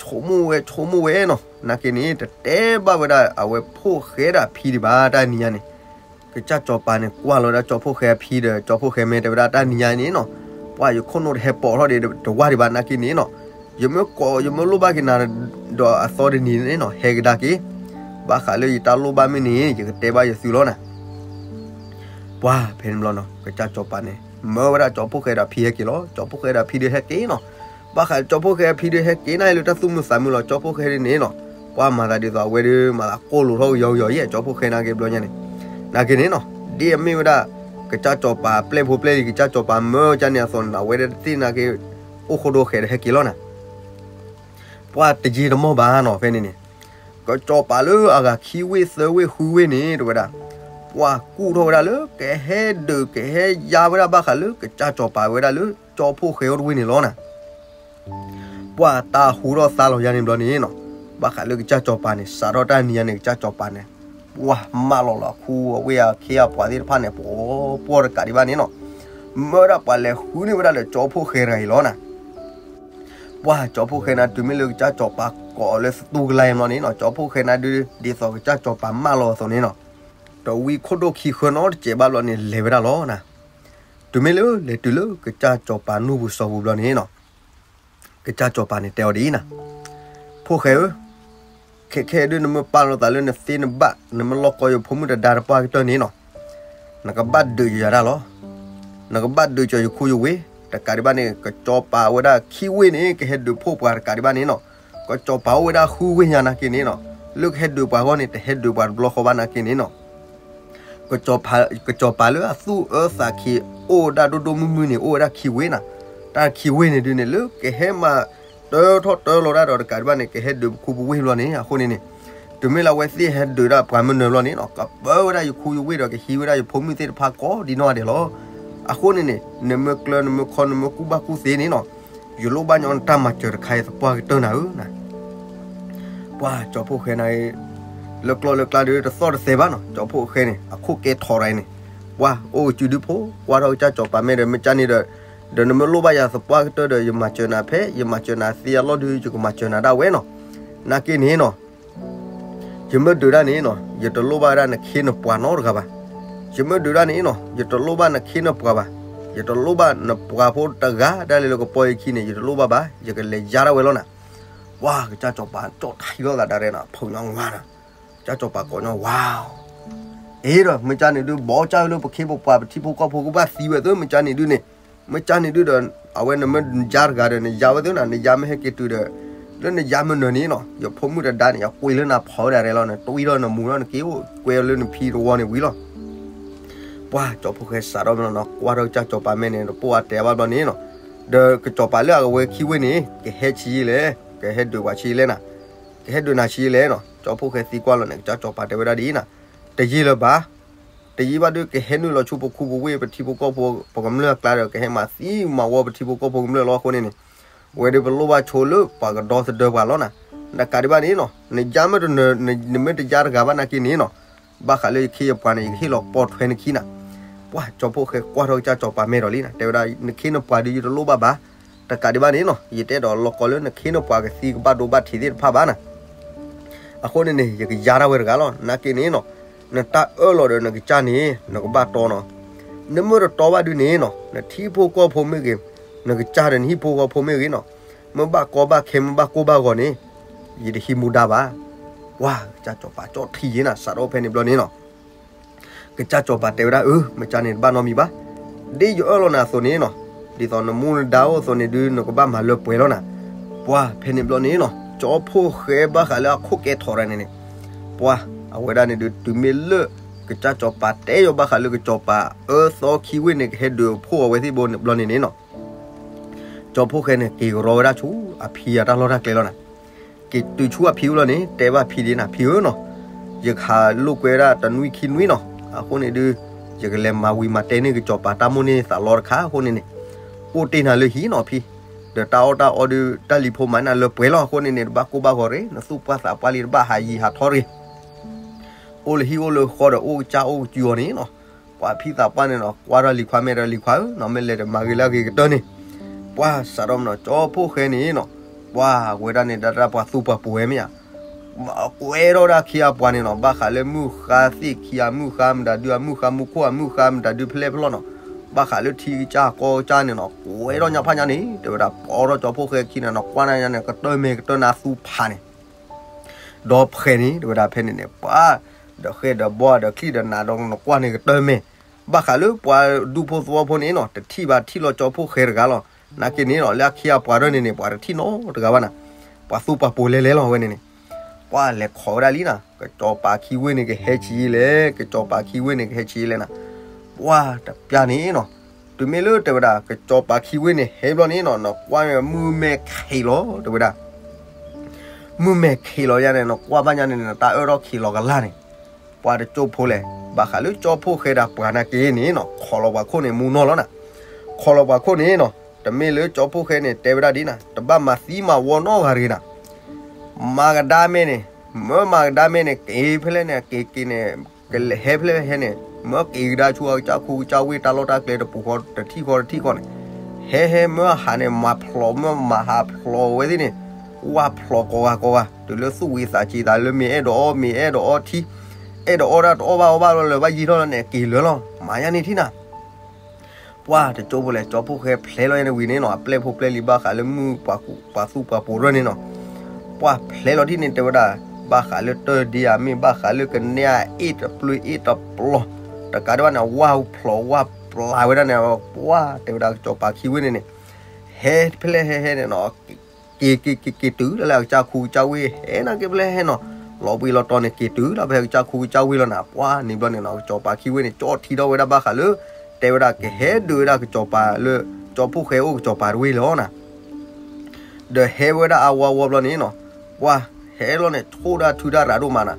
ဆိကမိၣ်ဝဲဆိကမိၣ်ဝဲနီၤ နာ်က့န့ၣ် တတဲဘၣ်ဝဲဒၣ်အဝဲဖိၣ်ဃဲဒီးအဖံဒံးဘၣ် တၢ်နံၤညါန့ၣ်. ကစၢ်စီၤပၤန့ၣ် ကွၢ်လီၤဝဲဒၣ်ကၠီဖှိၣ်ဃဲအဖံဒီး ကၠီဖှိၣ်ဃဲမဲာ်တဲဝဲဒၣ် တၢ်နံၤညါန့ၣ်နီၤ, ပှၤယခိၣ်နူာ်တဟဲပိာ်ထီၣ်ဒံးတဝၢ်ဒံးဘၣ် နာ်က့န့ၣ်နီၤ, ယမ့ၢ်ကိး ယမ့ၢ်လိၣ်ဘၣ်က့ၤနၤ ဒီးအသီတနံၤန့ၣ်နီၤ ဟဲကဒါက့ၤ, ဘၣ်ဃးလၢယတၢ်လိၣ်ဘၣ်မ့ၢ်န့ၣ် ယကတဲဘၣ်ယသုလီၤနၤ. ပှၤဖဲန့ၣ်ဘျီနီၤ ကစၢ်စီၤပၤန့ၣ် မၢဝဲဒၣ်ကၠီဖှိၣ်ဃဲဒီးအဖံဟဲက့ၤလီၤ. ကၠီဖှိၣ်ဃဲဒီးအဖံဒုးဟဲက့ၤနီၤ, ဘၣ်ဃးကၠီဖှိၣ်ဃဲအဖံဒုးဟဲက့ၤန့ၣ်လၢတၢ်သူၣ်မုာ်သးမုာ်လီၤ. ကၠီဖှိၣ်ဃဲဒုးန့ၣ်နီၤ ပှၤမၤသးဒ်သိးအဝဲဒုး မၤသးကိၢ်လိာ်ထီၣ်ကယီကယီယဲ ကၠီဖှိၣ်ဃဲနာ်က့ဘျီညါန့ၣ်, နာ်က့န့ၣ်နီၤ ဒ်အမ့ၢ်ဝဲဒၣ် ကစၢ်စီၤပၤပျဲၢ်ဖိပျဲၢ်လံၤ ကစၢ်စီၤပၤမၢကၠါန့ၣ်အသိးန့ၣ် အဝဲဒၣ်တသ့ၣ်နာ်က့ အိၣ်ဃိဒိဃဲးဒီးဟဲက့ၤလီၤနၤ. ပှၤတယံာ်တမီၢ်ဘၣ်နီၤ ဖဲန့ၣ်န့ၣ် ကစၢ်စီၤပၤလၢအဂၤခံဝ့ၢ်သၢဝ့ၢ်ဃုဝ့ၢ်န့ၣ် တဲဝဲဒၣ် ပှၤကူၣ်ထီၣ်ဝဲဒၣ်လၢ ကဟဲဒုးကဟဲယါဝဲဒၣ်ဘၣ်ဃးလၢကစၢ်စီၤပၤဝဲဒၣ်လၢ ကၠီဖှိၣ်ဃဲအိၣ်တဝ့ၢ်န့ၣ်လီၤနၤ. ပှၤတၢ်ဟူထီၣ်သါလီၤယါန့ၣ်ဘျီန့ၣ်နီၤ, ဘၣ်ဃးလၢကစၢ်စီၤပၤန့ၣ် စးထီၣ်တၢ်နံၤညါန့ၣ် ကစၢ်စီၤပၤန့ၣ် ပှၤမၢလီၤလီၤအခူအဝ့ၢ်အခ့အပှၤသ့ၣ်တဖၣ်န့ၣ် ပှၤပှီၢ်တကးဒံးဘၣ်န့ၣ်နီၤ, မၢဒၣ်ပှၤလဲၤဃုန့ၢ်ဝဲဒၣ်လၢကၠီဖှိၣ်ဃဲတဂၤအံၤလီၤနၤ. ပှၤကၠီဖှိၣ်ဃဲနၤ တုၤမ့ၢ်လၢကစၢ်စီၤပၤကိးလၢသတူၢ်ကလာ်ဘျီန့ၣ်နီၤ, ကၠီဖှိၣ်ဃဲနၤဒုး ဒ်သိးကစၢ်စီၤပၤမၢလီၤအသိးန့ၣ်နီၤ, တဝံခိၣ်ဒိၣ်ခံဃၢနီတစဲးဘၣ်ဘျီန့ၣ် လဲၤဝဲဒၣ်လီၤနၤ. တုၤမ့ၢ်လၢလဲၤတုၤလၢကစၢ်စီၤပၤနူၢ်ပူၤစီၤပူၤဘျီန့ၣ်နီၤ, ကစၢ်စီၤပၤန့ၣ်တဲအီၤဒ်အံၤနၤ, ဖိၣ်ဃဲဧၢ, ခဲခဲဒုးနမ့ၢ်ပာ်လီၤသးလၢနသ့နဘၣ် နမ့ၢ်လိၣ်ကီးယဖိမုၣ်တဒါတပှၢ်ကတၢၢ်န့ၣ်နီၤ, နကဘၣ်ဒုးယၤတၢ်လီၤ. နကဘၣ်ဒုးကီးယခူယဝ့ၢ် တကးဒံးဘၣ်န့ၣ် ကစၢ်စီၤပၤဝဲဒၣ်ခံဝ့ၢ်န့ၣ် ကဟဲဒုးဖှိၣ်ပှၤတကးဒံးဘၣ်န့ၣ်နီၤ, ကစၢ်စီၤပၤအိၣ်ဝဲဒၣ်ဃုဝ့ၢ်ညါနာ်က့န့ၣ်နီၤ, လၢကဟဲဒုးပှၤအဂီၢ်န့ၣ် တဟဲဒုးပှၤတဘျီဃီဘၣ်နာ်က့န့ၣ်နီၤ ကစၢ်စီၤပၤလၢအသူၣ်အၢသးခံ အိၣ်ဝဲဒၣ်ဒိၣ်ဒိၣ်မုၢ်မုၢ်န့ၣ် အိၣ်ဝဲဒၣ်ခံဝ့ၢ်နၤ, တၢ်ခံဝ့ၢ်န့ၣ်ဒုးန့ၣ် လၢကဟဲမၤတၢထီၣ်တၢလီၤဒၣ်ဒီးတကးဒံးဘၣ်န့ၣ် ကဟဲဒုးပခူပဝ့ၢ်ဘျီန့ၣ် အဃိန့ၣ်န့ၣ်, တုၤမ့ၢ်လၢအဝဲသ့ၣ်ဟဲဒုးဒၣ်ပှၤမ့ၢ်နၢၤဘျီန့ၣ်နီၤ ကပၢဝဲဒၣ်ယခူယဝ့ၢ်ဒီးကဟံးဝဲဒၣ်ယဖိမုၣ်သ့ၣ်တဖၣ်ကိးဒံနီၢ်ဂၤဒဲးလီၤ. အဃိန့ၣ်န့ၣ် နမ့ၢ်ကျၢၤနမ့ၢ်ခီနမ့ၢ်ကူၣ်ဘၣ်ကူၣ်သ့န့ၣ်နီၤ, ယလိၣ်ဘၣ်ညီနတၢ်မၤစၢၤတခါအံၤသပှၢ်ကတၢၢ်နၤဧၢနၤ ပှၤကၠီဖှိၣ်ဃဲနၤအံၤ လၢကျီၢ်လၢကျါဒီးတသီၣ်တသဲဘၣ်နီၤ, ကၠီဖှိၣ်ဃဲန့ၣ် အခိၣ်ကဲထီၣ်တဂၤအံၤန့ၣ်, ပှၤအိၣ်ကစုဒုဖိ ကွၢ်ထီၣ်ကစၢ်စီၤပၤမဲာ်ဒီး မ့ၢ်ကၢ်န့ၣ်ဒီး, ဒီးနမ့ၢ်လိၣ်ဘၣ်ယၤသပှၢ်ကတၢၢ်ဒီး ယမၤစၢၤနၤဖဲ ယမၤစၢၤနၤသ့အလီၢ်ဒုး ယကမၤစၢၤနၤဒၣ်ဝဲနီၤ, နာ်က့န့ၣ်နီၤ ယမ့ၢ်ဒုးတၢ်န့ၣ်နီၤ ယတလိၣ်ဘၣ်ဝဲဒၣ်နခ့နပှၤနီတဂၤဘၣ်. ယမ့ၢ်ဒုးတၢ်န့ၣ်နီၤ ယတလိၣ်ဘၣ်နခ့နပှၤဘၣ်. ယတလိၣ်ဘၣ်နပှၤဖိတဂၤဒၣ်လဲာ်လၢကပီၤယခံန့ၣ် ယတလိၣ်ဘၣ်ဘၣ်. ယကလဲၤယါဒၣ်ဝဲလီၤနၤ. ပှၤကစၢ်စီၤပၤကၠီၣ်ထံလိာ်သးဒၣ်ရဲၣ်နၤ ဖုးညီဝါနၤ, ကစၢ်စီၤပၤကိးညီဝါ အ့ဒီး မ့ၢ်ကၢ်န့ၣ်ဒုး ဘီကၢ်လၢပခ့ပပှၤပထံဖိကီၢ်ဖိကဘၣ်သံဝဲသ့ မ့ၢ်ကၢ်န့ၣ်ဒုးန့ၣ်, မ့ၢ်ကၢ်န့ၣ်ဒုးဒီး အဝဲနမ့ၢ်ယါတဂၤဒီး နယါဝဲသ့နၤ နယါမ့ၢ်ဟဲက့ၤတုၤဒီး လၢနယါမ့ၢ်နၢၤန့ၣ်နီၤ ယဖိမုၣ်တဒါန့ၣ် ယကွံာ်လၢနၤဖီဝဲဒၣ်ရဲၣ်လီၤ နတွံၢ်ထီၣ်နမူထီၣ်နက့ၤအိၣ်ကွဲလၢနဖံတဝီန့ၣ်ဝံၤလီၤ. ပှၤကၠီဖှိၣ်ဃဲစးထီၣ်မနီၤ ကွၢ်ထီၣ်ကစၢ်စီၤပၤမဲာ်န့ၣ် တပိာ်အတဲဘၣ်ဘျီန့ၣ်နီၤ, ဒီးကစီၤပၤလၢအဝဲခံဝ့ၢ်န့ၣ် ကဟဲဆံးယံာ်လဲၣ် ကဟဲဒုးပှၤဆံးယံာ်လဲၣ်နၤ, ကဟဲဒုးနၤဆံးယံာ်လဲၣ်နီၤ. ကၠီဖှိၣ်ဃဲသံကွၢ်လီၤန့ၣ် ကစၢ်စီၤပၤတဲဝဲဒၣ်ဒ်အံၤနၤ, တယံာ်လၢၤဘၣ် တယံာ်ဘၣ်ဒုး ကဟဲနုာ်လီၤဆူပခူပဝ့ၢ်ပထံဖိကီၢ်ဖိ ပကမျၢၢ်အကျါဒီး ကဟဲမၤသံမၤဝီပထံဖိကီၢ်ဖိကမျၢၢ်လီၤ. အဃိန့ၣ်န့ၣ် ဝဲဒၣ်ပလိၣ်ဘၣ်ဆိလၢပှၤကဒီသဒၢပှၤလီၤနၤ. နကးဒံးဘၣ်န့ၣ်နီၤ နယါမ့ၢ်တနၢၤ နမ့ၢ်တယါတဂၤဘၣ်နာ်က့န့ၣ်နီၤ, ဘၣ်ဃးလၢယခ့ယပှၤန့ၣ် ယကဟ့ၣ်လီၤပိာ်ထွဲနခံနၤ. ပှၤကၠီဖှိၣ်ဃဲကွၢ်ထီၣ်ကစၢ်စီၤပၤမဲာ်ဒီးလံနၤ တဲဝဲဒၣ် နခ့နပှၤဒုးယတလိၣ်ဘၣ်ဘၣ်. တကးဒံးဘၣ်န့ၣ်နီၤ ယတအဲၣ်ဒိးလီၤကီလၢနခ့နပှၤကသံကဘၣ်ဒိဘၣ်ထံးသ့ၣ်တဖၣ်ဘၣ်နၤ. အဃိန့ၣ်န့ၣ် ယကယါတၢ်ဝဲတဂၤလီၤ. နာ်က့န့ၣ်နီၤ နတၢ်အၢၣ်လီၤဒီးနကစၢ်န့ၣ် နကဘၣ်တီနီၤ. နမ့ၢ်တတီဘၣ်ဒုန့ၣ်နီၤ နထံဖိကီၢ်ဖိမ့ၢ်ဂ့ၤ, နကစၢ်ဒီးနဟံၣ်ဖိဃီဖိမ့ၢ်ဂ့ၤနီၤ, မ့ၢ်ဘၣ်ကီဘၣ်ခဲ မ့ၢ်ဘၣ်ကိၢ်ဘၣ်ဂီၤန့ၣ် ယတဟံးမူဒါဘၣ်. ပှၤကစၢ်စီၤပၤကၠီၣ်ထံယ့နၤ စးထီၣ်ဖဲန့ၣ်ဘျီန့ၣ်နီၤ ကစၢ်စီၤပၤတဲဝဲဒၣ် အၢ မ့ၢ်ကန့ၣ်တဘၣ်နီတမံၤဘၣ်. ဒ်ယအၢၣ်လီၤနၤအသိးန့ၣ်နီၤ, ဒ်သိးနမူနဒါအိၣ်အသိးန့ၣ်ဒုး နကဘၣ်မၤလၢပှဲၤလီၤနၤ. ပှၤဖဲန့ၣ်ဘျီန့ၣ်နီၤ ကၠီဖှိၣ်ဃဲဘၣ်ဃးလၢအခိၣ်ကဲထီၣ်တၢ်န့ၣ်န့ၣ်, ပှၤအဝဲဒၣ်န့ၣ်ဒုး တုၤမ့ၢ်လၢ ကစၢ်စီၤပၤတဲယီၤဘၣ်ဃးလၢကစီၤပၤအၢသီခံဝ့ၢ်န့ၣ် ကဟဲဒုးဖှိၣ်အဝဲသ့ၣ်ဘိန့ၣ်ဘျီန့ၣ်န့ၣ်နီၤ ကၠီဖှိၣ်ဃဲန့ၣ် က့ၤကရီဝဲဒၣ်ဆူအဖံအတၢ်လီၢ်တၢ်ကျဲလီၤနၤ. က့ၤတုၤဆူအဖံအအိၣ်လီၤန့ၣ် တဲဘၣ်ဖံဒ်နၤ ဖံဧၢနီၤ, ယကဟးလိာ်ကွဲဝဲဒၣ်တနွံခံနွံနီၤ, အဃိန့ၣ်ဒုး ယကလဲၤမၤဝံၤမၤတဲန့ၢ်ကစီၤပၤတၢ်မိၣ်န့ၢ်သးလီတခါအဃိန့ၣ်န့ၣ်, အိၣ်တ့ၢ်နၤလၢဟံၣ်နီၤဖံ, ဒီးတၢ်အီၣ်တၢ်အီဒုး တၢ်လံၤဖိမၤနၤလၢပှဲၤလီၤအဃိန့ၣ်န့ၣ် တဘၣ်ကိၢ်ဘၣ်ဂီၤရ့ၣ်, နသူၣ်ပှၢ်သးပှၢ်လံတဘၣ်ဟးယံၤဟးထီရ့ၣ် အိၣ်လၢဟံၣ်အိၣ်လၢဃီဒီးအိၣ်ကစၢ်အိၣ်ကစုၤအီၤန့ၣ်နီၤ, ပှၤဖံသးပှၢ်န့ၣ်နီၤ ကွၢ်ထီၣ်လံၤခွါ မ့ၢ်ဒီးလံၤခွါဧၢနီၤ မ့ၢ်လဲၤတမၤဂ့ၤလၢအဂ့ၤကတၢၢ်န့ၣ်, ပှၤစးထီၣ်မနီၤ ကၠီဖှိၣ်ဃဲန့ၣ်နီၤ, ပှၤဝဲဒၣ်န့ၣ် ဒၣ်တၢ်ပှၤသူၣ်ပှၤပိာ်ဝဲမ့ၢ်ဧါ, ကွဲထီၣ်ဝဲဒၣ်ခံအပှၤန့ၣ်နီၤ ဘၣ်ဃးလၢမုၢ်ဃါသ့ၣ်ခံ အမုၢ်ဃါမတၤဒု အမုၢ်ဃါမူခိၣ် အမုၢ်ဃါမတၤဒုဖဲလဲၣ်ဖဲလဲၣ်နီၤ, ဘၣ်ဃးလၢထံကစၢ်ကီကစၢ်န့ၣ်နီၤ ကွဲထီၣ်ညါဖးညါန့ၣ် တဲဝဲဒၣ် ပီထီၣ်ကၠီဖှိၣ်ဃဲခံန့ၣ်နီၤ ကွၢ်နၤညါန့ၣ် ကတၢၢ်မဲာ်ကတၢၢ်နါသူဖးန့ၣ် ဒီးဖှဲးန့ၣ် တဲဝဲဒၣ်ဖဲန့ၣ်န့ၣ် ပှၤ ဒီးဃဲဒီးဘီဒီးချံၣ်ဒီးနးဒီးနကွၢ်န့ၣ် ကတၢၢ်မဲာ်, ဘၣ်ဃးလၢပှၤဒူဖိသဝီဖိန့ၣ်နီၤ တထံၣ်ဘၣ်ထံၣ်လီၤကၠီဖှိၣ်ဃဲတဂၤလီၤ. နာ်က့န့ၣ်နီၤ လၢအခံအပှၤဒၢန့ၣ်န့ၣ် ပှၤတထံၣ်နီတဂၤဘၣ်နၤ, ပှၤသူၣ်ပှၤပိာ်လဲၤလဲၤလီၤဝဲန့ၣ်န့ၣ်, ပှၤလဲၤခိးဝဲဒၣ်လံနၤ ကစီၤပၤခံဝ့ၢ်န့ၣ်ကဟဲဆံးလဲၣ်, ကစီၤပၤခံဝ့ၢ်န့ၣ်ကဟဲဆံးလဲၣ်နၤ, ပှၤတပျၢ်န့ၣ်နီၤ တုၤမ့ၢ်လၢတဲဝဲဒၣ် ကစီၤပၤခံဝ့ၢ်န့ၣ် ဟဲဘျီန့ၣ်နီၤ နကွၢ်မုၢ်မဲာ်ခံးလီၤ တဲဝဲဒၣ် မုၢ်မဲာ်ခံးလီၤယါန့ၣ် နကွၢ်ဘၣ်ညါန့ၣ် နတၢ်အၢၣ်ထီၣ်ခံးလီၤကလာ်န့ၣ်, ပှၤတကၠိဖိလဲၣ်, ဘၣ်ဃးလၢကၠီဖှိၣ်ဃဲဒီးပှၤနာ်က့န့ၣ်နီၤ ခိးလီၤပှၤခိၣ်န့ၣ်မူနီၢ်လီၤနၤ, ခိးလီၤပှၤခိၣ်န့ၣ်နီၤ တမ့ၢ်လၢကၠီဖှိၣ်ဃဲန့ၣ် တဲဝဲဒၣ်ဒ်နၤ တဘၣ်မၤသံမၤဝီနီတဂၤတဂ့ၤနၤ မၤကဒါမဲာ်န့ၣ်, မၢမၤကဒါမဲာ်န့ၣ် က့ၤဖဲလဲၣ်န့ၣ် က့ၤက့ၤန့ၣ်, ကဟဲဖဲလဲၣ်ဟဲန့ၣ်, မၢက့ၤကဒါဆူအကစၢ်ခူကစၢ်ဝ့ၢ်တၢ်လီၢ်တၢ်ကျဲတပူၤဃီတထံၣ်ဃီတထံၣ်ဃီန့ၣ်, ဟဲဟဲမၢအဟးန့ၣ် မၤဖျိးမၢမၤဟးဖျိးဝဲသ့ၣ်န့ၣ်, ဝၢ်ဖျိးကိးဂၤကိးဂၤ တုၤလၢသူၣ်ဝံၤသးစံးသးလၢမ့ၢ်အဲၣ်ဒိးအီၣ်မ့ၢ်အဲၣ်ဒိးအီထံ, အဲၣ်ဒိးအီဒၣ်တအီၣ်ဘၣ်အီဘၣ်လီၤလၢၤဘၣ်ယံာ်ထီၣ်လီၤန့ၣ် က့ၤလၢာ်လီၤ မၤယါန့ၣ်ထံၣ်နၤ ပှၤတကၠိဖိလဲၣ် ကၠီဖှိၣ်ဃဲဖျဲးလီၤယါန့ၣ်ဝံၤန့ၣ်နီၤ အပျဲၢ်ဖိပျဲၢ်လံၤဘၣ်ဃးလၢမုၢ်ပှၤသူၣ်ပှၤပိာ်ရၢၢ်န့ၣ်နီၤ, ပှၤဖျဲးလီၤထံၣ်န့ၣ်တဲဝဲဒၣ်, ဘၣ်ဃးလၢတၢၢ်ဒ့ဧါ မ့ၢ်ဘၣ်ဃးလၢကနဲအအ့ၣ်တပျုၤအ့ၣ်တပျီၤ, တကးဒံးဘၣ်န့ၣ် ဝၢ်ဖျိးဝၢ်ပျၢ်ဝဲဒၣ်န့ၣ်, ပှၤတဲဝဲဒၣ်ကစီၤပၤခံဝ့ၢ်န့ၣ်န့ၣ်, ဟဲဖဲလဲၣ်ဟဲဟဲန့ၣ်နီၤ က့ၤက့ၤက့ၤက့ၤတုၤလၢအကစၢ်ခူကစၢ်ဝ့ၢ် ဟဲနာ်က့ဖဲလဲၣ်ဟဲနီၤ, လီၤဘှံးလီၤတီၤန့ၣ် က့ၤတုၤလၢဖဲကစၢ်ခူကစၢ်ဝ့ၢ်လီၤနၤ, ပှၤန့ၣ်ဘျီန့ၣ်နီၤ ကစီၤပၤခံဝ့ၢ်န့ၣ် ကၠီထံထီၣ်ဝဲဒၣ်ဘၣ်ဃးလၢ, တဲဝဲဒၣ်ကဟဲဒုးဝဲဒၣ်ကစီၤပၤလၢ, ကၠီဖှိၣ်ဃဲအိၣ်ကစီၤပၤတဝ့ၢ်လီၤနၤ ဒီးဟဲဝဲဒၣ်အဝီဝီဘျီန့ၣ်နီၤ, ပှၤဟဲလီၤန့ၣ် ဆိၣ်တၢ်ထုတၢ်ရၤဒိၣ်မးနၤ,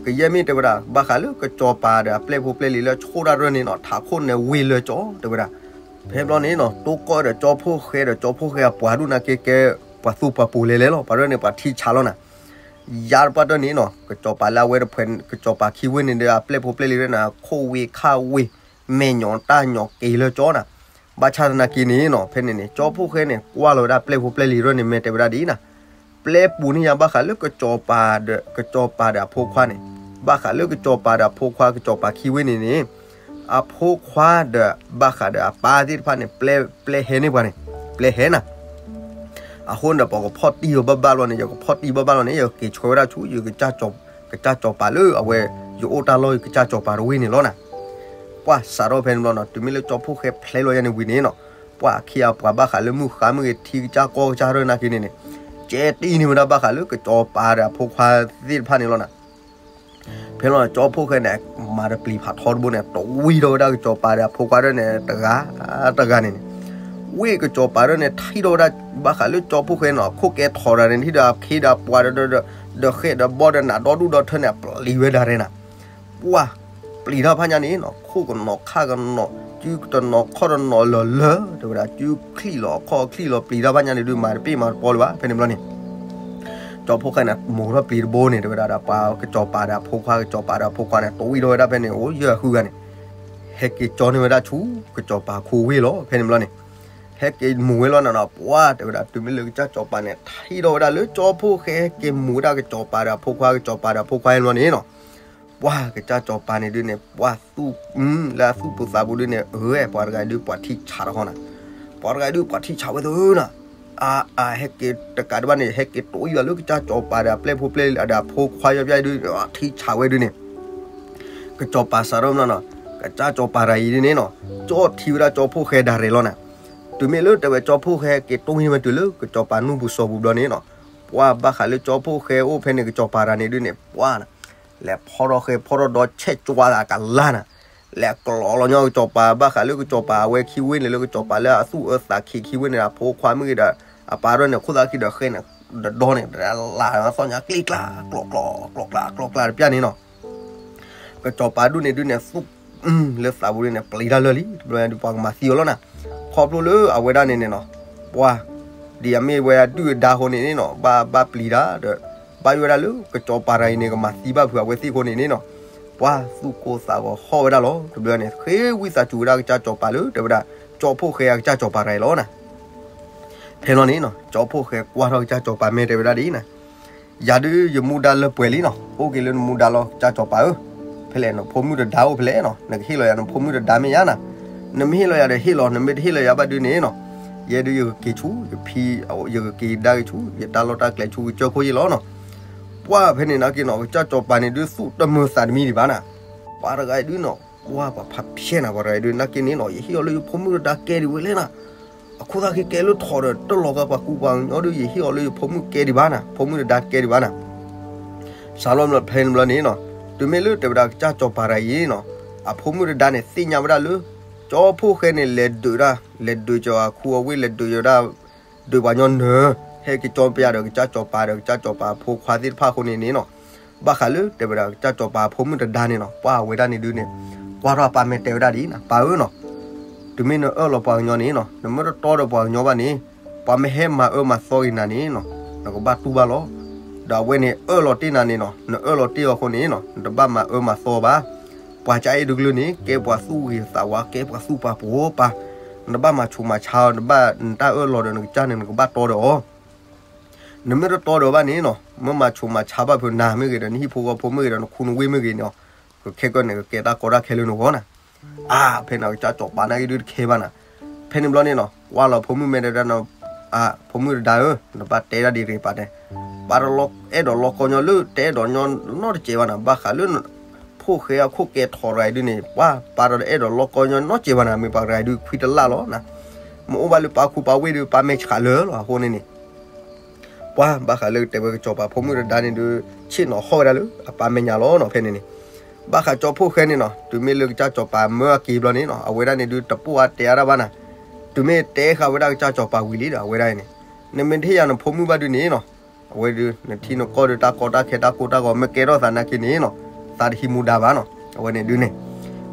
ကယဲၢ်မ့ၢ်တဲဝဲဒၣ် ဘၣ်ဃးလၢကစီၤပၤဒီးအပျဲၢ်ဖိပျဲၢ်လံၤလၢဆိၣ်တၢ်ရၢၢ်န့ၣ်နီၤ ထးခိၣ်န့ၣ်ဝ့ၢ်လၢကၠီတဲဝဲဒၣ်, ဖဲဘျီန့ၣ်နီၤ တိၢ်ကီၢ်ဒီးကၠီဖှိၣ်ဃဲဒီးကၠီဖှိၣ်ဃဲအပှၤဒိၣ်နာ်က့ကဲ, ပှၤသူၣ်ပှၤပိာ်လဲၤလဲၤလီၤ ပှၤဒၢန့ၣ် ပှၤထံဆးလီၤနၤ ယါတပှၢ်တၢၢ်န့ၣ်နီၤ ကစီၤပၤလၢအဝဲတဖှဲး ကစီၤပၤခံဝ့ၢ်န့ၣ်ဒီးအပျဲၢ်ဖိပျဲၢ်လံၤဒၣ်နၤ ခိၣ်ဝ့ၤခၣ်ဝ့ၤ, မဲာ်ညိးတၢ်ညိးက့ၤလၢကၠီနၤ, ဘၣ်ဆၣ်သနာ်က့န့ၣ်နီၤ ဖဲန့ၣ်န့ၣ် ကၠီဖှိၣ်ဃဲန့ၣ် ကွၢ်လီၤဝဲဒၣ်ပျဲၢ်ဖိပျဲၢ်လံၤရၢၢ်န့ၣ် မ့ၢ်တဲဝဲဒၣ်ဒ်အံၤနၤ, ပျဲပူၤန့ၢ်ယၤဘၣ်ဃးလၢကစီၤပၤဒီး, ကစီၤပၤဒီးအဖိခွါန့ၣ်, ဘၣ်ဃးလၢကစီၤပၤဒီးအဖိခွါ ကစီၤပၤခံဝ့ၢ်န့ၣ်န့ၣ်, အဖိခွါဒီးဘၣ်ဃးဒီးအပၢ်သ့ၣ်တဖၣ်န့ၣ် ပျဲဟဲန့ၢ်ပှၤန့ၣ်, ပျဲဟဲနၤ အဃိန့ၣ်ဒီး ပကဖီၣ်တံၢ်အီၤဘၣ်ဘၣ်လီၤန့ၣ် ယကဖီၣ်တံၢ်ဘၣ်ဘၣ်လီၤန့ၣ် ယကက့ၤဆှၢဝဲဒၣ်ဆူယကစၢ်စီၤပၤလၢအဝဲ ယအိၣ်တၢ်လီၢ်ယကစၢ်စီၤပၤတဝ့ၢ်န့ၣ်လီၤနၤ, ပှၤစးထီၣ်ဖဲန့ၣ်ဘျီနီၤ တုၤမ့ၢ်လၢကၠီဖှိၣ်ဃဲဖျဲလီၤယါန့ၣ်ဝံၤန့ၣ်နီၤ, ပှၤအခ့အပှၤဘၣ်ဃးလၢမုၢ်ဃါမုၢ်ဂ့ၤ ထံကစၢ်ကီၢ်ကစၢ်ရၢၢ်နာ်က့န့ၣ်န့ၣ်, ကဲတံၢ်န့ၢ်ဝဲဒၣ်ဘၣ်ဃးလၢကစီၤပၤဒီးအဖိခွါသ့ၣ်တဖၣ်န့ၣ်လီၤနၤ ဖဲလီၤ ကၠီဖှိၣ်ဃဲန့ၣ် မၤတပျံၤဖးထီတဘိန့ၣ် တဝံၣ်ထီၣ်ဝဲဒၣ်ကစီၤပၤဒီးအဖိခွါဒၢန့ၣ် တဂၤ, တဂၤန့ၣ်န့ၣ်, ဝ့ၢ်ကစီၤပၤဒၢန့ၣ် ထံၣ်ထီၣ်ဝဲဒၣ် ဘၣ်ဃးလၢကၠီဖှိၣ်ဃဲန့ၣ် ခိၣ်ကဲထီၣ်တၢ်န့ၣ် ထံၣ်ဒီးအခ့ဒီးပှၤဒီး, ဒီးဃဲဒီးဘီဒီးနးဒီဒူၣ်ဒီထၢန့ၣ် ပျံၤဝဲဒၣ်ရဲနၤ, ပှၤ ပျံၤတၢ်ဖးညါန့ၣ်နီၤ ခိၣ်ကနီၤခၣ်ကနီၤ စုတနီၤခီၣ်တနီၤလၢာ်လၢာ် တဲဝဲဒၣ် စုချံၣ်လီၤခီၣ်ချံၣ်လီၤ ပျံၤတၢ်ဖးညါန့ၣ်ဒုး မၤတပ့ၢ်မၤတပီလၢၤဘၣ် ဖဲန့ၣ်ဘျီန့ၣ် ကၠီဖှိၣ်ဃဲန့ၣ် မိၢ်ထီၣ်ပျံၤတဘိန့ၣ် တဲဝဲဒၣ်ဒီး ပှၤကစီၤပၤဒီးအဖိခွါ ကစီၤပၤဒီးအဖိခွါန့ၣ် တဝံၣ်ထီၣ်ဝဲဒၣ်ဖဲန့ၣ် အိၣ်ယဲၢ်ဃုဂၤန့ၣ် ဟဲက့ၤကၠီန့ၢ်ဝဲဒၣ်ဆူ ကစီၤပၤခိဝ့ၢ်လီၤ ဖဲန့ၣ်ဘျီန့ၣ် ဟဲက့ၤမူၤဝဲလီၤနၤနီၤ. ပှၢ် တဲဝဲဒၣ် တုၤမ့ၢ်လၢကစၢ်စီၤပၤန့ၣ် ထံၣ်ထီၣ်ဝဲဒၣ်လၢကၠီဖှိၣ်ဃဲဟဲက့ၤမူၤဝဲဒၣ်ကစီၤပၤဒီးအဖိခွါ, ကစီၤပၤဒီးအဖိခွါအံၤလီၤန့ၣ်နီၤ. ပှၢ် ကစၢ်စီၤပၤန့ၣ်ဒုန့ၣ် ပှၢ်သူၣ်, လၢအသူၣ်ပူၤသးပူၤဒုန့ၣ် အၢ ပှၤတဂၤဒုးပှၤထံၣ်ဆးတခီနၤ. ပှၤတဂၤဒုးပှၤထံၣ်ဆးဝဲသၢနၤ. အါ, အဟဲက့ၤတကးဒံးဘၣ်န့ၣ် ဟဲက့ၤတိၢ်ယွၤလၢကစၢ်စီၤပၤဒီးအပျဲၢ်ဖိပျဲၢ်လံၤဒီးအဖိခွါယီၤပျၢ်ဒုး ထံၣ်ဆးဝဲဒုန့ၣ် ကစီၤပၤစးထီၣ်မနီၤနီၤ, ကစၢ်စီၤပၤတဂၤအံၤဒုန့ၣ်နီၤ, ကၠီၣ်ထံဝဲဒၣ်ကၠီဖှိၣ်ဃဲဒၣ်ရဲၣ်လီၤနၤ. တုၤမ့ၢ်လၢတဲဝဲကၠီဖှိၣ်ဃဲက့ၤတိၢ်ယွၤဝဲတုၤလၢကစီၤပၤနူၢ်ပူၤစီၤပူၤဘျီန့ၣ်နီၤ, ပှၢ် ဘၣ်ဃးလၢကၠီဖှိၣ်ဃဲအိၣ်ဖဲန့ၣ် ကစီၤပၤတဂၤန့ၣ်ဒုန့ၣ် ပှၢ်နၤ, လဲၤဖီထီၣ်ဃဲဖီထီၣ်ဒီဆဲးကွၢ်သးကလါနၤ, လဲၤကျီးလီၤညီကစီၤပၤ ဘၣ်ဃးလၢကစီၤပၤအဝဲခံဝ့ၢ်န့ၣ် လၢကစီၤပၤလၢအသူၣ်အၢသးခံခံဝ့ၢ်န့ၣ်ဒီး အဖိခွါမ့ၢ်ဂ့ၤဒီး အပၢ်ထီၣ်န့ၣ် ခိၣ်သၣ်ခံဒီးဃဲန့ၣ် ဒီဒီန့ၣ် လၢသီၣ်ညါကျ့ကျါ ကျီးကျီး ကျီးကျါ ကျီးကျါတပျၢ်န့ၣ်နီၤ. ကစီၤပၤဒုန့ၣ်ဒုန့ၣ် သူၣ်လၢသးပူၤဒုန့ၣ် ပျံၤတၢ်လၢာ်လံ, တဘျီညါဒုးပှၤကမၤသံအီၤလီၤနၤ. ခီဖျိလၢအဝဲဒၣ်န့ၣ်န့ၣ်နီၤ, ပှၢ် ဒ်အမ့ၢ်ဝဲဒုၣ်အဒါအဃိန့ၣ်န့ၣ်နီၤ, ဘၣ်, ဘၣ်ပျံၤတၢ်ဒီး ဘၣ်ယိၣ်ဝဲဒၣ်လၢကစီၤပၤတဂၤအံၤန့ၣ် ကမၤသံဘၣ်ဖုးအဝဲသ့ၣ်အဃိန့ၣ်န့ၣ်နီၤ, ပှၢ် သူၣ်ကိၢ်သးဂီၤဟီၣ်ဝဲဒၣ်လီၤ. တဘျီန့ၣ် ဃ့ဝံသးစူၤဝဲဒၣ်ကစၢ်စီၤပၤလၢ တဲဝဲဒၣ် ကၠီဖှိၣ်ဃဲအကစၢ်စီၤပၤတဂၤအံၤလီၤနၤ. ဖဲလီၤန့ၣ်နီၤ, ကၠီဖှိၣ်ဃဲကွၢ်ထီၣ်ကစၢ်စီၤပၤမ့ၢ်တဲဝဲဒၣ်ဒ်အံၤနၤ, ယၤဒုးယမူဒါလၢပှဲၤလံနီၤ, အိၣ်က့ၤလၢနမူဒါလီၤ ကစၢ်စီၤပၤဧၢ. ဖဲလဲၣ် နဖိမုၣ်တဒါအိၣ်ဖဲလဲၣ်နီၤ, နကဟ့ၣ်လီၤယၤနဖိမုၣ်တဒါမ့ၢ်ယါနၤ. နမ့ၢ်ဟ့ၣ်လီၤယၤဒီးဟ့ၣ်လီၤ, နမ့ၢ်တဟ့ၣ်လီၤယၤဘၣ်ဒုးန့ၣ်နီၤ, ယဲဒုးယကက့ၤဆူ ယဖံ, ယကက့ၤဒါက့ၤဆူ ယတၢ်လီၢ်တၢ်ကျဲဆူ ကစၢၢ်ခိၣ်ယ့ၢ်လီၤနီၤ. ပှၢ် ဖဲန့ၣ်နာ်က့နီၤ, ကစၢ်စီၤပၤန့ၣ်ဒုးသူၣ်တမုာ်သးတမံဒံးဘၣ်နၤ. ပှၤတဂၤအံၤဒုးနီၤ, ပှၢ် ပှၤဖးဖျဲးနၤ, ပှၤတဂၤအံၤဒုးနာ်က့န့ၣ်နီၤ, ယဟ့ၣ်အီၤလၢယဖိမုၣ်တဒါကဲဒံးဝဲလဲၣ်နၤ. အခိၣ်သၣ်ခံကဲလၢထီၣ်ဒီး တလီၤဂာ်ပှၤကူပှၤကညီဒုး ယဟ့ၣ်အီၤလၢယဖိမုၣ်ကဲဒံးဘၣ်နၤ, ဖိမုၣ်တဒါကဲဒံးဘၣ်နၤ. စးလီၤဖဲန့ၣ်ဘျီန့ၣ်နီၤ, တုၤမ့ၢ်လၢတဲဝဲဒၣ်ကစၢ်စီၤပၤတဂၤအံၤနီၤ, အဖိမုၣ်တဒါန့ၣ် သ့ၣ်ညါဝဲဒၣ်လၢ ကၠီဖှိၣ်ဃဲန့ၣ် လဲၤဒုးတၢ်, လဲၤဒုးကၠီၤအခူအဝ့ၢ် လဲၤဒုးကၠီၤဒၣ်, ဒုးပှၤကညီနၢၤ, ဟဲက့ၤကၠီပယါဒီးကစၢ်စီၤပၤဒီးကစၢ်စီၤပၤအဖိခွါသ့ၣ်တဖၣ်အဃိန့ၣ်န့ၣ်နီၤ, ဘၣ်ဃးလၢတဲဝဲဒၣ်ကစၢ်စီၤပၤအဖိမုၣ်တဒါန့ၣ်နီၤ, ပှၢ်အဝဲဒၣ်န့ၣ်ဒုးန့ၣ်, ကွၢ်ထီၣ်အပၢ်မ့ၢ်တဲဝဲဒၣ်ဒ်အံၤနၤ, ပၢ်ဧၢနီၤ, တုၤမ့ၢ်နအၢၣ်လီၤပှၤကညီန့ၣ်နီၤ, နမ့ၢ်တတီဒီးပှၤကညီဘၣ်န့ၣ်, ပှၤမ့ၢ်ဟဲမၤအၢမၤသီက့ၤနၤန့ၣ်နီၤ, နကဘၣ်တူၢ်ဘၣ်လီၤ. ဒီးအဝဲန့ၣ်အၢၣ်လီၤတ့ၢ်နၤန့ၣ်နီၤ, နအၢၣ်လီၤတ့ၢ်အီၤအဃိန့ၣ်နီၤ, နတဘၣ်မၤအၢမၤသီဘၣ်. ပှၤကအ့ၣ်တကလုာ်န့ၣ် ကဲပှၤသူၣ်ဂ့ၤသးဝါ, ကဲပှၤသူၣ်ပှၤပိာ်ပၢ်, နတဘၣ်မၤဆူးမၤဆါအီၤ, နဘၣ်နတၢ်အၢၣ်လီၤဒီးနကစၢ်န့ၣ် နကဘၣ်တီဒီးအီၤ. နမ့ၢ်တတီဒီးဘၣ်န့ၣ်နီၤ, မ့ၢ်မၤဆူးမၤဆါဘၣ်ဖုးနၤမ့ၢ်ဂ့ၤဒီး နဟံၣ်ဖိဃီဖိမ့ၢ်ဂ့ၤဒီး နခူနဝ့ၢ်မ့ၢ်ဂ့ၤန့ၣ်, ခဲကၢန့ၣ် ကကဲတၢ်ကီတၢ်ခဲလၢနဂီၢ်နၤ. အါ ဖဲန့ၣ်ကစၢ်စီၤပၤနာ်က့ဒုးတခဲဘၣ်နၤ. ဖဲန့ၣ်ဘျီန့ၣ်နီၤ, ကွၢ်လီၤဖိမုၣ်မ့ၢ်တဲဒၣ်, ဖိမုၣ်တဒါဧၢ, နဘၣ်တဲဒၣ်ဒ်ရ့ပာ်တဲ, ပၢ်တအဲၣ်ဒိးလီကီညီလၢ တအဲၣ်ဒိးညီနီတစဲးဘၣ်နၤ, ဘၣ်ဃးလၢ ဖိၣ်ဃဲအခိၣ်ကဲထီၣ်တဂၤအံၤဒုးန့ၣ်, ပှၤပၢ်တအဲၣ်ဒိးလီကီညီနီတစဲးဘၣ်နၤ, မ့ၢ်ပှၤတဂၤအံၤဒုးခွံတလၢ်လီၤနၤ. မ့ၢ်အိၣ်ဘၣ်လၢပၢ်ခူပၢ်ဝ့ၢ်ဒုး ပၢ်မဲာ်ဆှးလၢာ်လီၤအဃိန့ၣ်န့ၣ် ပှၤဘၣ်ဃးလၢတဲဝဲကစီၤပၤဖိမုၣ်တဒါန့ၣ်ဒုး ဆ့ၣ်နီၤဟီၣ်ဝဲဒၣ်လၢအပၢ်မဲာ်ညါလီၤနီၤ. ဖဲန့ၣ်န့ၣ် ဘၣ်ဃးကၠီဖှိၣ်ဃဲန့ၣ်နီၤ, တုၤမ့ၢ်လၢကစၢ်စီၤပၤမၢအက့ၤဘျီန့ၣ်နီၤ, အဝဲဒၣ်န့ၣ်ဒုးတပိၢ်အါတဲအါတၢ်ဘၣ်နၤ. တုၤမ့ၢ်တဲဃာ်ဝဲဒၣ်ကစၢ်စီၤပၤဝံၤလံဒီး အဝဲဒၣ်န့ၣ်, နမ့ၢ်တဟ့ၣ်ယၤနဖိမုၣ်ဘၣ်ဒုးန့ၣ်နီၤ, အဝဲဒုး နထံနကီၢ်ဒုး တၢ်ကီတၢ်ခဲတၢ်ကိၢ်တၢ်ဂီၤ မ့ၢ်ကဲထီၣ်သးနာ်က့န့ၣ်နီၤ, သးတဟံးမူဒါဘၣ်နီၤ. အဝဲန့ၣ်ဒုးန့ၣ်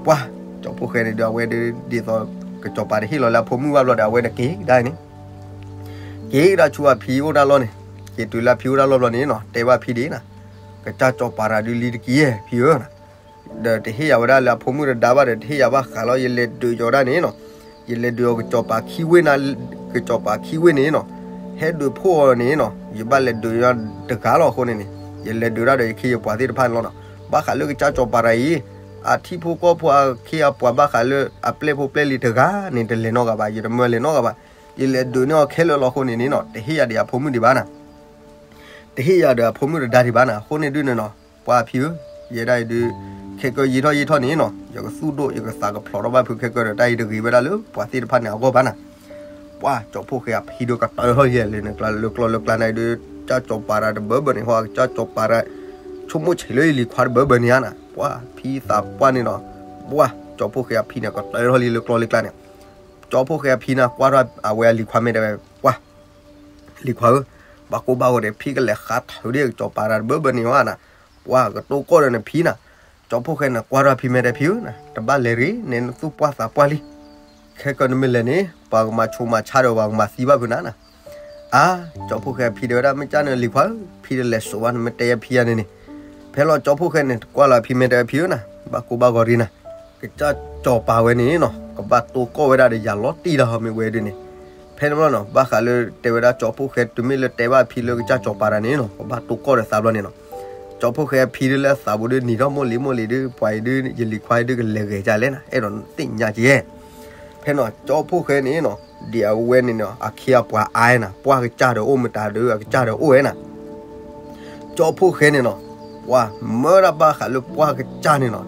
ပှၤ ကၠီဖှိၣ်ဃဲန့ၣ်ဒုး အဝဲဒုး ဒ်သိးကစီၤပၤတဟ့ၣ်လီၤလၢအဖိမုၣ်ဘၣ်ဘျီဒီး အဝဲဒၣ်က့ၤဒၣ်န့ၣ် က့ၤကဒါဆူအဖံအိၣ်တၢ်လီၢ်န့ၣ်, က့ၤတုၤလၢအဖံအိၣ်တၢ်လီၢ်ဘျီန့ၣ်နီၤ, တဲဘၣ်ဖံဒ်အံၤနၤ, ကစၢ်စီၤပၤတဂၤဒုးလံတက့ၢ် ဖံဧၢ, ဒီးတဟ့ၣ်ယၤဝဲဒၣ်လၢအဖိမုၣ်တဒါဘၣ်ဒီး တဟ့ၣ်ယၤဘၣ်ဃးလီၤ, ယလဲၤဒုးကီၤဒၣ်န့ၣ်နီၤ, ယလဲၤဒုးအီၤကစီၤပၤခံဝ့ၢ်န့ၣ်, ကစီၤပၤခံဝ့ၢ်န့ၣ်နီၤ, ဟဲဒုးဖှိၣ်အီၤန့ၣ်နီၤ, ယဘၣ်လဲၤဒုးညီတဂၤလီၤအဃိန့ၣ်န့ၣ်, ယလဲၤဒုးဒၣ်ဒီးယခ့ယပှၤသ့ၣ်တဖၣ်န့ၣ်လီၤနီၤ. ဘၣ်ဃးလၢကစၢ်စီၤပၤတဂၤအံၤ အထံဖိကီၢ်ဖိအခ့အပှၤဘၣ်ဃးလၢအပျဲၢ်ဖိပျဲၢ်လံၤတဂၤန့ၣ် တလဲၤနီတဂၤဘၣ်, ယလဲၤဒုးန့ၢ်အီၤခဲလၢာ်လီၤအဃိန့ၣ်န့ၣ်နီၤ, တဟ့ၣ်ယၤဒီးအဖိမုၣ်ဒံးဘၣ်နၤ. တဟ့ၣ်ယၤဒီးအဖိမုၣ်တဒါဒံးဘၣ်နၤ. အဃိန့ၣ်ဒုးန့ၣ်နီၤ, ပှၤဖံဧၢ, ယဲဒၣ်အံၤဒုး ခဲကၢယံာ်ထီၣ်ယံာ်ထီၣ်န့ၣ်နီၤ, ယကသူၣ်ဒိၣ် ယကသးကဖျိးထီၣ်ဘၣ်ဖုးခဲကၢဒီး တၢ်အံၤတဂ့ၤဝဲဒၣ်လၢပှၤသ့ၣ်တဖၣ်န့ၣ်အဂီၢ်ဘၣ်နၤ. ပှၤကၠီဖှိၣ်ဃဲအဖံဒီးကတၢၢ်ထီၣ်လံလၢကျီလၢကျီလၢကျါန့ၣ်ဒုး, ကၠီဖှိၣ်ဃဲအဖံဒီးကတၢၢ်ထီၣ်လံလၢကျီလၢကျါန့ၣ်ဒုး, ကၠီဖှိၣ်ဃဲအဖံန့ၣ် ကွၢ်ထီၣ်အဝဲအလံၤခွါတဘၢဘၢန့ၣ်ဧါနၤ, ပှၤဖံသးပှၢ်န့ၣ်နီၤ, ပှၤကၠီဖှိၣ်ဃဲအဖံန့ၣ် ကတၢၢ်ထီၣ်လံလၢကျီလၢကျါန့ၣ်, ကၠီဖှိၣ်ဃဲအဖံန့ၣ် ကွၢ်ထီၣ်အဝဲအလံၤခွါမ့ၢ်တဲဝဲ, ပှၤ လံၤခွါဧၢ, ဘၣ်ကိၢ်ဘၣ်ဂီၤဒီး ဖံကလဲၤဃါထၢဒ်ကၠီဖှိၣ်ဃဲတဘၢဘၢန့ၣ်ဝဲနၤ, ပှၤကတိၢ်ကီၢ်ဒီးနဖံနၤ. ကၠီဖှိၣ်ဃဲန့ၣ် ကွၢ်ထီၣ်ဖံမ့ၢ်တဲဖံဧၢနၤ, တဘၣ်လဲၤရ့န့ၣ် နသူၣ်ပှၢ်သးပှၢ်လံ. ခဲကၢနမ့ၢ်လဲၤန့ၣ် ပှၤကမၤဆိးမၤဆါဒီးပှၤကမၤသံဘၣ်ဖုးနၤနၤ. အါ, ကၠီဖှိၣ်ဃဲအဖံတဲဝဲဒၣ် မ့ၢ်ကၢ်န့ၣ်လံၤခွါဧၢ, ဖံတလဲၤစိာ်ဘၣ် နမ့ၢ်တဲယဖံယၤန့ၣ်န့ၣ်. ဖဲလီၤကၠီဖှိၣ်ဃဲန့ၣ် ကွၢ်လီၤဖံမ့ၢ်တဲဖံဧၢနၤ, ဘၣ်ကိၢ်ဘၣ်ဂီၤရ့နၤ. ကစၢ်စီၤပၤဝဲန့ၣ်နီၤ ကဘၣ်တိၢ်ကီၢ်ဝဲဒၣ်ဒီးယၤလီၤတံၢ်တၢ်ဟီမ့ၢ်ဝဲဒ်န့ၣ်, ဖဲန့ၣ်ဘျီနီၤ ဘၣ်ဃးလၢတဲဝဲဒၣ်ကၠီဖှိၣ်ဃဲ တုၤမ့ၢ်လၢတဲဘၣ်အဖံလၢကစၢ်စီၤပၤတၢ်န့ၣ်နီၤ ပဘၣ်တိၢ်ကီၢ်ဒီးသးဘျီန့ၣ်နီၤ, ကၠီဖှိၣ်ဃဲအဖံဒုးလၢအသးပူၤဒုး နံၤထီၣ်မိၢ်လံၤမိၢ်လံၤဒုး ပှၤအံၤဒုး ယလံၤခွါအံၤဒုးကလဲၤဂဲၤကလဲၣ်နၤ အဲၣ်ဒိးသ့ၣ်ညါက့ၤ ဖဲနီၤ ကၠီဖှိၣ်ဃဲန့ၣ်နီၤ ဒ်အဝဲန့ၣ်နီၤ အခ့အပှၤအါနၤ ပှၢ်ကစၢ်ဒီးအိၣ်မတၤဒီးအကစၢ်ဒီးအိၣ်ဝဲနၤ ကၠီဖှိၣ်ဃဲန့ၣ်နီၤ ပှၢ်မၢဒၣ်ဘၣ်ဃးလၢပှၢ်ကစၢ်န့ၣ်နီၤ,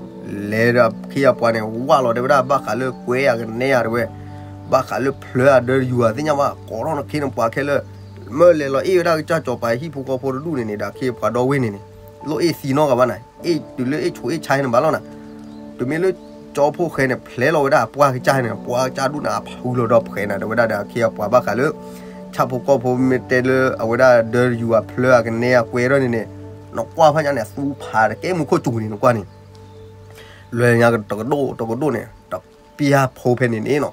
လဲၤဒီးအခ့အပှၤန့ၣ် ဝၢ်လီၤတဲဝဲဒၣ် ဘၣ်ဃးလၢကွဲအကနဲယၤတဝဲ, ဘၣ်ဃးလၢဖျၢၣ်အဒၢတယူၤဧါ သ့ၣ်ညါဘၣ် ကိးထီၣ်နခ့နပှၤခဲလၢာ်, မၢလဲၤလီၤအ့ၣ်ဝဲဒၣ်ကစၢ်စီၤပၤဟံၣ်ဖိဃီဖိတဒူၣ်န့ၣ်န့ၣ် ဒီးအခ့အပှၤဒီဝ့ၢ်န့ၣ်န့ၣ်, လိၣ်အ့ၣ်သံနီတဂၤဘၣ်နၤ, အ့ၣ်တုၤလၢအ့ၣ်ဆူးအ့ၣ်ဆါန့ၣ်ဘၣ်လီၤနၤ. တုၤမ့ၢ်လၢကၠီဖှိၣ်ဃဲန့ၣ် ဖျဲလီၤဝဲဒၣ်အပှၢ်ကစၢ်န့ၣ် ပှၢ်ကစၢ်ဒူၣ်န့ၣ် အဖုလီၤဒီးဖှဲးနၤ တဲဝဲဒၣ်ဒီးအခ့အပှၤဘၣ်ဃးလၢ ဆၣ်ဖိကီၢ်ဖိမ့ၢ်တဲလၢအဝဲဒၣ်ဒၢတယူၤအဖျၢၣ်အကနဲအကွဲထီၣ်န့ၣ်န့ၣ်, နကွၢ်ဖဲညါန့ၣ် သူဖးတကဲမူခိၣ်စူၤန့ၣ် နကွၢ်န့ၣ် လွဲညါတကဒိၣ်တကဒိၣ်န့ၣ် တပျၢ်ဖိဖဲန့ၣ်န့ၣ်နီၤ,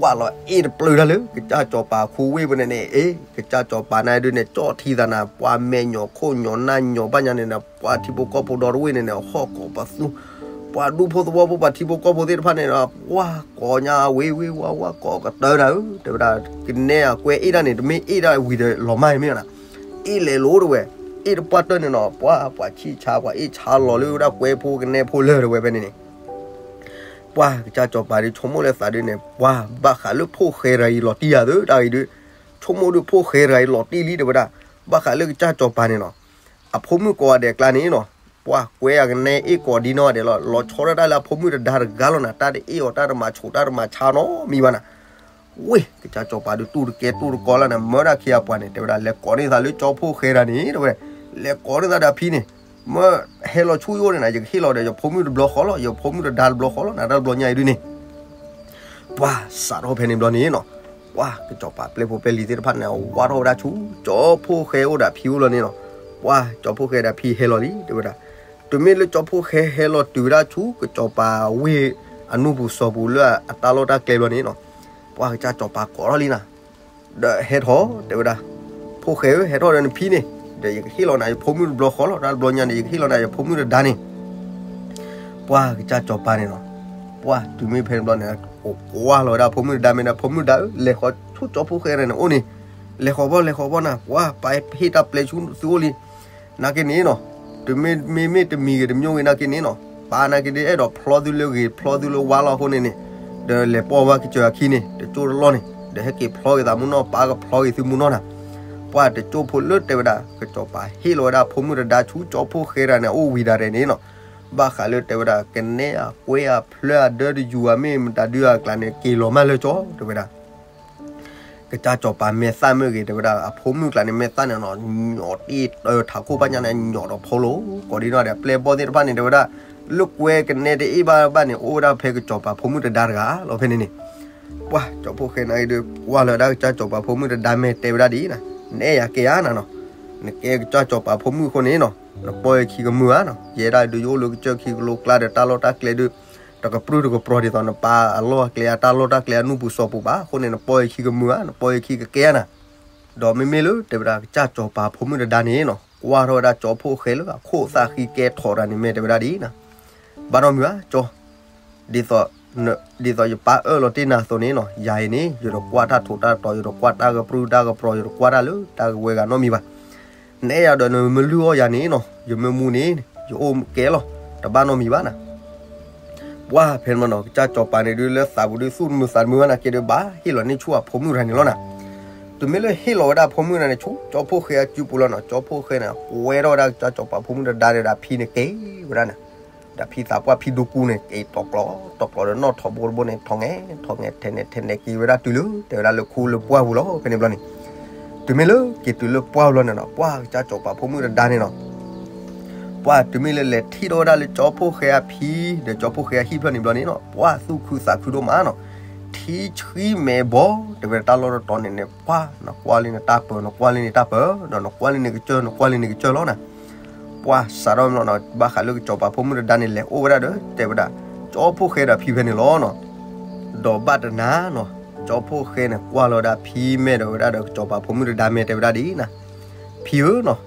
ဝၢ်လီၤအ့ၣ်တပျၢၤတၢ်လၢ ကစၢ်စီၤပၤခူဝ့ၢ်ပူၤန့ၣ်န့ၣ်, အ့ ကစၢ်စီၤပၤန့ၣ်ဒုးန့ၣ် ကၠီၣ်ထံသးနၤ ပှၤမဲာ်ညိးခိၣ်ညိးနၢ်ညိးဘၣ်ညါန့ၣ်န့ၣ် ပှၤထံဖိကီၢ်ဖိဒီတဝ့ၢ်န့ၣ်န့ၣ် ဟီၣ်ကိးပသူ ပှၤဒူဖိသဝီဖိ ပှၤထံဖိကီၢ်ဖိသ့ၣ်တဖၣ်န့ၣ်ဒီး ဝၢ်ကိးညါဝ့ၤဝ့ၤဝါဝါကိးကတၢၢ်နၤဧၢ တဲဝဲဒၣ်, ကနဲအကွဲအ့ၣ်ဒၣ်န့ၣ် တမ့ၢ်အ့ၣ်ဒၣ်ဝံၤဒီးလီၤမၢ်မ့ၢ်နၤ, အ့ၣ်လဲၤလိၤတဝဲ, အ့ၣ်တပှၢ်တၢၢ်န့ၣ်နီၤ ပှၤပှၤဆံၣ်ဆါ ပှၤအ့ၣ်ဆါလီၤလၢဝဲဒၣ်ကွဲဖိကနဲဖိလၢာ်တဝဲဖဲန့ၣ်န့ၣ် ပှၢ်ကစၢ်စီၤပၤဒုးဆိကမိၣ်လၢသးဒုးန့ၣ် ပှၢ်ဘၣ်ဃးလၢဖိၣ်ဃဲတဂၤအံၤလီၤတံၢ်ယၤသၢတၢ်ဂ့ၤဒုး, ဆိကမိၣ်ဒုးဖိၣ်ဃဲတဂၤအံၤလီၤတံၢ်လံတဲဝဲဒၣ်, ဘၣ်ဃးလၢကစၢ်စီၤပၤန့ၣ်နီၤ, အဖိမုၣ်ကိးဂၤဒဲးအကျါန့ၣ်နီၤ, ပှၢ်ကွဲအကနဲအ့ၣ်ကိးဒ်နီၢ်ဂၤဒဲးလီၤ, လီၤဆီဒၣ်တၢ်လၢအဖိမုၣ်တဒါတဂၤလီၤနၤ, တၢ်တအ့ၣ်အီၤ တၢ်တမၤဆူး တၢ်တမၤဆါနီတမံၤဘၣ်နၤ ဝ့ၢ် ကစၢ်စီၤပၤဒုးတူၢ်တကဲတူၢ်တကီလၢနၤ မၢဒၣ်အခ့အပှၤန့ၣ် တဲဝဲဒၣ် လဲၤကိးန့ၢ်သးလၢကၠီဖှိၣ်ဃဲတဂၤန့ၣ် တဲဝဲ, လဲၤကိးန့ၢ်သးဒီးအဖံန့ၣ်, မၢဟဲလီၤဆူယအိၣ်န့ၣ်နၤ ယကဟ့ၣ်လီၤဒီးယဖိမုၣ်တဘျီဃီလီၤ, ယဖိမုၣ်တဒါတဘျီဃီလီၤနၤ တၢ်တဘျီညါအံၤဒုးန့ၣ် ပှၢ်စးထီၣ်ဖဲန့ၣ်ဘျီန့ၣ်နီၤ, ပှၢ်ကစီၤပၤပျဲၢ်ဖိပျဲၢ်လံၤသ့ၣ်တဖၣ်န့ၣ် ဝၢ်ထီၣ်ဝဲဒၣ်ဆူ ကၠီဖှိၣ်ဃဲအိၣ်ဒီးအဖံအိၣ်လီၤန့ၣ်နီၤ, ပှၢ်ကၠီဖှိၣ်ဃဲဒီးအဖံဟဲလီၤလံ တဲဝဲဒၣ်, တုၤမ့ၢ်လၢကၠီဖှိၣ်ဃဲဟဲလီၤတုၤဝဲဒၣ်ဆူ ကစီၤပၤဝ့ၢ်အနူၢ်ပူၤစီၤပူၤလၢအတၢ်လီၢ်တၢ်ကျဲဘျီန့ၣ်နီၤ, ပှၢ်ကစၢ်စီၤပၤကိးထီၣ်လံနၤ ဒီးဟဲထီၣ်တဲဝဲဒၣ်, ဖိၣ်ဃဲဧၢ ဟဲထီၣ်ဒီးနဖံန့ၣ်, ဒီးယကဟ့ၣ်လီၤနၤယဖိမုၣ်တဘျီဃီလီၤ, တၢ်တဘျီညါန့ၣ် ယကဟ့ၣ်လီၤနၤယဖိမုၣ်တဒါန့ၣ်, ပှၢ်ကစၢ်စီၤပၤန့ၣ်နီၤ, ပှၢ်တုၤမ့ၢ်ဖဲန့ၣ်ဘျီန့ၣ် ကိးကွၢ်လီၤဝဲဒၣ်ဖိမုၣ်တဒါမ့ၢ်ဒီး ဖိမုၣ်တဒါဧၢ လဲၤဃီၤဆူကၠီဖှိၣ်ဃဲတဂၤန့ၣ်အိၣ်န့ၣ်, လဲၤဃီၤဘီ လဲၤဃီၤဘီနၤ ပှၢ်ပၢ်ဟ့ၣ်တၢ်ပျဲဆူသုအိၣ်လံ နာ်က့န့ၣ်နီၤ, တုၤမ့မ့ၢ်တမံၤဂ့ၤတမံၤဂ့ၤနာ်က့န့ၣ်နီၤ, ပၢ်နာ်က့ဒုးအဲၣ်ဒိးဖျီသုလၢဂ့ၤ ဖျီသုလၢဝါလီၤအဃိန့ၣ်န့ၣ်, ဒီးလဲၤပိာ်ဝဲကစၢၢ်အခံန့ၣ် တကၠိၢ်တလီၢ်န့ၣ်, ဒီးဟဲက့ၤဖျီက့ၤသးမုၢ်နီၢ် ပၢ်ကဖျီက့ၤသုမုၢ်နီၢ်နၤ, ပှၢ်တကၠိၢ်ဖိလၢတဲဝဲဒၣ် ကစီၤပၤဟ့ၣ်လီၤဝဲဒၣ်ဖိမုၣ်တဒါဆူကၠီဖှိၣ်ဃဲတဂၤန့ၣ် အိၣ်ဝံၤဒၣ်ရဲၣ်န့ၣ်နီၤ, ဘၣ်ဃးလၢတဲဝဲဒၣ် ကနဲအကွဲအဖျၢၣ်အဒၢတယူၤအမ့ၢ်မတၤဒုးအကျါန့ၣ် က့ၤလီၤမၢ်လၢကၠီ တဲဝဲဒၣ် ကစၢ်စီၤပၤမဲာ်သၣ်မ့ၢ်ဂ့ၤ တဲဝဲဒၣ် အဖိမုၣ်ကျါန့ၣ် မဲာ်သၣ်န့ၣ်နီၤ ညီးတ့ၢ်တၢထးခိၣ်ဘၣ်ညါန့ၣ် ညီးဒီးဖိလိၤ ကိးဒ်နီၢ်ဒီး ပျဲၢ်ဘီၣ်သ့ၣ်တဖၣ်န့ၣ် တဲဝဲဒၣ် လၢကွဲကနဲတအ့ၣ်ဘၣ်ဘၣ်န့ၣ် အိၣ်ဝဲဒၣ်ဖဲကစီၤပၤဖိမုၣ်တဒါတဂၤလီၤဖဲန့ၣ်န့ၣ်, ပှၢ်ကၠီဖှိၣ်ဃဲနာ်က့ဒုး ကွၢ်လီၤဝဲဒၣ်ကစၢ်စီၤပၤဖိမုၣ်တဒါမဲာ်တဲဝဲဒၣ်ဒ်အံၤနၤ, နအဲၣ်ယၤကဲဧါနၤနီၤ, နကဲကစၢ်စီၤပၤဖိမုၣ်အဃိန့ၣ်နီၤ နပိာ်ယခံကမုာ်ဧါနီၤ, ယဲဒၣ်ဒုးယအိၣ်လၢကစၢၢ်ခံကလိကျါဒီးတၢ်လီၢ်တၢ်ကျဲဒုး တကပြုၢ်တကပြီၤဒ်သိးနပၢ်အလီၢ်အကျဲအတၢ်လီၢ်တၢ်ကျဲအနူၢ်ပူၤစီၤပူၤဘၣ်, အဃိန့ၣ် နပိာ်ယခံကမုာ်ဧါ, နပိာ်ယခံကကဲဧါနၤ, ဒီးမ့မ့ၢ်လၢတဲဝဲဒၣ်ကစၢ်စီၤပၤဖိမုၣ်တဒါန့ၣ်နီၤ ကွၢ်ထီၣ်ဝဲဒၣ်ကၠီဖှိၣ်ဃဲလၢအခိၣ်သၣ်ဃံကဲထီၣ်တၢ်န့ၣ် မဲာ်တဲဝဲဒၣ်ဒ်အံၤနၤ, ဘၣ်နီတမုာ်ဧါကၠီ ဒ်သိး ဒ်သိးယပၢ်အၢၣ်လီၤတ့ၢ်နၤအသိးန့ၣ်နီၤ ယၤအံၤန့ၣ် ယတကွၢ်တၢ်ထူးတၢ်တီၤ ယတကွၢ်တၢ်ကပြုၢ်တၢ်ကပြီၤ ယတကွၢ်တၢ်လၢတၢ်ဂ့ၤဝဲဂၤနီတမံၤဘၣ်, နအဲၣ်ယၤဒီးနမ့ၢ်လုၢ်အီၣ်ယၤန့ၣ်နီၤ ယမ့ၢ်မူန့ၣ် ယအိၣ်ကဲလီၤ တဘၣ်နီတမံၤဘၣ်နၤ ပှၢ်ဖဲန့ၣ်မနီၤ ကစၢ်စီၤပၤန့ၣ်ဒုးလၢသးပူၤဒုးသူၣ်တမုာ်သးတမုာ်ဘၣ်နာ်က့ဒုး ဘၣ်ဟ့ၣ်လီၤန့ၢ်ဆူအဖိမုၣ်တဂၤန့ၣ်လီၤနၤ, တုၤမ့ၢ်လၢဟ့ၣ်လီၤဝဲဒၣ်အဖိမုၣ်တဂၤန့ၣ်ဆူ ကၠီဖှိၣ်ဃဲအစုပူၤလီၤနီၤ, ကၠီဖှိၣ်ဃဲန့ၣ် ကွဲထီၣ်ဝဲဒၣ်ကစၢ်စီၤပၤဖိမုၣ်တဒါဒီးဒီးဖံန့ၣ်က့ၤဝဲဒၣ်နၤ, ဒီးဖံသးပှၢ်ဖံဒိကူန့ၣ် က့ၤတီၤကျိးတီၤကျိးဒီးနီၣ်ထိးဘိတဘိန့ၣ် ထိးငဲၤထိးငဲၤ ထဲးနဲၣ်ထဲးနဲၣ်က့ၤဝဲဒၣ်တုၤလၢ တဲဝဲဒၣ်လၢခူလၢပှၢ်ပူၤလီၤ ဖဲန့ၣ်ဘျီန့ၣ် တုၤမ့ၢ်လၢက့ၤတုၤလၢပှၢ်ပူၤလီၤန့ၣ်နီၤ ပှၢ်ကစၢ်စီၤပၤဖိမုၣ်တဒါန့ၣ်နီၤ ပှၢ်တုၤမ့ၢ်လၢလဲၤထံၣ်ထီၣ်ဝဲဒၣ်လၢကၠီဖှိၣ်ဃဲအဖံ ဒီးကၠီဖှိၣ်ဃဲအဟံၣ်ဖျၢၣ်န့ၣ်ဘျီန့ၣ်နီၤ ပှၢ်သူၣ်ခုသးခုဒိၣ်မးနီၤ, ထံဆှံမဲာ်ဘီ တဲဝဲဒၣ်တၢ်လီၢ်တတီၤန့ၣ်န့ၣ် ပှၢ်နကွၢ်လံနတၢ်ပၢၤ နကွၢ်လံနတၢ်ပၢၤ ဒီးနကွၢ်လံနကစၢၢ် နကွၢ်လံနကစၢၢ်လီၤနၤ, ပှၢ်စးထီၣ်မနီၤ ဘၣ်ဃးလၢကစီၤပၤဖိမုၣ်တဒါန့ၣ် လဲၤအိၣ်ဝဲဒၣ်ဒီး တဲဝဲဒၣ် ကၠီဖှိၣ်ဃဲဒီးဖံဖဲန့ၣ်လီၤနီၤ ဒီးဘၣ်တနၤနီၤ ကၠီဖှိၣ်ဃဲန့ၣ် ကွၢ်လီၤဝဲဒၣ်ဖံမဲာ်ဒီးဝဲဒၣ်ဒီးကစီၤပၤဖိမုၣ်တဒါမဲာ်တဲဝဲဒၣ်ဒ်အံၤနၤ, ဖံဧၢနီၤ,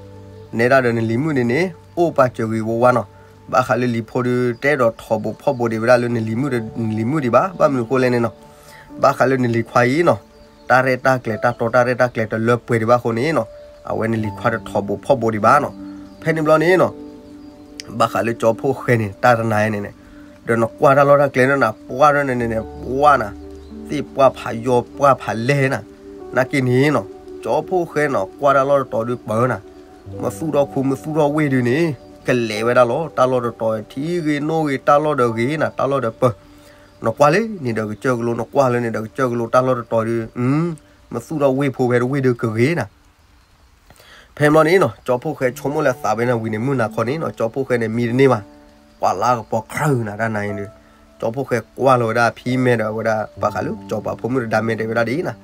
နဲဒၣ်ဒီးနလံၤမုၣ်န့ၣ်န့ၣ် အိၣ်ပာ်စၢၤဂ့ၤဝါဝါနီၤ, ဘၣ်ဃးလၢလံၤဖိဒုး တအဲၣ်ဒိးထီၣ်ဘိးဖီၣ်ဘိးဒံးဝဲဒၣ်လၢနလံၤမုၣ်ဒံးဘၣ်, ဘၣ်မနုၤအဃိလဲၣ်န့ၣ်နီၤ, ဘၣ်ဃးလၢနလံၤခွါအံၤနီၤ တၢ်ရဲၣ်တၢ်ကျဲၤ တၢ်တီတၢ်ရဲၣ်တၢ်ကျဲၤတလၢပှဲၤဒံးဘၣ်အဃိန့ၣ်နီၤ, အဝဲန့ၣ်လံၤခွါတထီၣ်ဘိးဖီၣ်ဘိးဒံးဘၣ်နီၤ. ဖဲန့ၣ်ဘျီန့ၣ်နီၤ ဘၣ်ဃးလၢကၠီဖှိၣ်ဃဲန့ၣ် တၢ်တနၤအံၤန့ၣ်န့ၣ်, ဒီးနကွၢ်တၢ်လီၢ်တၢ်ကျဲန့ၣ်နၤ ပှၢ်ဒၣ်န့ၣ်န့ၣ်န့ၣ် ပှၢ်နၤ, သ့ၣ်ပှၢ်ဖးယီၤပှၢ်ဖးလဲၢ်နၤ, နာ်က့န့ၣ်နီၤ, ကၠီဖှိၣ်ဃဲနီၤ ကွၢ်တၢ်လီၢ်တတီၤဒုးပၢနၤ, မသူၣ်ထီၣ်ခူ မသူၣ်ထီၣ်ဝ့ၢ်ဒုးန့ၣ် ကလဲၤဝဲဒၣ်လီၤ. တၢ်လီၢ်တတီၤထံဂ့ၤနိၣ်ဂ့ၤ တၢ်လီၢ်ဒီးဂ့ၤနၤ တၢ်လီၢ်ဒီးပၢ, နကွၢ်လၢန့ၣ်ဒီးကစၢၢ်ကလိ နကွၢ်လၢန့ၣ်ဒီးကစၢၢ်ကလိ တၢ်လီၢ်တတီၤဒုး မသူၣ်ထီၣ်ဝ့ၢ်ဖိဖဲတဝ့ၢ်ဒုးကဂ့ၤနၤ. ဖဲန့ၣ်ဘျီန့ၣ်နီၤ ကၠီဖှိၣ်ဃဲဆိကမိၣ်လၢသးဝဲန့ၣ်ဝံၤန့ၣ် မုၢ်နၤခီန့ၣ်နီၤ ကၠီဖှိၣ်ဃဲန့ၣ် မံတန့ၢ်ဘၣ်, ပှၤလၢကပီၤခရၢၢ်နၤတၢ်နၤအံၤဒီး, ကၠီဖှိၣ်ဃဲကွၢ်လီၤဝဲဒၣ်အဖံမဲဒီး အဝဲဒၣ်ဘၣ်ဃးလၢကစီၤပၤဖိမုၣ်တဒါမဲတဲဝဲဒၣ်ဒ်အံၤနၤ,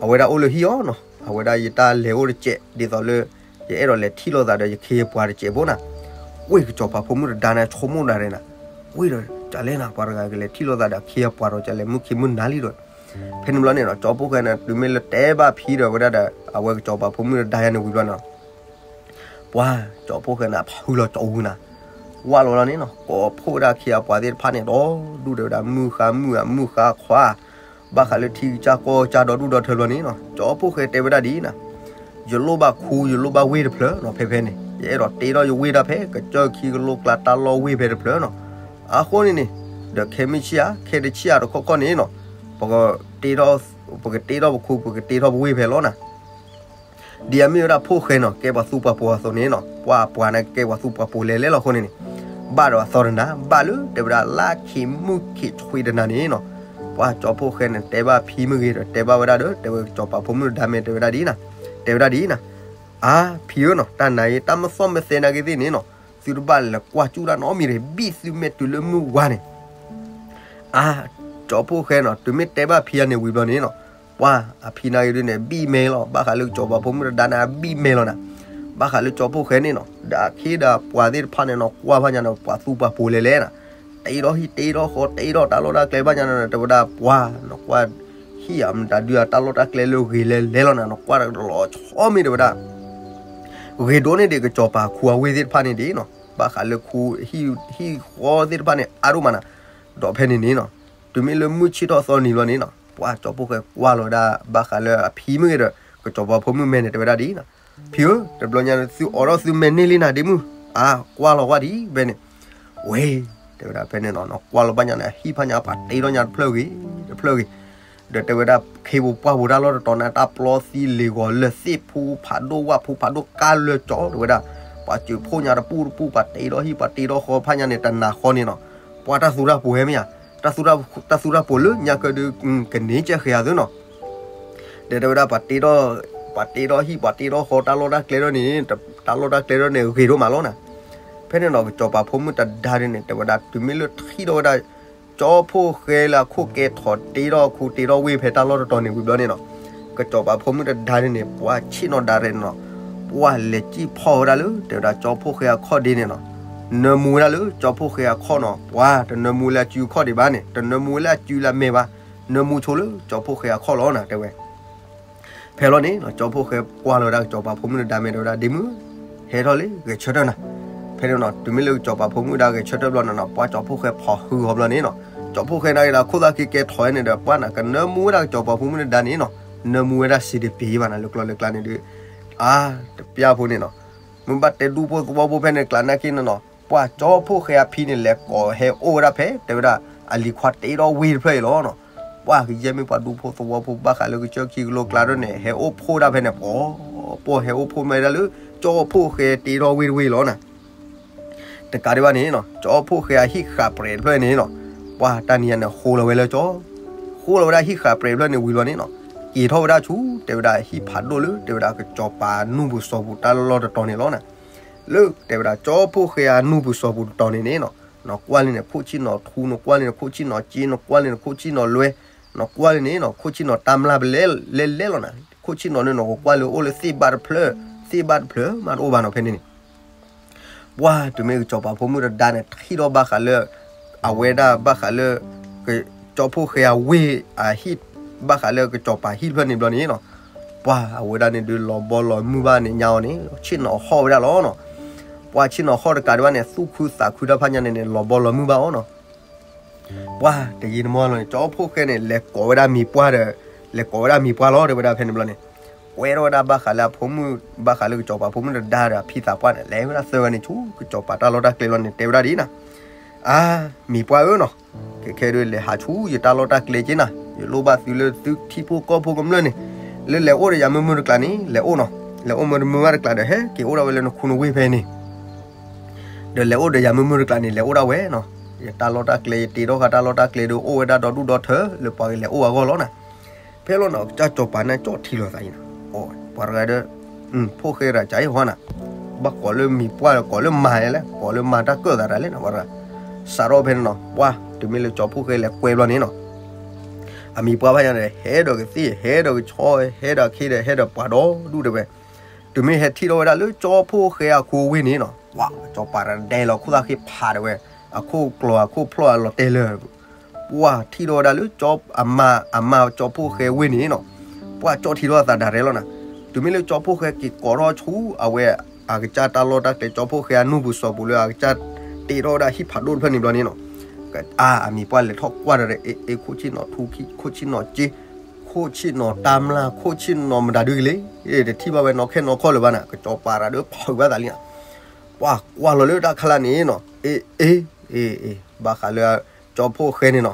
အဝဲဒၣ်အိၣ်လၢဟံၣ်အီၤနီၤ အဝဲဒၣ်ယတၢ်လဲၤအိၣ်တစဲး ဒ်သိးလၢ ယအဲၣ်ဒိးလဲၤထံၣ်လိာ်သးဒီးယခ့ယပှၤတစဲးဖိနၤ, ဝ့ၢ်ကစီၤပၤဖိမုၣ်တဒါန့ၣ် ဆိကမိၣ်ဒၣ်ရဲၣ်နၤ, ဝ့ၢ်ဒီး ကလဲၣ်နၤ ပှၤတဂၤကလဲၤထံၣ်လိာ်သးဒီးခ့ယပှၤဒီးကလဲၤမုၢ်ခံမုၢ်နၤလံဒီး ဖဲန့ၣ်ဘျီန့ၣ်နီၤ ကၠီဖှိၣ်ဃဲန့ၣ် တုၤမ့ၢ်လၢတဲဘၣ်ဖံဒီးဝဲဒၣ်ဒီး အဝဲကစီၤပၤဖိမုၣ်တဒါယၤန့ၣ်ဝံၤဘျီန့ၣ်နီၤ ပှၤကၠီဖှိၣ်ဃဲန့ၣ် ဖုလီၤကၠီဝူနၤ, ဝၢ်လီၤလီၤန့ၣ်နီၤ ကိးဖှိၣ်ဝဲဒၣ်ခ့ယပှၤသ့ၣ်တဖၣ်န့ၣ် ဒီဒူၣ်ဒီးဝဲဒၣ်မုၢ်ဃါမုၢ်အမုၢ်ဃါခွါ, ဘၣ်ဃးလၢထံကစၢ်ကီၢ်ကစၢ်ဒီဒူၣ်ဒီထၢဘျီန့ၣ်နီၤ ကၠီဖှိၣ်ဃဲတဲဝဲဒၣ်ဒ်အံၤနၤ, ယလိၣ်ဘၣ်ခူယလိၣ်ဘၣ်ဝ့ၢ်တဖျၢၣ်နီၤ ဖဲဖဲန့ၣ် ယအဲၣ်ဒိးတ့ထီၣ်ယဝ့ၢ်ဒၣ်ဖဲ ကစၢၢ်ခံကလိကျါတၢ်လီၢ်ဝ့ၢ်ဖဲတဖျၢၣ်နီၤ, အဃိန့ၣ်န့ၣ် ဒီးခဲမုၢ်ဆ့ၣ်ဧါ ခဲတဆ့ၣ်ဧါတခီခီန့ၣ်နီၤ ပကတ့ထီၣ် ပကတ့ထီၣ်ပခူ ပကတ့ထီၣ်ပဝ့ၢ်ဖဲလီၤနၤ ဒ်အမ့ၢ်ဝဲဒၣ်ဖှိၣ်ဃဲနီၤ ကဲပှၤသူပှၤပိာ်အသိးန့ၣ်နီၤ ပှၤပှၤန့ၣ်ကဲပှၤသူပှၤပိာ်လဲၤလဲၤလီၤအဃိန့ၣ်န့ၣ်, ဘၣ်ဒီးအသီတနၤ ဘၣ်လၢတဲဝဲဒၣ်လါခံမုၢ်ခံဆွံတနၤန့ၣ်နီၤ, ပှၤကၠီဖှိၣ်ဃဲန့ၣ် တဲဘၣ်ဖံမ့ၢ်ဂ့ၤဒီး တဲဘၣ်ဝဲဒၣ်ဒီး တဲဝဲကစီၤပၤဖိမုၣ်တဒါမဲာ်တဲဝဲဒၣ်ဒ်အံၤနၤ, တဲဝဲဒၣ်ဒ်အံၤနၤ, အါဖံဧၢနီၤ တၢ်နၤအံၤ တၢ်မသီၣ်မသဲနာ်က့သ့ၣ်န့ၣ်နီၤ သုတဘၣ်လဲၤကွၢ်စူၣ်တၢ်နီတမံၤတဂ့ၤ ဘံၣ်သုမဲာ်တုၤလၢမုၢ်ဝါန့ၣ် အါ, ကၠီဖှိၣ်ဃဲနီၤ တုၤမ့ၢ်တဲဘၣ်ဖံအန့ၣ်ဝံၤဘျီန့ၣ်နီၤ, ပှၤအဖံနာ်ဂ့ၤဒုန့ၣ် ဘံၣ်မဲလီၤ ဘၣ်ဃးလၢကစီၤပၤဖိမုၣ်တဒါန့ၣ် အဘံၣ်မဲလီၤနၤ, ဘၣ်ဃးလၢကၠီဖှိၣ်ဃဲန့ၣ်နီၤ ဒီးအခ့ဒီးပှၤသ့ၣ်တဖၣ်န့ၣ်နီၤ ကွၢ်ဖးညါန့ၣ် ပှၤသူပှၤပိာ်လဲၤလဲၤနၤ, တ့ထီၣ်ဟံၣ်တ့ထီၣ်ဃီ တ့ထီၣ်တၢ်လီၢ်တၢ်ကျဲဖးညါန့ၣ် တဲဝဲဒၣ်ပှၤ နကွၢ် ဟံၣ်အမတၤဒုးအတၢ်လီၢ်တၢ်ကျဲလၢဂ့ၤလဲၤလဲၤလီၤနၤ နကွၢ်တၢ်ကလီၤဆီမ့ၢ်တဲဝဲဒၣ် ဂ့ၤဒိၣ်န့ၢ်ဒံးကစီၤပၤခူအဝ့ၢ်သ့ၣ်တဖၣ်န့ၣ်ဒံးနီၤ, ဘၣ်ဃးလၢခူ ဟံၣ်ဃီသ့ၣ်တဖၣ်န့ၣ် အါဒိၣ်မးနၤ, ဒီးဖဲန့ၣ်န့ၣ်နီၤ, တုၤမ့ၢ်လၢမုၢ်ဆ့ၣ်ထီၣ်သီနံၤဘျီန့ၣ်နီၤ, ပှၤကၠီဖှိၣ်ဃဲကွၢ်လီၤဝဲဒၣ် ဘၣ်ဃးလၢအဖံမ့ၢ်ဂ့ၤဒီး ကစီၤပၤဖိမုၣ်မဲာ်န့ၣ် တဲဝဲဒၣ်ဒ်အံၤနီၤ, ဖံဧၢ, တဘျီညါသုအိးထီၣ်သုမဲာ်န့ၢ်လံနၤဒ့မုၢ်, အါ ကွၢ်လီၤဝဲဒ်ဖဲန့ၣ်, ဝ့, တဲဝဲဒၣ်ဖဲန့ၣ်နီၤ, ကွၢ်လီၤဘၣ်ညါန့ၣ် အဟံၣ်ဖးညါပှၤတ့ထီၣ်ညါတဖျၢၣ်ဂ့ၤ တဖျၢၣ်ဂ့ၤ ဒီးတဲဝဲဒၣ် ခ့ပှၤပှၢ်ပူၤတၢ်လီၢ်တတီၤန့ၣ် တၢ်ပျီသံလ့ၤဂီၤလၢာ် သ့ၣ်ဖိဖးဒိၣ်ဝၣ်ဖိဖးဒိၣ် ကါလၢာ်ကၠီတဲဝဲဒၣ်, ပှၤစၢၤဖှိၣ်ညါတပူၤတပူၤ ပှၤတ့ထီၣ်ဟံၣ် ပှၤတ့ထီၣ်ဃီဖးညါန့ၣ် တနၤဃီန့ၣ်နီၤ, ပှၤတၢ်သူတၢ်ပိၤဟဲမ့ၢ်ဧါ, တၢ်သူတၢ်ပိၤလၢညါကဒုး ကန့ၢ်ကဲဃဲၤဧါသုနီၤ, ဒီးတဲဝဲဒၣ် ပှၤတ့ထီၣ်ဟံၣ် ပှၤတ့ထီၣ်ဃီ တၢ်လီၢ်တၢ်ကျဲဒၣ်န့ၣ် တၢ်လီၢ်တၢ်ကျဲဒၣ်န့ၣ် ဂ့ၤဒိၣ်မးလီၤနၤ, ဖဲန့ၣ်နီၤ ကစီၤပၤဖိမုၣ်တဒါဒ်န့ၣ် တဲဝဲဒၣ် တုၤမ့ၢ်လၢထံၣ်ထီၣ်ဝဲဒၣ် ကၠီဖှိၣ်ဃဲလၢအခိၣ်ကဲထီၣ်တ့ထီၣ်ခူတ့ထီၣ်ဝ့ၢ်ဖဲတၢ်လီၢ်တတီၤန့ၣ်ဝံၤဘျီန့ၣ်နီၤ, ကစီၤပၤဖိမုၣ်တဒါဒ်န့ၣ် ပှၤဆ့ၣ်နီၤဒါရဲၣ်နီၤ, ပှၤလဲၤစံၣ်ဖီၣ်ဝဲဒၣ်လၢ တဲဝဲဒၣ်ကၠီဖှိၣ်ဃဲအခီၣ်ဒ့န့ၣ်နီၤ, နၢမူဝဲဒၣ်လၢကၠီဖှိၣ်ဃဲအခီၣ်နီၤ, ပှၤတနၢမူလၢအစုအခီၣ်ဒ့ဘၣ်န့ၣ် တနၢမူဝဲလၢအစုလၢအမဲာ်ဘၣ်, နၢမူဆိလၢကၠီဖှိၣ်ဃဲအခီၣ်လီၤနၤ တဲဝဲ ဖဲလီၤန့ၣ်နီၤ ကၠီဖှိၣ်ဃဲကွၢ်လီၤဝဲဒၣ်ကစီၤပၤဖိမုၣ်တဒါမဲာ်တဲဝဲဒၣ် ဒ့မုၣ်, ဟဲထီၣ်လံ ဂဲၤဆၢထၢၣ်နၤ, ဖဲန့ၣ်နီၤ တုၤမ့ၢ်လၢကစီၤပၤဖိမုၣ်ဒၣ်ဂဲၤဆၢထၢၣ်ဘျီန့ၣ်နီၤ ပှၤကၠီဖှိၣ်ဃဲဖီၣ်ဟုအီၤဘျီန့ၣ်နီၤ, ကၠီဖှိၣ်ဃဲနာ်က့ဒီးခိၣ်သၣ်ခံကဲထီၣ်ဝဲန့ၣ်ဒီး ပှၤနၤကနၢမူဝဲဒၣ်ကစီၤပၤဖိမုၣ်တဒါန့ၣ်နီၤ, နၢမူဝဲဒၣ်စံးတပ့ၤဘၣ်နၤ လၢကျီလၢကျါန့ၣ်ဒီး, အါ, တပျၢ်ဖိန့ၣ်နီၤ, မ့ၢ်ဘၣ်တဲဒူဖိသဝီဖိဖဲန့ၣ်ကျါနာ်က့န့ၣ်နီၤ ပှၤကၠီဖှိၣ်ဃဲအဖံန့ၣ် လဲၤကိးဟဲအိၣ်ဝဲဒၣ်ဖဲ တဲဝဲဒၣ် အလံၤခွါတ့ထီၣ်ဝ့ၢ်တဖျၢၣ်အံၤလီၤနီၤ, ပှၤကယဲၢ်မ့ၢ်ပှၤဒူဖိသဝီဖိ ဘၣ်ဃးလၢကစၢၢ်ခံကလိကျါဒၣ်န့ၣ် ဟဲအိၣ်ဖှိၣ်ဒၣ်ဖဲန့ၣ် ပှၤ, ပှၤဟဲအိၣ်ဖှိၣ်မ့ၢ်ဒၣ်လၢ ကၠီဖှိၣ်ဃဲတ့ထီၣ်ဝ့ၢ်တဝ့ၢ်လီၤနၤ, တကးဒံးဘၣ်န့ၣ်နီၤ ကၠီဖှိၣ်ဃဲအဟံၣ်ဃာ်ပြဲးတဖျၢၣ်န့ၣ်နီၤ, ပှၤတနံၤညါန့ၣ် ဃိလီၤဝဲလၢကၠီ, ဃိလီၤဝဲဒၣ်ဟံၣ်ဃာ်ပြဲးတဖျၢၣ်န့ၣ်ဝံၤလီၤန့ၣ်နီၤ, က့ၤထီၣ်ဝဲဒၣ်ဆူ တဲဝဲဒၣ်ဟံၣ်ဖးဒိၣ်လၢ တဲဝဲဒၣ်ကစီၤပၤနူၢ်ပူၤစီၤပူၤတၢ်လီၢ်တတီၤန့ၣ်လီၤနၤ, လၢ တဲဝဲဒၣ်ကၠီဖှိၣ်ဃဲအနူၢ်ပူၤစီၤပူၤတတီၤန့ၣ်န့ၣ်နီၤ, နကွၢ်လၢန့ၣ် ခိၣ်ဆံၣ်နီၤထူ နကွၢ်လၢန့ၣ် ခိၣ်ဆံၣ်နီၤစ့ နကွၢ်လၢန့ၣ် ခိၣ်ဆံၣ်နီၤလွဲ, နကွၢ်လၢန့ၣ်နီၤ ခိၣ်ဆံၣ်နီၤတၢ်မျၢ်ပလဲလဲလဲလီၤနၤ, ခိၣ်ဆံၣ်နီၤန့ၣ်နီၤ ကကွၢ်လၢအိၣ်လၢသ့ၣ်ဘၣ်တဖျၢၣ်, သ့ၣ်ဘၣ်တဖျၢၣ်မးတအိၣ်ဘၣ်နီၤဖဲန့ၣ်န့ၣ် ပှၤတုၤမ့ၢ်ကစီၤပၤဖိမုၣ်တဒါန့ၣ် ထံၣ်ထီၣ်ဘၣ်ဃးလၢ အဝဲဒၣ်ဘၣ်ဃးလၢ ကၠီဖှိၣ်ဃဲအဝ့ၢ်အဟံၣ် ဘၣ်ဃးလၢကစီၤပၤဟံၣ်တဖျၢၣ်န့ၣ်ဘျီန့ၣ်နီၤ, ပှၤအဝဲဒၣ်န့ၣ်ဒုးလီၤဘီလီၤမုၢ်ဘၣ်န့ၣ်ညါအီၤန့ၣ် ဆ့ၣ်နီၤဟီၣ်ဝဲဒၣ်လီၤနီၤ, ပှၤဆ့ၣ်နီၤဟီၣ်တကးဒံးဘၣ်န့ၣ် သူၣ်ခုသးခုတၢ်ဖးညါန့ၣ်န့ၣ် လီၤဘီလီၤမုၢ်ဘၣ်အီၤနီၤ ပှၤတယံာ်တမီၢ်လီၤန့ၣ် ကၠီဖှိၣ်ဃဲန့ၣ် လဲၤကိးဝဲဒၣ်မံၤပှၢ်ဒီး လဲၤကိးဝဲဒၣ်မံၤပှၢ်လီၤ တဲဝဲဒၣ်ဖဲန့ၣ်ဘျီန့ၣ်, ကွဲထီၣ်ဝဲဒၣ်ဘၣ်ဃးလၢအဖိမုၣ် ဘၣ်ဃးလၢကစီၤပၤဖိမုၣ်တဒါဒီးအဖံသးပှၢ်န့ၣ် လဲၤဝဲဒၣ်သၢဂၤန့ၣ်ဆူကစီၤပၤတၢ်လီၢ်တၢ်ကျဲလီၤန့ၣ် တဲဝဲဒၣ်ဒ်အံၤနီၤ, အါ, မံၤပှၢ်ဧၢနီၤ, ခဲခဲဒုးလဲၤဟးဆူယတၢ်လီၢ်တၢ်ကျဲက့နီၤ, ယလိၣ်ဘၣ်သုလၢသုထံဖိကီၢ်ဖိကမျၢၢ်န့ၣ်, လၢလဲၤအိၣ်ဒီးယၤမုာ်မုာ်တကျးန့ၣ် လဲၤအိၣ်နီၤ, လဲၤအိၣ်မုာ်တမုာ်ဘၣ်တကျးဒီး ဟဲက့ၤအိၣ်ဒၣ်ဝဲလၢနခူနဝ့ၢ်ဖဲန့ၣ် ဒီးလဲၤအိၣ်ဒီးယၤမုာ်မုာ်တကျးန့ၣ် လဲၤအိၣ်ဒၣ်ဝဲနီၤ, ယတၢ်လီၢ်တၢ်ကျဲ ယတ့ထီၣ်ဃာ်တၢ်လီၢ်တၢ်ကျဲဒီး အိၣ်ဝဲဒၣ်ဒီဒူၣ်ဒီထၢလၢပှၤကလဲၤအိၣ်အဂီၢ်လီၤနီၤ, ဖဲလီၤနီၤ ကစၢ်စီၤပၤန့ၣ်ကၠီၣ်ထံလီၤသးအံၤနီၤ, ပှၤတဂၤဒီး, ဖိၣ်ဃဲတဂၤကၠီၣ်အံၤဟီနီၤ, ဘၣ်ကိးလၢမံၤပှၢ် ကိးလၢမၤလဲၣ် ကိးလၢမၤတၢ်ကၢၣ်သးတၢ်လဲၣ်နီၤ, ပှၤတဂၤ, စးထီၣ်ဖဲန့ၣ်နီၤ ပှၢ် တုၤမ့ၢ်လၢကၠီဖိၣ်ဃဲလဲၤကွဲဘျီန့ၣ်နီၤ အမံၤပှၢ်ဖဲညါန့ၣ် ဟဲဒီးကသ့ၣ် ဟဲဒီးကဆီ ဟဲဒီးအခ့ဒီး ဟဲဒီးပှၤဒီဒူၣ်တဲဝဲ, တုၤမ့ၢ်ဟဲထံၣ်ထီၣ်ဝဲဒၣ်လၢကၠီဖိၣ်ဃဲအခိအဝ့ၢ်န့ၣ်နီၤ, ပှၢ် ကစီၤပၤဒဲလီၤခိၣ်သၣ်ဃ့ဖးတဲဝဲ, အခိၣ်ကျီၤအခိၣ်ဖျီၣ်အလီၤတဲာ်လၢ ပှၢ်ထံၣ်ထီၣ်ဝဲဒၣ်လၢ အမၤအမၤကၠီဖိၣ်ဃဲဝ့ၢ်န့ၣ်နီၤ, ပှၢ်ကၠီၣ်ထံထီၣ်သးဒၣ်ရဲလီၤနီၤ, တုၤမ့ၢ်လၢကၠီဖိၣ်ဃဲက့ၤကိးထီၣ်ဆူအဝဲ အကစၢ်တၢ်လီၢ်တၢ်ကျဲ ကၠီဖိၣ်ဃဲအနူၢ်ပူၤစီၤပူၤလၢအကစၢ်တ့ထီၣ်ဝဲဒၣ်ဟံၣ်ဖးဒိၣ်တဖျၢၣ်န့ၣ်ဘျီန့ၣ်နီၤ, အါ အမံၤပှၢ်လဲၤထီၣ်ကွၢ်ဒီး အ့ အ့ ခိၣ်ဆ့ၣ်နီၤထူ ခိၣ်ဆ့ၣ်နီၤစ့ ခိၣ်ဆ့ၣ်နီၤတၢ်မျၢ် ခိၣ်ဆ့ၣ်နီၤမတၤဒုက့ၤလဲၣ်, တထံၣ်ဘၣ်ဝဲနီၢ်ခဲနီၢ်ခီၣ်လၢၤဘၣ်နီၤ, ကစီၤပၤတဂၤဒီးဖုးဘၣ်သးလံနီၤ, ပှၢ်ကွၢ်လီၤလၢတၢ်ခါလၢ်န့ၣ်နီၤ, အ့ အ့ အ့ အ့ ဘၣ်ဃးလၢကၠီဖိၣ်ဃဲန့ၣ်နီၤ,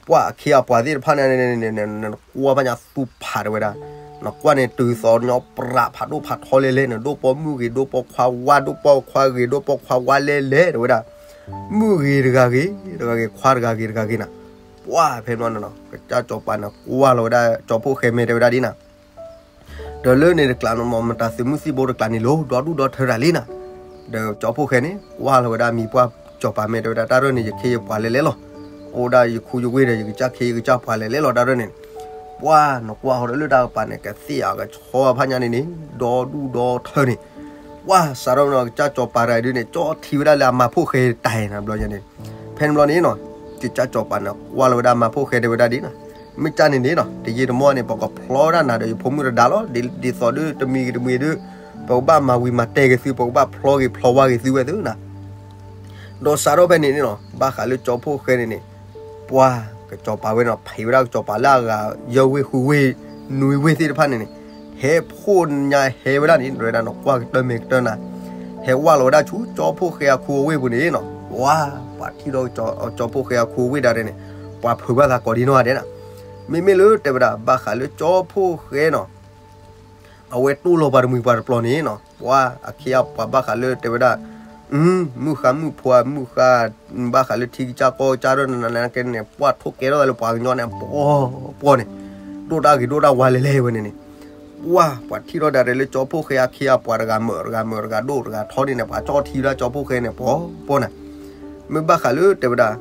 ပှၢ်အခ့အပှၤသ့ၣ်တဖၣ်န့ၣ် နကွၢ်ဘၣ်ညါသူဖးတဲဝဲဒၣ်, နကွၢ်န့ၣ် တုၤသိးညီပြးဖးဒိၣ်ဖးထီလဲၤလဲၤန့ၣ် ဒိၣ်ပိာ်မုၣ်ဂ့ၤ ဒိၣ်ပိာ်ခွါဝါ ဒိၣ်ပိာ်ခွါဂ့ၤ ဒိၣ်ပိာ်ခွါဝါလဲၤလဲၤတဲဝဲဒၣ်, မုၣ်ဂ့ၤတဂၤဂ့ၤ တဂၤဂ့ၤ ခွါတဂၤဂ့ၤ တဂၤဂ့ၤနီၤ, ပှၢ်ဖဲန့ၣ်နီၤ ကစၢ်စီၤပၤန့ၣ် ကွၢ်လီၤဝဲဒၣ်ကၠီဖိၣ်ဃဲမဲာ်တဲဝဲဒၣ်ဒ်နီၤ ဒီးလၢန့ၣ်တကျးန့ၣ် မတၤသုးမုၢ်သံၣ်ဘိတကျးန့ၣ်လီၤ ဒီဒူၣ်ဒီထၢတၢ်လံနီၤ, ဒီးကၠီဖိၣ်ဃဲန့ၣ် ကွၢ်လီၤဝဲဒၣ်မံၤပှၢ်စီၤပၤမဲာ်တဲဝဲဒၣ် တၢ်ရဲၣ်န့ၣ် ယခ့ယပှၤလဲၤလဲၤလီၤ, အိၣ်ဒၣ်ယခူယဝ့ၢ်ဒီး ယကစၢ်ခ့ယကစၢ်ပှၤလဲၤလဲၤလီၤ တၢ်ရဲၣ်န့ၣ်, ပှၢ်နကွၢ်ဃီဒီးလၢတၢ်ကပၤန့ၣ် ကသ့ၣ်အကဆီအဖးညါန့ၣ်န့ၣ် ဒီဒူၣ်ဒီထၢန့ၣ်, ပှၢ်စးထီၣ်နီၤ ကစၢ်စီၤပၤတဂၤဒုန့ၣ် ကၠီထံဝဲဒၣ်လၢအမၤဖိၣ်ဃဲတၢ်နီၤ ဘျီညါန့ၣ်, ဖဲန့ၣ်ဘျီန့ၣ်နီၤ ကစၢ်စီၤပၤန့ၣ် ကွၢ်လီၤဝဲဒၣ်မၤဖိၣ်ဃဲတဲဝဲဒၣ်ဒ်နီၤ, မ့ၢ်ကၢ်န့ၣ်န့ၣ်နီၤ တယံာ်တမီၢ်န့ၣ် ပကဖျီဝဲဒၣ်နၤဒီးယဖိမုၣ်တဒါလီၤ, ဒ်သိးဒုတမံၤဂ့ၤတမံၤဒု ပကဘၣ်မၤဝံၤမၤတဲာ်က့ၤသု ပကဘၣ်ဖျီဂ့ၤဖျီဝါဂ့ၤသုဝဲသုနီၤ, ဒီးစးထီၣ်ဖဲန့ၣ်န့ၣ်နီၤ ဘၣ်ဃးလၢကၠီဖိၣ်ဃဲန့ၣ်န့ၣ်, ပှၢ်ကစီၤပၤဝဲနီၤ ဖံးဝဲဒၣ်ကစီၤပၤလၢအဂၤယဲၢ်ဝ့ၢ်ဃုဝ့ၢ်နွံဝ့ၢ်သ့ၣ်တဖၣ်န့ၣ်န့ၣ်, ဟဲဖှိၣ်ညါဟဲဝဲဒၣ်န့ၣ် တဲဝဲဒၣ်နီၤ ကွၢ်ကတၢၢ်မဲာ်ကတၢၢ်နၤ, ဟဲဝဲလီၤဝဲဒၣ်ဆူကၠီဖိၣ်ဃဲအခိအဝ့ၢ်ပူၤန့ၣ်နီၤ, ပှၢ် ပှၤထံၣ်ထီၣ်ကၠီဖိၣ်ဃဲအခိအဝ့ၢ်ဒၣ်န့ၣ်, ပှၤဖုးဘၣ်သးကိးဒံနီၢ်ဂၤဒဲးနီၤ, မ့မ့ၢ်လၢတဲဝဲဒၣ် ဘၣ်ဃးလၢကၠီဖိၣ်ဃဲနီၤ အဝဲတိၢ်လီၤပှၤတမှံၤပှၤတပျီၤန့ၣ်နီၤ ပှၢ်အခ့အပှၤဘၣ်ဃးလၢတဲဝဲဒၣ်, မုၣ်ဃါမုၣ်ဖိ မုၣ်ဃါ, ဘၣ်ဃးလၢထံကစၢ်ကီၢ်ကစၢ်ဒီးနနကဲန့ၣ် ပှၢ်ထိၣ်ကဲထီၣ်သးလၢပှၤကညီန့ၣ် ပီပီန့ၣ်, ဒိၣ်တၢ်ဂ့ၤဒိၣ်တၢ်ဝါလဲၤလဲၤဝဲန့ၣ်န့ၣ်, ပှၢ်ပှၤထံၣ်ထီၣ်ဒၣ်ရဲၣ်လၢကၠီဖိၣ်ဃဲအခ့အပှၤတဂၤမုာ်တဂၤမုာ်တဂၤဒိၣ်တဂၤထီန့ၣ်န့ၣ် ပှၤကၠီထံဝဲဒၣ်ကၠီဖိၣ်ဃဲန့ၣ် ပီပီန့ၣ် မ့ၢ်ဘၣ်ဃးလၢတဲဝဲဒၣ်,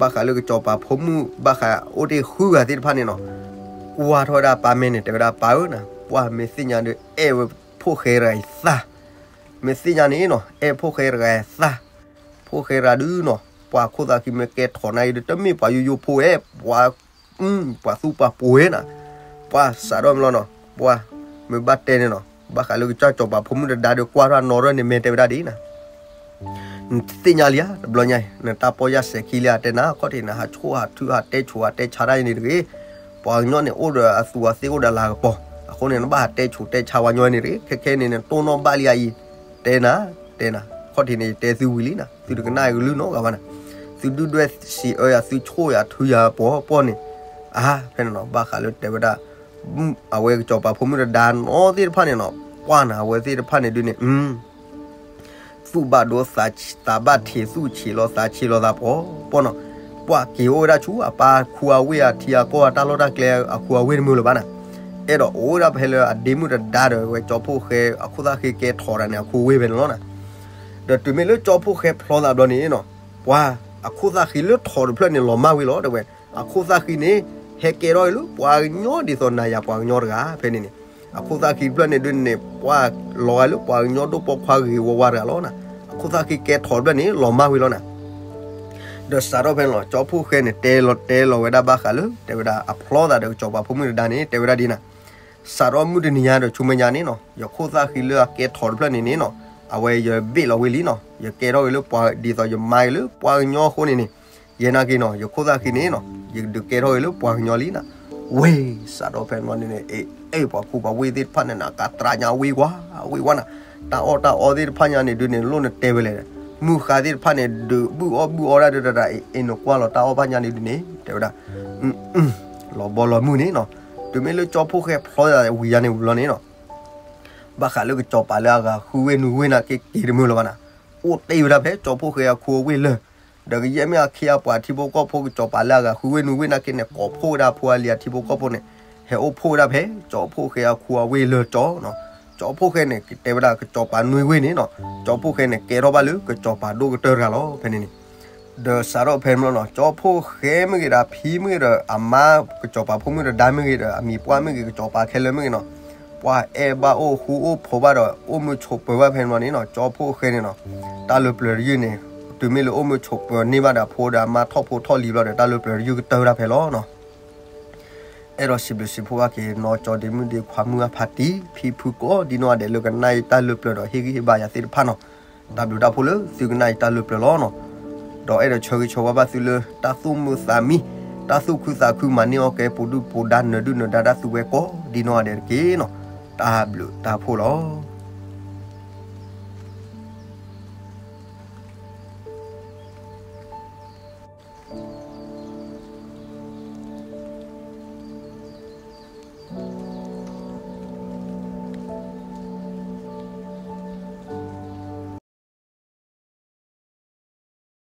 ဘၣ်ဃးလၢကစီၤပၤဖိမုၣ် ဘၣ်ဃးအိၣ်တ့ၢ်ဃုဂၤသ့ၣ်တဖၣ်န့ၣ်နီၤ, ကွၢ်ထီၣ်ဝဲဒၣ်ပၢ်မဲာ်န့ၣ် တဲဝဲဒၣ်ပၢ်ဧၢနီၤ ပှၢ်မ့ၢ်သ့ၣ်ညါဒီး အဲၣ်ဝဲဖိၣ်ဃဲတဂၤအံၤသး, မ့ၢ်သ့ၣ်ညါန့ၣ်နီၤ အဲၣ်ဖိၣ်ဃဲတဂၤအံၤသး, ဖိၣ်ဃဲတဂၤဒုနီၤ ပှၤခိၣ်သၣ်ဃံမ့ၢ်ကဲထီၣ်နၤအံၤဒီး တမ့ၢ်ပှၤယိယိဖိဝဲ, ပှၤ ပှၤသူပှၤပိၤဝဲနီၤ, ပှၢ်စးထီၣ်မ့ၢ်လီၤနီၤ, ပှၢ်မ့ၢ်ဘၣ်တဲန့ၣ်နီၤ ဘၣ်ဃးလၢကစၢ်စီၤပၤဖိမုၣ်တဒါဒီးကွၢ်ထီၣ်နီၢ်ရဲၣ်န့ၣ် မဲာ်တဲဝဲဒၣ်ဒ်နီၤ, နသ့ၣ်ညါလံဧါ တဘျီညါအံၤ နတၢ်ပီၢ်ယၢ်စဲၤခံလံဧါ တဲနၤ ခီၣ်ထံးနဟးဆိၣ်ဟးထုဟးတဲဆူးဟးတဲဆါတၢ်အံၤန့ၣ်တဂ့ၤ, ပှၤကညီန့ၣ် အိၣ်ဒီးအသူးအသ့ၣ်အိၣ်ဒီးလၤကပီၤ, အဃိန့ၣ် နဘၣ်ဟးတဲဆူးတဲဆါဝဲညီန့ၣ်တဂ့ၤ, ခဲခဲန့ၣ် နတိၢ်နီၣ်ဘၣ်လံဧါအံၤ, တဲနၤ, တဲနၤ, ခီၣ်ထံးန့ၣ် ယတဲသုဝံၤလံနီၤ သုတကနၣ်အံၤကလုၢ်နီတဂၤဘၣ်နီၤ, သုဒုၣ်ဒွဲၣ်စံးအၢယၤ သုဆိၣ်ယၤထုယၤပီၤပီၢ်န့ၣ်, အါ ဖဲန့ၣ်နီၤ ဘၣ်ဃးလၢတဲဝဲဒၣ် အဝဲကစီၤပၤဖိမုၣ်တဒါနီၢ်သ့ၣ်တဖၣ်န့ၣ်နီၤ ပှၢ်နၤ အဝဲသ့ၣ်တဖၣ်န့ၣ်ဒုန့ၣ် သူၣ်ဘၣ်ဒိသးဘၣ်ထံး သူၣ်ဆံးလီၤသးဆံးလီၤသးပီၤပီၢ်နီၤ, ပှၢ်က့ၤအိၣ်ဝဲဒၣ်ဆူအပၢ်ခူအဝ့ၢ်အထံအကီၢ်အတၢ်လီၢ်တၢ်ကျဲအခူအဝ့ၢ်တမုာ်လၢၤဘၣ်နီၤ, အဲၣ်ဒိးအိၣ်ဝဲဒၣ်ဖဲလၢအဒ့မုၣ်တဒါဒီးဝဲကၠီဖိၣ်ဃဲအခိၣ်သၣ်ဃံကဲထီၣ်တၢ်န့ၣ် အခိအဝ့ၢ်ဖဲန့ၣ်လီၤနီၤ, ဒီးတုၤမ့ၢ်လၢကၠီဖိၣ်ဃဲဖျီသးဘျီန့ၣ်နီၤ, ပှၢ် အခိၣ်သၣ်ဃံလၢထီၣ်တဖျၢၣ်န့ၣ် လီၤမၢ်ဝံၤလီၤ တဲဝဲ, အခိၣ်သၣ်ဃံန့ၣ် ဟဲကဲထီၣ်ဒ်သိးနၤယၤပှၤကညီတဂၤ ဖဲန့ၣ်န့ၣ်, အခိၣ်သၣ်ဃံတဖျၢၣ်န့ၣ်ဒုန့ၣ် ပှၢ်လီၤဂာ်လၢပှၤကညီဒိၣ်ပိာ်ခွါဂ့ၤဝါဝါတဂၤလီၤနီၤ, အခိၣ်သၣ်ဃံကဲထီၣ်တဖျၢၣ်န့ၣ် လီၤမၢ်ဝံၤလီၤနီၤ, ဒီးစးထီၣ်ဖဲန့ၣ်လီၤ ကၠီဖိၣ်ဃဲန့ၣ် တဲလီၤတဲလီၤဝဲဒၣ်ဘၣ်ဃးလၢ တဲဝဲဒၣ်အဖျီသးဒီးကစီၤပၤဖိမုၣ်တဒါန့ၣ် တဲဝဲဒၣ်ဒ်နီၤ, စးထီၣ်မုၢ်တနံၤညါဒီးဆူမဲာ်ညါန့ၣ်နီၤ ယခိၣ်သၣ်ဃံလၢအကဲထီၣ်တဖျၢၣ်န့ၣ်န့ၣ်နီၤ, အဝဲယဘ့ၣ်လီၤဝံၤလံနီၤ, ယကဲထီၣ်ဂ့ၤလၢပှၤ ဒ်သိးယမါဂ့ၤလၢပှၤကညီအဃိန့ၣ်န့ၣ်, ယဲနာ်က့နီၤ ယခိၣ်သၣ်ဃံန့ၣ်နီၤ ယဒုးကဲထီၣ်ဂ့ၤလၢပှၤကညီလံနီၤ, ဝ့ၢ် စးထီၣ်ဖဲန့ၣ်န့ၣ် အ့ၣ် အ့ၣ် ပှၤကူပှၤဝ့ၢ်သ့ၣ်တဖၣ်န့ၣ် နကတြၢ်ညါဝ့ၢ်ကွၢ် ဝ့ၢ်ကွၢ်နၤ, တၢ်အီၣ်တၢ်အီသ့ၣ်တဖၣ်ညါန့ၣ်ဒုးန့ၣ် လိၣ်နတဲဝဲလဲၣ်, မုၢ်ဃါသ့ၣ်တဖၣ်န့ၣ် ဒုးဘုၣ်အီၣ်ဘုၣ်အီဒၣ်ဒုးတၢ် အ့ၣ် နကွၢ်လီၤတၢ်အီၣ်ဘၣ်ညါန့ၣ်ဒုးန့ၣ် တဲဝဲဒၣ် လီၤဘီလီၤမုၢ်န့ၣ်နီၤ, တုၤမ့ၢ်လၢကၠီဖှိၣ်ဃဲဖျီသးဝံၤယါန့ၣ်ဝံၤလီၤန့ၣ်နီၤ ဘၣ်ဃးလၢကစီၤပၤလၢအဂၤဃုဝ့ၢ်နွံဝ့ၢ်နာ်က့ က့ၤတမုာ်လၢၤဘၣ်နၤ, အိၣ်တ့ၢ်ဝဲဒၣ်ဖဲကၠီဖှိၣ်ဃဲအခိအဝ့ၢ်လၢာ်, ဒီးကယဲၢ်မ့ၢ်အခ့အပှၤထံဖိကီၢ်ဖိကစီၤပၤလၢအဂၤဃုဝ့ၢ်နွံဝ့ၢ်နာ်က့န့ၣ် ကိးဖှိၣ်ဝဲဒၣ်ဖိအလံၤအထံဖိကီၢ်ဖိန့ၣ် ဟဲအိၣ်ဖှိၣ်ဝဲဒၣ်ဖဲ ကၠီဖှိၣ်ဃဲအခိအဝ့ၢ်လၢာ်ကၠီနီၤ, ကၠီဖှိၣ်ဃဲန့ၣ် ကတဲဝဲဒၣ်ကစီၤပၤနွံဝ့ၢ်န့ၣ်နီၤ, ကၠီဖှိၣ်ဃဲန့ၣ် ကဲထီၣ်ဘၣ်လၢကစီၤပၤဒိၣ်ကတၢၢ်တဂၤလီၤ ဖဲန့ၣ်န့ၣ် ဒီးစးထီၣ်ဖဲန့ၣ်လီၤနီၤ, ကၠီဖှိၣ်ဃဲမ့ၢ်ဂ့ၤဒီး ဖံမ့ၢ်ဂ့ၤဒီး အမါကစီၤပၤဖိမုၣ်ဒီးဒါမ့ၢ်ဂ့ၤဒီး အမံၤပှၢ်မ့ၢ်ဂ့ၤ ကစီၤပၤခဲလၢာ်မ့ၢ်ဂ့ၤနီၤ, ပှၤအဲၣ်ဘၣ်အိၣ်ဃူအိၣ်ဖိးဘၣ်ဒီး အိၣ်မုာ်ဆိးပၢၤဘၣ်ဖဲန့ၣ်လီၤန့ၣ်နီၤ, ကၠီဖှိၣ်ဃဲန့ၣ်နီၤ, တၢ်လၢပျၢၤတယုၢ်န့ၣ် တုၤမ့ၢ်လၢအိၣ်မုာ်ဆိးပၢၤန့ၢ်ဘၣ်ဒီး ဖိဒီးအမါထီၣ်ဖိထီၣ်လံၤဘျီဒီး တၢ်လၢပျၢၤတယုၢ်ကတၢၢ်ဝဲဒၣ်ဖဲလီၤနီၤ အဲၣ်ဒိးစံးဘျုးစံးဖှိၣ်ဘၣ်က့ၤ နီၢ်ကၠီဒ့မုၣ်ဒ့ခွါမုၣ်အဖါတံၢ် ဖံဖုကိးဒ်နီၢ်ဂၤဒဲးလၢကနၣ်အံၤတၢ်လၢပျၢၤဒီးဟ့ၣ်ဂံၢ်ဟ့ၣ်ဘါယၤသ့ၣ်တဖၣ်နီၤ, တၢ်ဘျုးတၢ်ဖှိၣ်လၢသုကနၣ်အံၤတၢ်လၢပျၢၤလီၤနီၤ, ဒီးအဲၣ်ဒိးဆၢဂ့ၤဆၢဝါဘၣ်သုလၢ တၢ်သူၣ်မုာ်သးမံ, တၢ်သူၣ်ခုသးခုမၤန့ၢ်အီၣ်ကဲ ပူၤဒုၣ်ပူၤဒါနၢၤဒုၣ်နၢၤဒါတၢ်သုဝဲကိးဒ်နီၢ်ဂၤဒဲးတက့ၢ်နီၤ, တၢ်ဘျုးတၢ်ဖှိၣ်လီၤ.